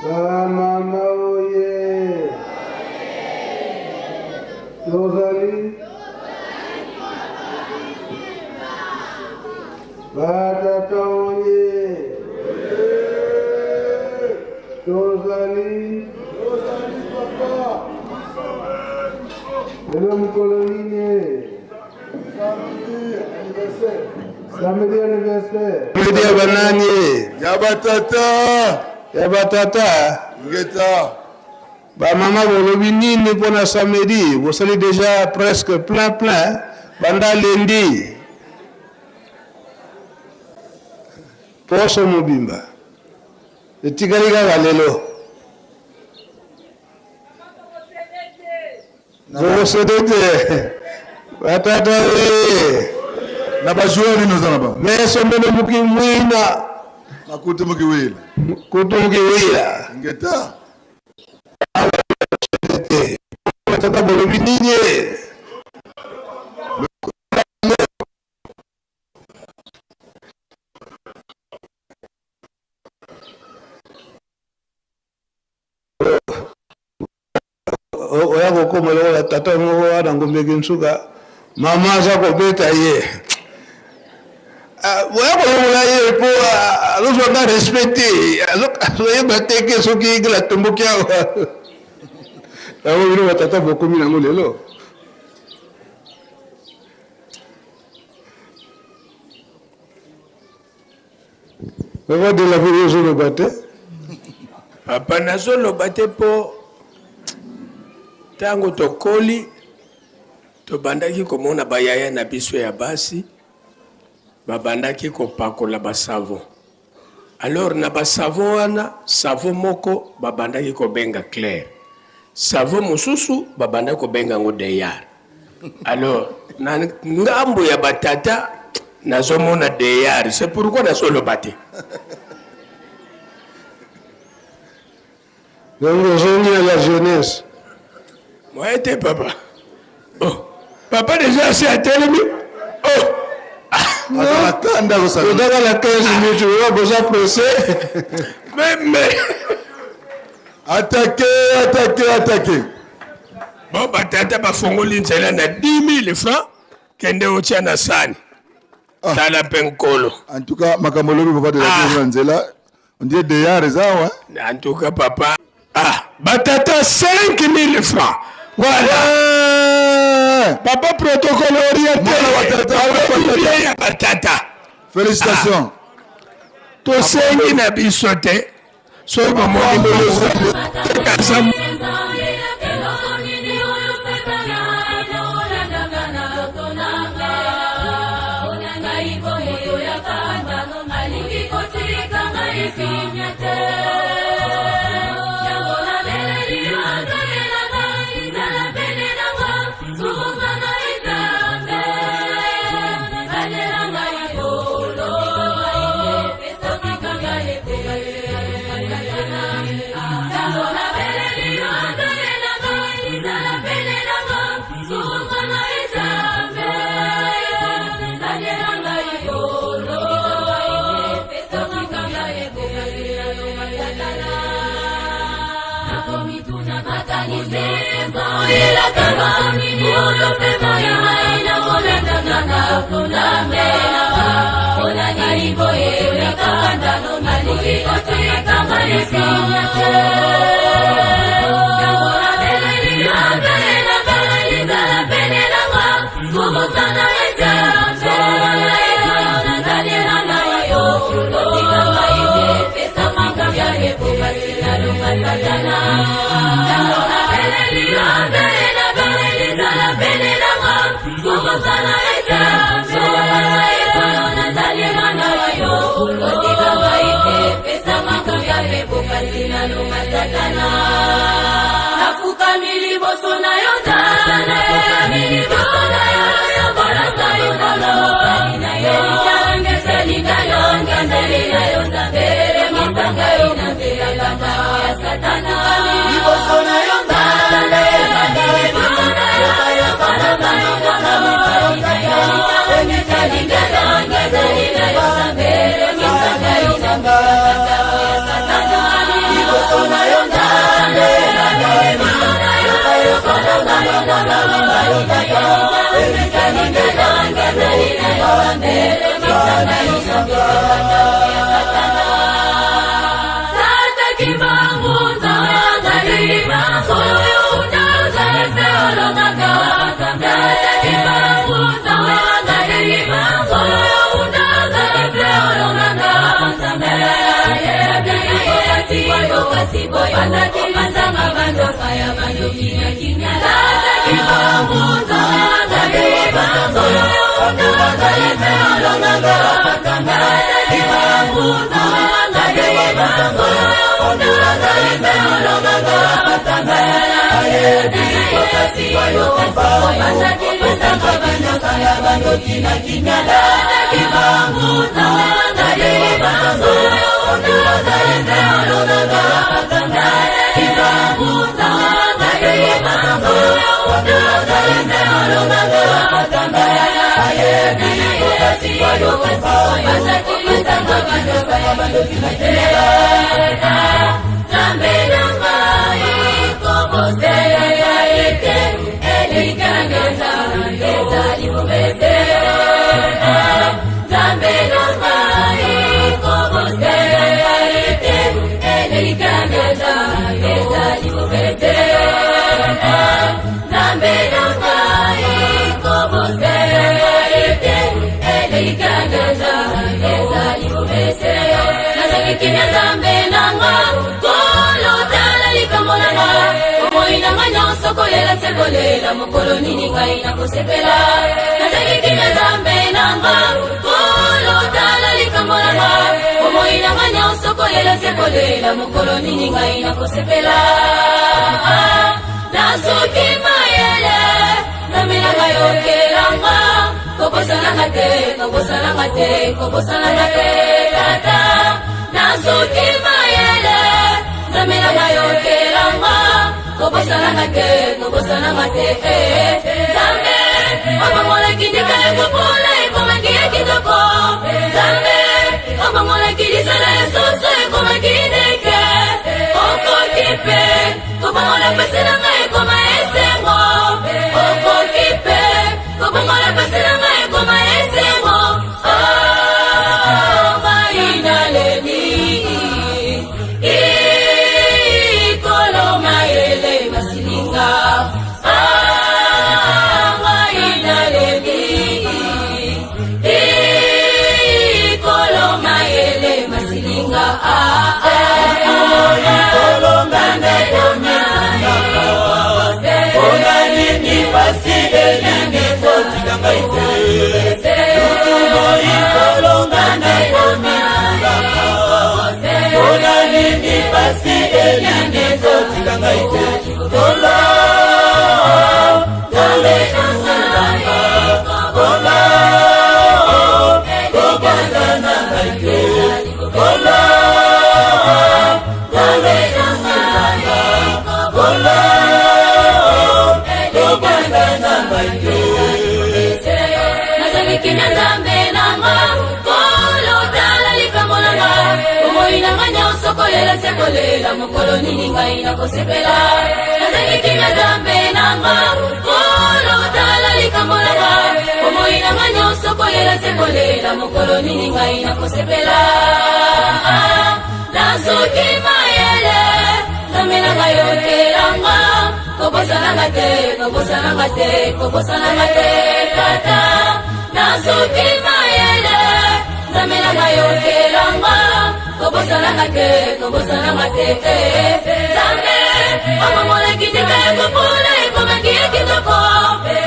Bamama oye! Tozali batata oye! Tozali lelo mokolo nini? Samedi anniversaire. Samedi ya banani? Ya batata. Ya batata. Ngeta. Bamama bolobi nini mpona samedi? Bosali déjà presque plein plein banda lundi. Poso mobimba. Etikali kaka lelo. Bokosede te. Batata we. Na bajoueur nini oza na bango? Meso mbele mukimwina. Na kutu mukiwila. Kutu mukiwila. Ngeta. Batata bolobi nini? Oya kokoma lokola tata moko wana ngombeki nsuka mama aza kobeta ye, oya kolongola ye mpo azozwa nga respect te, azoyeba te ke soki ngela tomboki awa. Yango bino batata bokomi nango lelo. Papa de la vie, ozoloba te? Papa, nazoloba te mpo ntango tokoli tobandaki komona bayaya na biso ya basi babandaki kopakola basavon. Alors na basavon wana, savon moko babandaki kobenga Claire, savon mosusu babandaki kobenga yango Deyar. Alors na ngambo ya batata nazomona Deyar, c'est pourquoi nazoloba te. Donc ozongi na la jeunesse. Moye te papa. Oh, papa déjà asi atelemi. Oh. Tozaka na 15 minutes, oyo boza pressé. Mais Attaquez, attaquez, attaquez. Bon, batata bafongoli nzela na 10 000 francs, kende otia na sani. Tala mpe nkolo. En tout cas, makambo lobi papa de la vie na nzela, on dirait Deyar eza awa. En tout cas papa, ah, batata 5 000 francs. Voilà. Papa protocole orienté. Bien ya batata. Félicitations. Tosengi na biso te soki bomoni kasa. Nafukami liboso na yo Nzambe, liboso na yo Nzambe. yo tata elikya na ngai ezali na yo Nzambe Tata Kimbangu, Nzambe azali, solo yo utaza ese olongaka. Tata Kimbangu, Nzambe azali, solo yo utaza ese olongaka. Tata Kimbangu, Nzambe azali, solo yo utaza ese olongaka. Tata Kimbangu, Nzambe azali, solo yo utaza ese olongaka. Nzambe na ngai koboselela ete elikangeza ezali bobese Nzambe na ngai koboselela ete elikangeza ezali bobese Nzambe na ngai koboselela ete elikangeza ezali bobese nazali kimia Nzambe na nga kolotala likambo na nga bomoi na nga nyonso kolela se kolela mokolo nini ngai nakosepela nazali kimia Nzambe na nga kolotala likambo na nga bomoi na nga nyonso kolela se kolela mokolo nini ngai nakosepela nasuki mayele Nzambe na ngai okelanga kobosananga te kobosananga te kobosananga te tata nasuki mayele Nzambe na ngai okelanga kobosananga te kobosananga te eh. Nzambe obongolaki ndika ya kopola ekomaki ya kitoko Nzambe obongolaki lisala ya soso ekomaki ndeke okoki mpe kobongola pasi na ngai ekoma esengo okoki mpe kobongola pasi na ngai ekoma esengo Oh, ngai naleli ikolo mayele masilinga Ah, ngai naleli ikolo mayele masilinga Ah, ah, ah, Nzambe na ngai mpona nini pasi elingi kotika ngai te lutumo ikolonga na komitungaka mpona nini pasi elingi kotika ngai te kolo kolo sunganga kolo kobosana ngai te kolo kolo sunganga kolo kobosana ngai te nazali kimia Nzambe na nga kolotala likambo na nga bomoi na nga nyonso kolela se kolela mokolo nini ngai nakosepela nazali kimia Nzambe na nga kolotala likambo na nga bomoi na nga nyonso kolela se kolela mokolo nini ngai nakosepela nasuki mayele Nzambe na ngai okelanga kobosananga te kobosananga te kobosananga te tata nasuki mayele Nzambe na ngai okelanga kobosananga te kobosananga te eh. Nzambe obongolaki ndika ya kopola ekomaki ya kitoko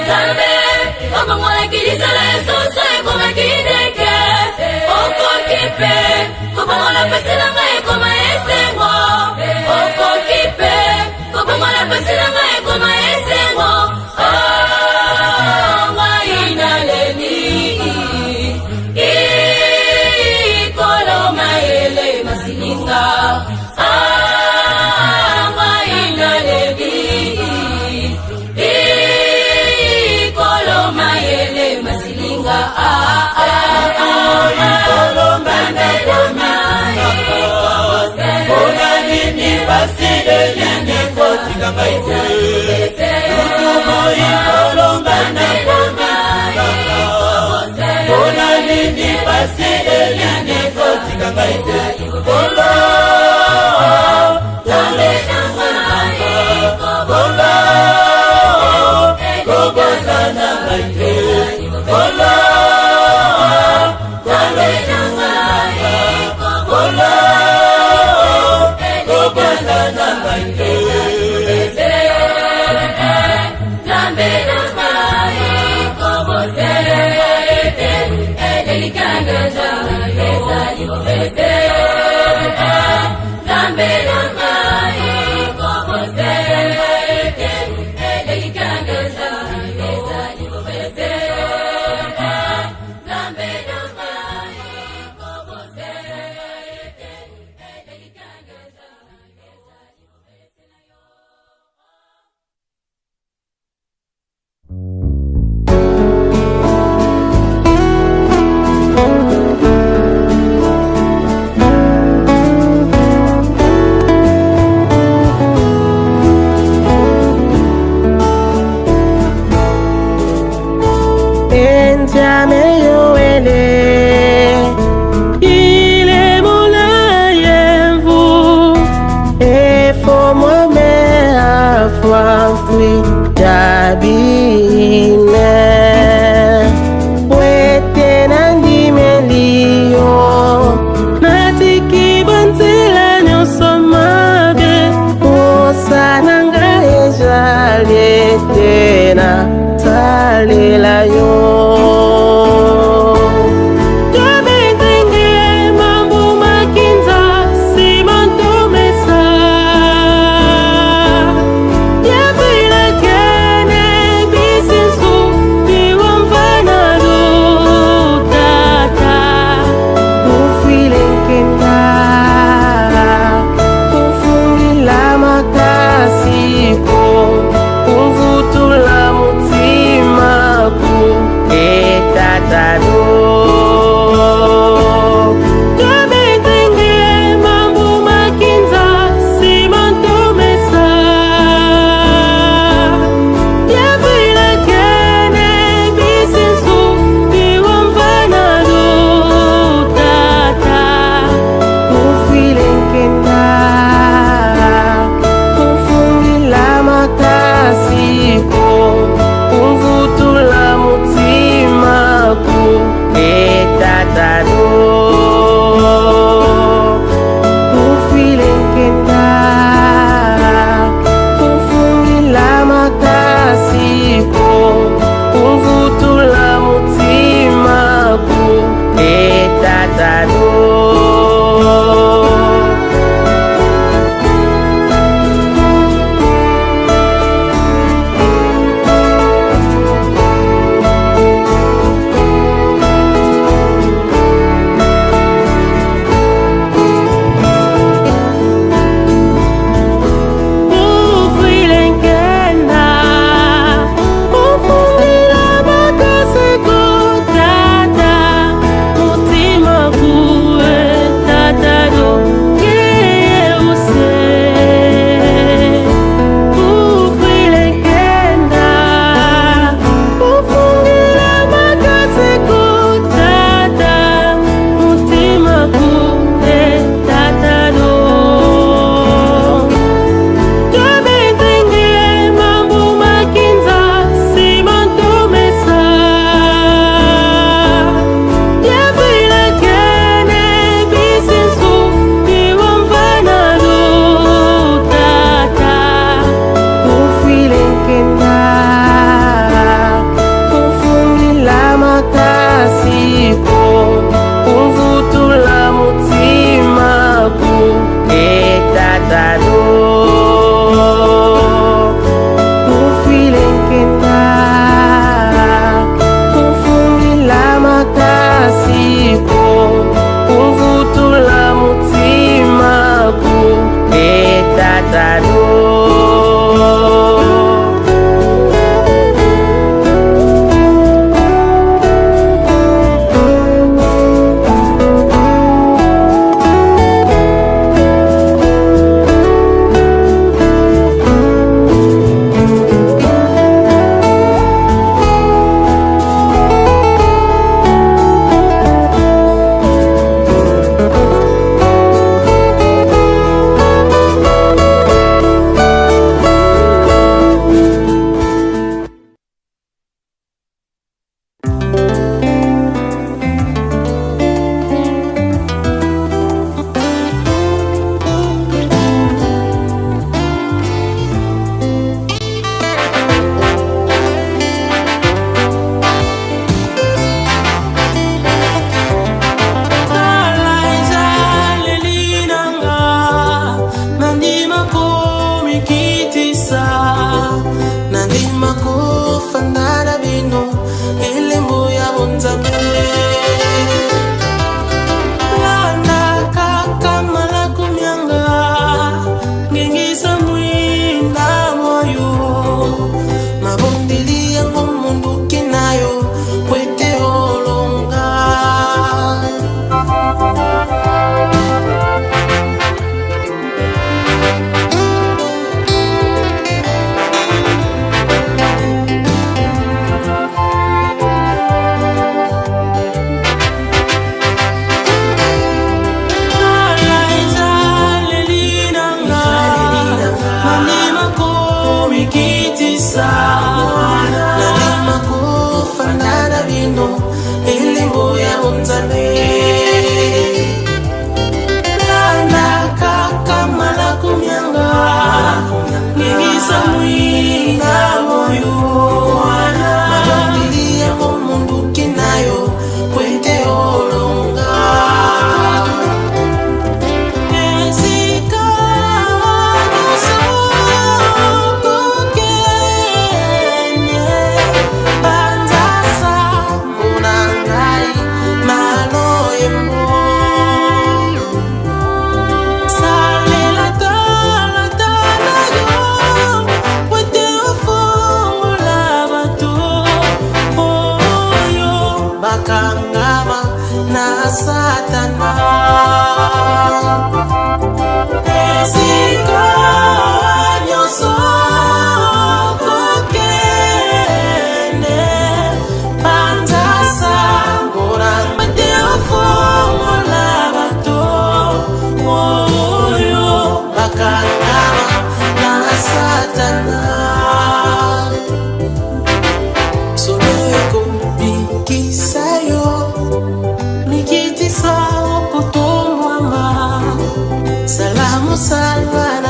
Nzambe obongolaki lisala ya soso ekomaki ndeke okoki mpe kobongola pasi na ngai ekoma esengo okoki mpe kobongola pasi na ngai ekoma esengo Oh, ngai naleli ikolo mayele masilinga Ah, ngai naleli ikolo mayele masilinga Ah, ah, ah, ah. Nzambe na ngai mpona nini pasi elingi kotika kotika ngai te. Kutu moi kolonga nakomitungaka mpona nini pasi elingi kotika ngai te. Kolo, Kolo, Kolo, kobosana ngai te. Kolo, Kolo, Kolo, kobosana ngai te. Nzambe na ngai kobosana ngai te, edelikanga Nzambe ezali bobele. Nzambe na ngai kobosana ngai te, edelikanga Nzambe ezali bobele. Nzambe na ngai kobosana ngai te, edelikanga Nzambe ezali bobele na yo. Nzambe yoele ile molayevu efomome afwafwi tabine wete nandimeliyo natiki banzela nyonso mabe posa na ngai ezali ete na salela yo. Tobenzenge mambu makinza nsima ntomesa yavilakene bisinsu biwamvanado tata kufile nkenda kufungila makasi po kumvutula mutima ku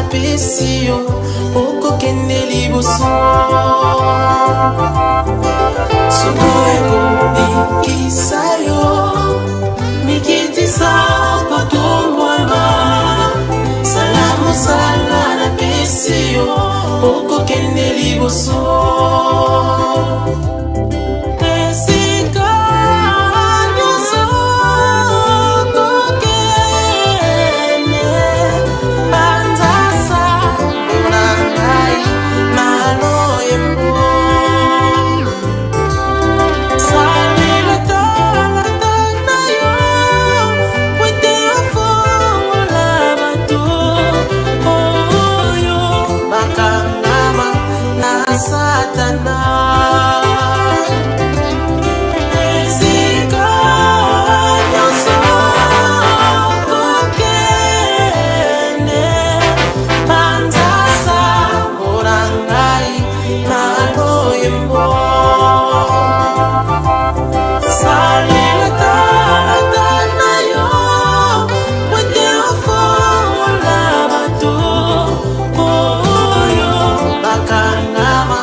napesi yo okokende liboso soko ekobikisa yo mikitisa okotombwama sala mosala napesi yo okokende liboso esika nyonso okokende banzasa na ngai maloyembo salela talata na yo po ete ofongola bato oyo bakangama na satana esika nyonso kokende panzasa mpona ngai na loyembo salela tata na yo po ete ofongola bato oyo bakangama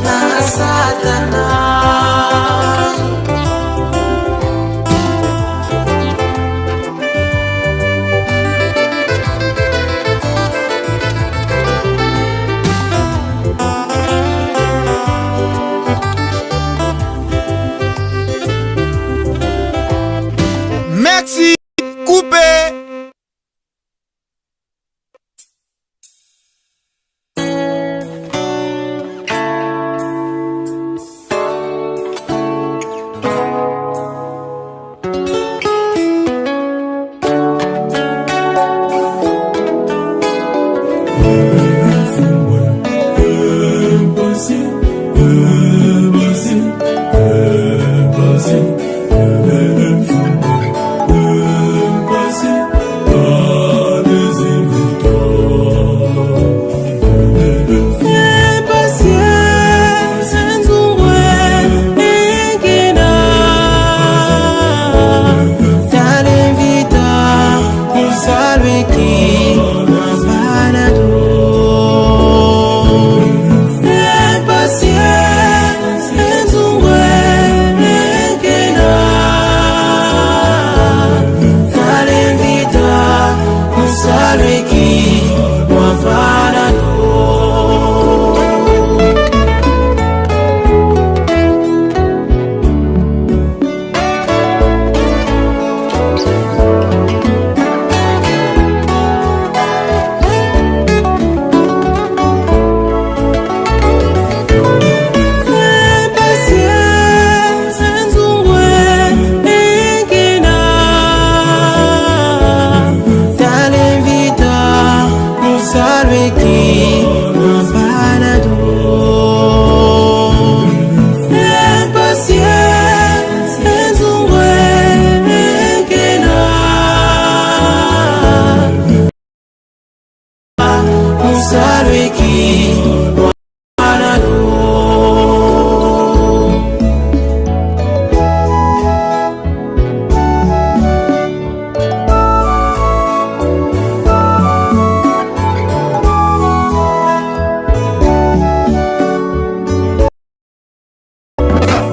na satana. Merci, coupé.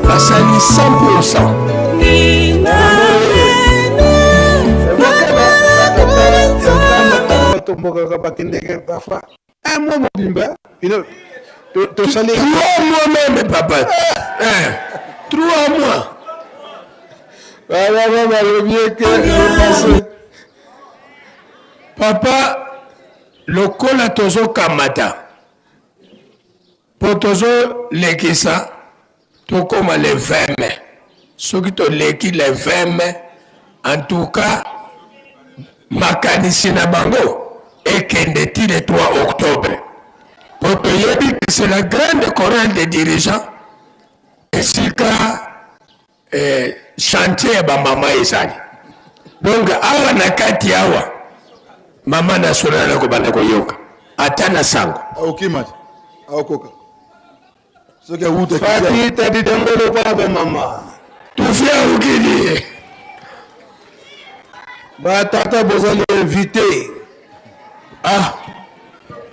Basali 100%. Batombokaka bakendeke parfois un mois mobimba tosali trois mois même papa eh, 3 mois. Baba balobi eke epase. Papa, lokola tozokamata mpo tozolekisa, tokóma le 20 mai. Soki toleki le 20 mai, en tout cas makanisi na bango ekende ti le 3 octobre, po toyebi que c'est la grande chorale des dirigeants esika chantier ya bamama ezali. Donc awa na kati awa, mama nationale akobanda koyoka ata na sango. Aokima te, aokoka soki awuta. Fati tadi dangolo baba mama. Tufi aukili. Batata bozali invité. Ah.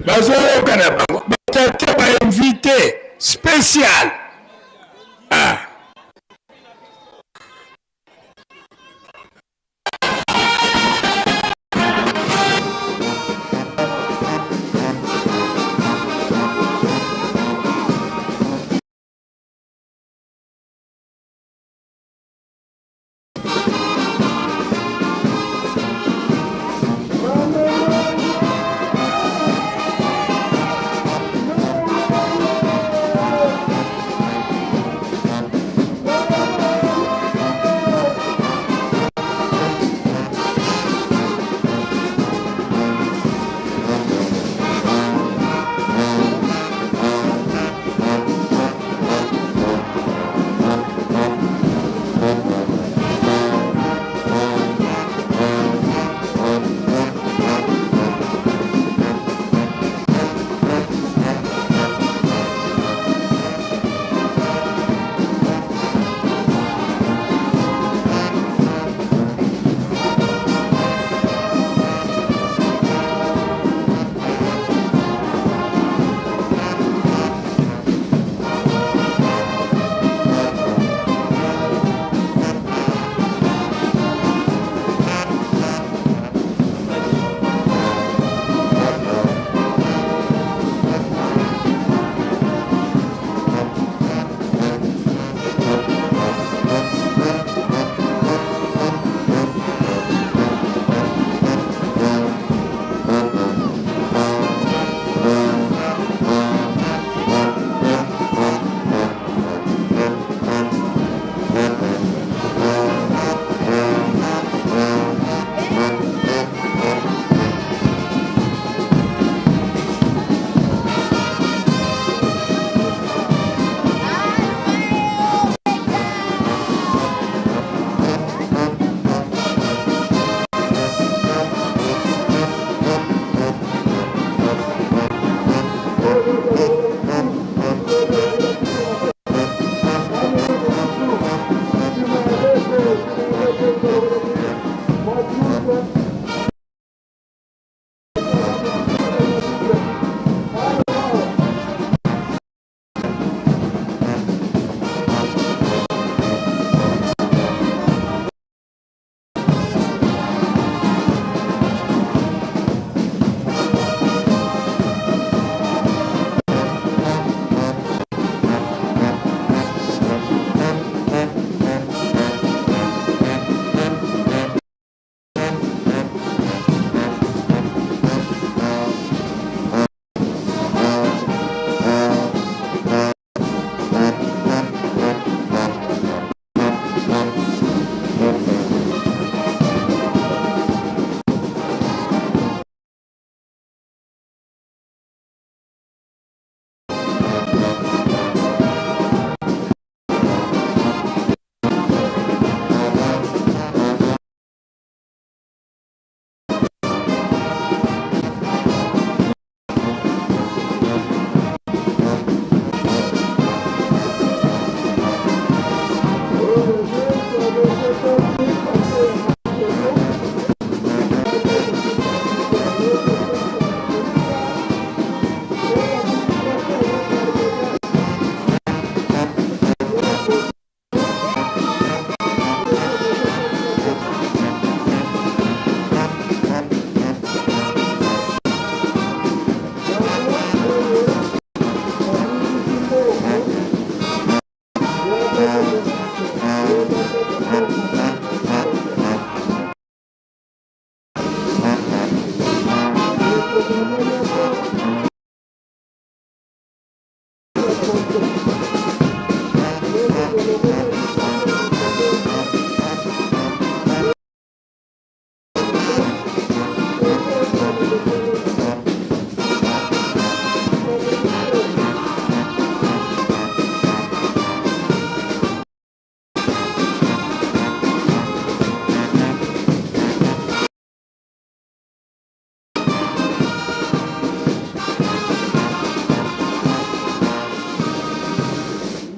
Bazoyoka na bango batata ba invité spécial. Ah.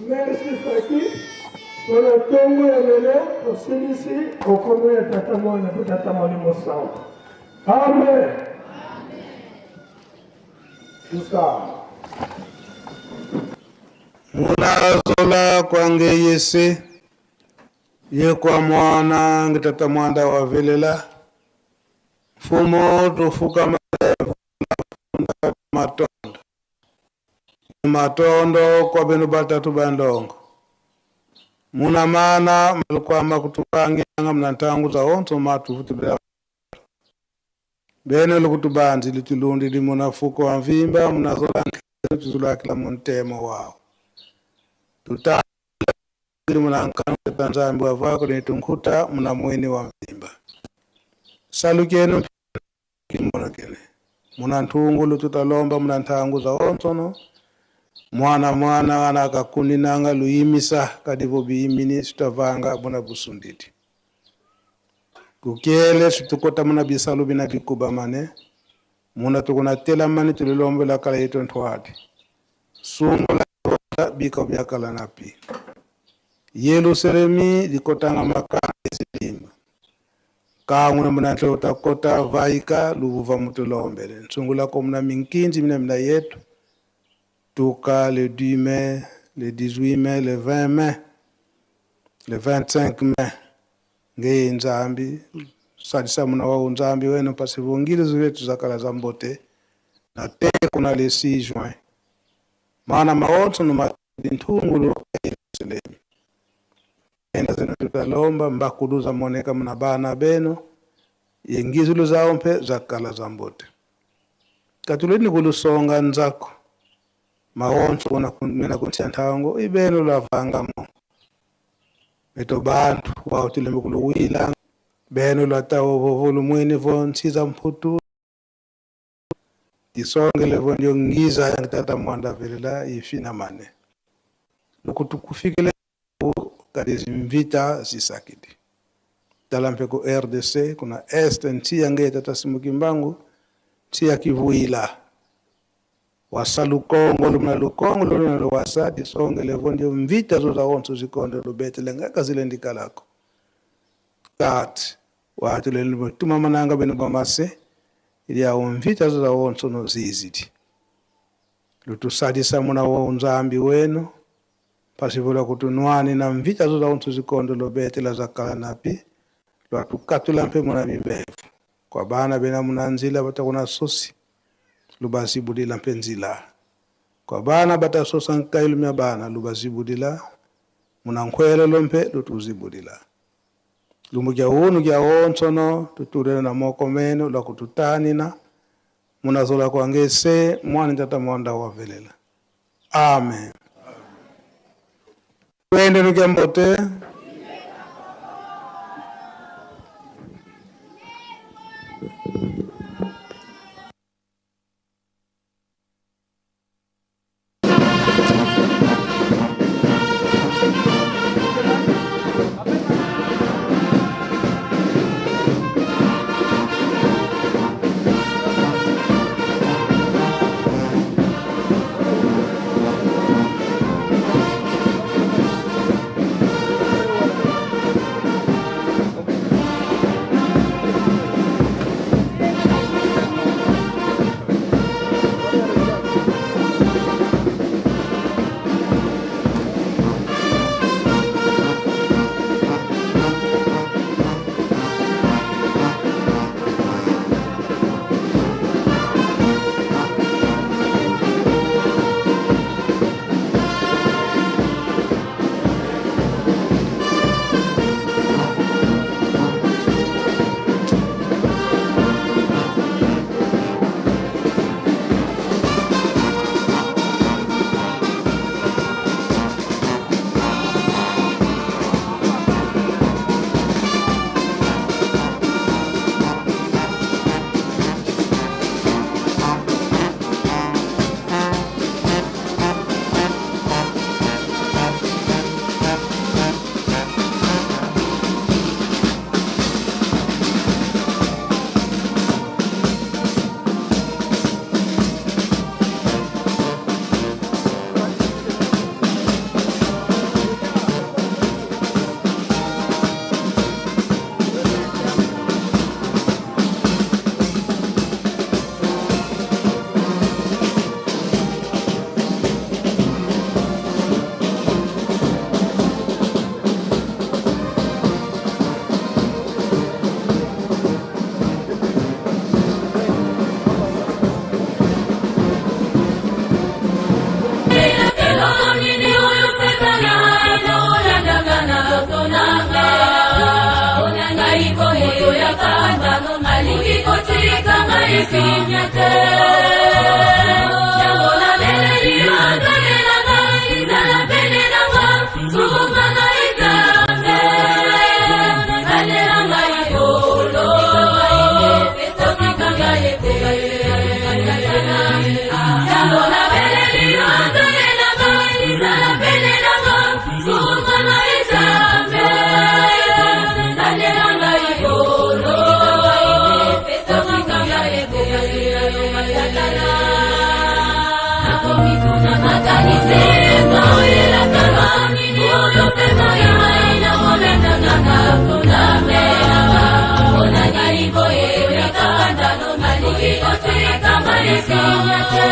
Merci Faki mpona ntongo ya lelo tosilisi okomo ya tata mwana mpe tata molimo sango amen. Tusama. Munazola kwange yese ye kwa mwana ngitata mwanda wa velela mfumo tufuka matondo matondo kwa benu batatu bandongo muna mana malukwama kutupangianga mna ntangu za onso matu bene lukutubanzi litilundi limunafuko wa mvimba munazola tuzulakila muntemo wao tutali munankanu tanzambi wavako nitunkuta muna mwini wa mvimba salukenu kimonokene muna nthungulu tutalomba muna nthangu za onsono mwana mwana ana akakuninanga luyimisa kadivo biyimini sitavanga muna busunditi kukyele situkota muna bisalu bina bikuba mane muna tukuna tela mani tulilombela kala yetu nthwadi sungula bika byakala napi yeluselemi likotanga makana esilimba kangwe muna tlota vaika luvuva mutulombele nsungula ko muna minkinzi mina mina yetu tuka le 10 mai le 18 mai le 20 mai le 25 mai ngeye nzambi sadisa muna wa nzambi wenu pasivungile ziletu zakala za mbote na te kuna le 6 juin mana maonso no matinthungulu yerusalemu enda zino tutalomba mbakuluza moneka muna bana beno yengizulu zawo mpe zakala za mbote katuleni kulusonga nzako maonso kuna mina kuntya nthango ibeno lavangamo beto bantu wawutulembe kuluwila beno lwatawo vovolu mwini vo ntsiza mphutu tisongele vo ndio ngiza yangitata mwanda velela ifina mane lokutukufikele kadi zimvita zisakidi tala mpe ku RDC kuna est nti yange tata simuki mbangu nti ya kivuila wasa lukongo lumna lukongo luna luwasa tisongele vo ndio mvita zo za onso zikonde lubetele ngaka zile ndikalako kat watu lelo tuma mananga beno bamase ili awo mvita zo za onso no zizidi lutusadisa muna wa nzambi wenu pasivula kutunwani na mvita zo za onso zikondo lobetela zakala napi lwatukatula mpe muna bibevu kwa bana bena muna nzila batakuna sosi lubazibudila mpe nzila kwa bana batasosa nkailu mya bana lubazibudila muna nkhwelelo mpe lutuzibudila lumbu kya unu kya onsono tutulele na moko meno lwa kututanina munazola kwangese mwana tata mwanda wavelela amen. Twende nukya mbote. kimia te. Yango nabeleli yo, Nzambe na ngai, zala pene na nga, sukuma ngai Nzambe, batela ngai kolo, otika ngai te. Yango nabeleli yo, Nzambe na ngai, zala pene na nga, sukuma ngai Nzambe, batela ngai kolo, otika ngai te. Nakomituna makanisi toyelakanga nini oyo mpe moyai nakolandanganga Nzambe nanga mpona nini boye oyakakandano nalingi kotikanga lisinya te.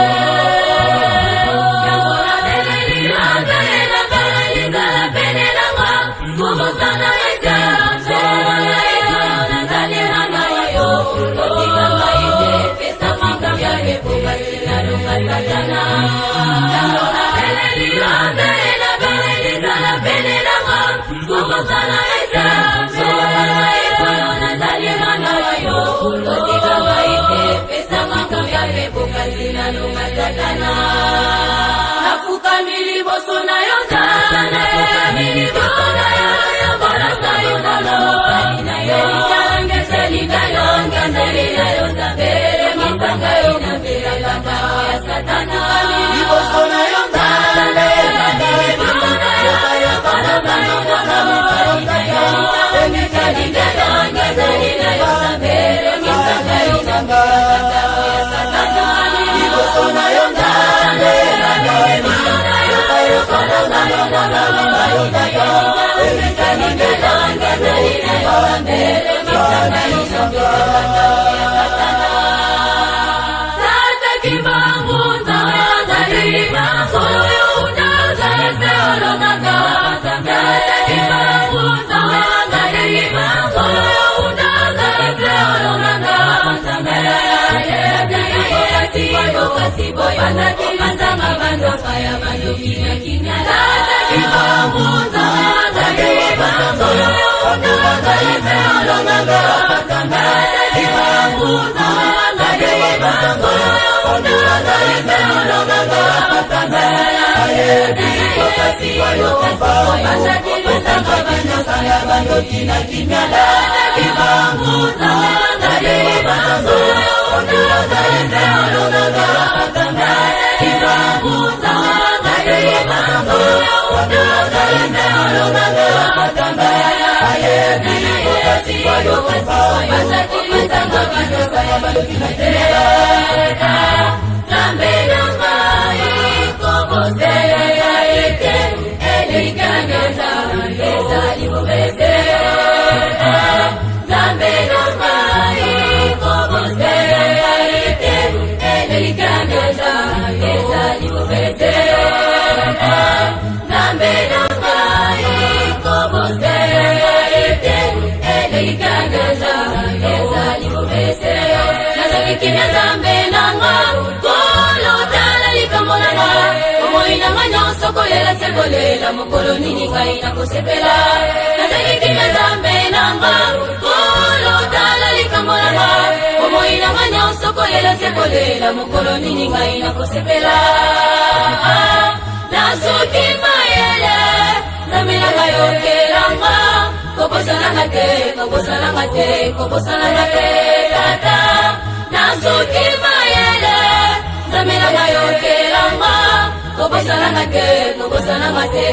Yango nabeleli yo, Nzambe na ngai, zala pene nanga, kobosana ete nazali mwana wa yo, otika ngai te, pesa makambo ya mepokasi nalonga Satana. Yango nabeleli yo, Nzambe na ngai, zala pene nanga, kobosana ete nazali mwana wa yo, otika ngai te, pesa makambo ya mepokasi nalonga Satana. Nafukami liboso na yo Nzambe, nafukami liboso na yo, yambolaka yo nano mosali na yo, nzeli na yo Nzambe, masanga yo nambelakaka ya Satana. Liboso na yo Nzambe, liboso na yo, yambolaka yo nano mosali na yo, nzeli na yo Nzambe, masanga yo nambelakaka ya Satana. Liboso na yo Nzambe, liboso na yo, yambolaka yo nano mosali na yo, nzeli na yo Nzambe, masanga yo nambelakaka ya Satana. Tata Kimbangu, Nzambe azali solo yo unazese olongaka. Tata Kimbangu, Nzambe azali solo yo unazese olongaka. Nzambe kasi boyo masanga bandoka ya bandoki na kimia. Tata Kimbangu, Nzambe azali solo yo unazese olongaka. Tata Kimbangu, Nzambe azali solo yo unazese olongaka. Masanga bandoka ya bandoki na kimia. Tata Kimbangu, Nzambe azali solo yo unazese olongaka. Tata Kimbangu, Nzambe azali solo yo unazese olongaka. Masanga bandoka ya bandoki na kimia. Nzambe na ngai, kobosela ete elikana Nzambe ezali bobese. Nzambe na ngai, kobosela ete elikana Nzambe ezali bobese. Nzambe na ngai, kobosela ete elikana Nzambe ezali bobese. Nazali kimia, Nzambe na nga, kolotala likambo na nga, bomoi na nga nyonso kolela se kolela, mokolo nini ngai nakosepela? Nazali kimia, Nzambe na nga, kolotala likambo na nga, bomoi na nga nyonso kolela se kolela, mokolo nini ngai nakosepela? Nasuki mayele, Nzambe na ngai, okelanga, kobosananga te, kobosananga te, kobosananga te, Tata. Nasuki mayele, Nzambe na ngai, okelanga, kobosananga te, kobosananga te.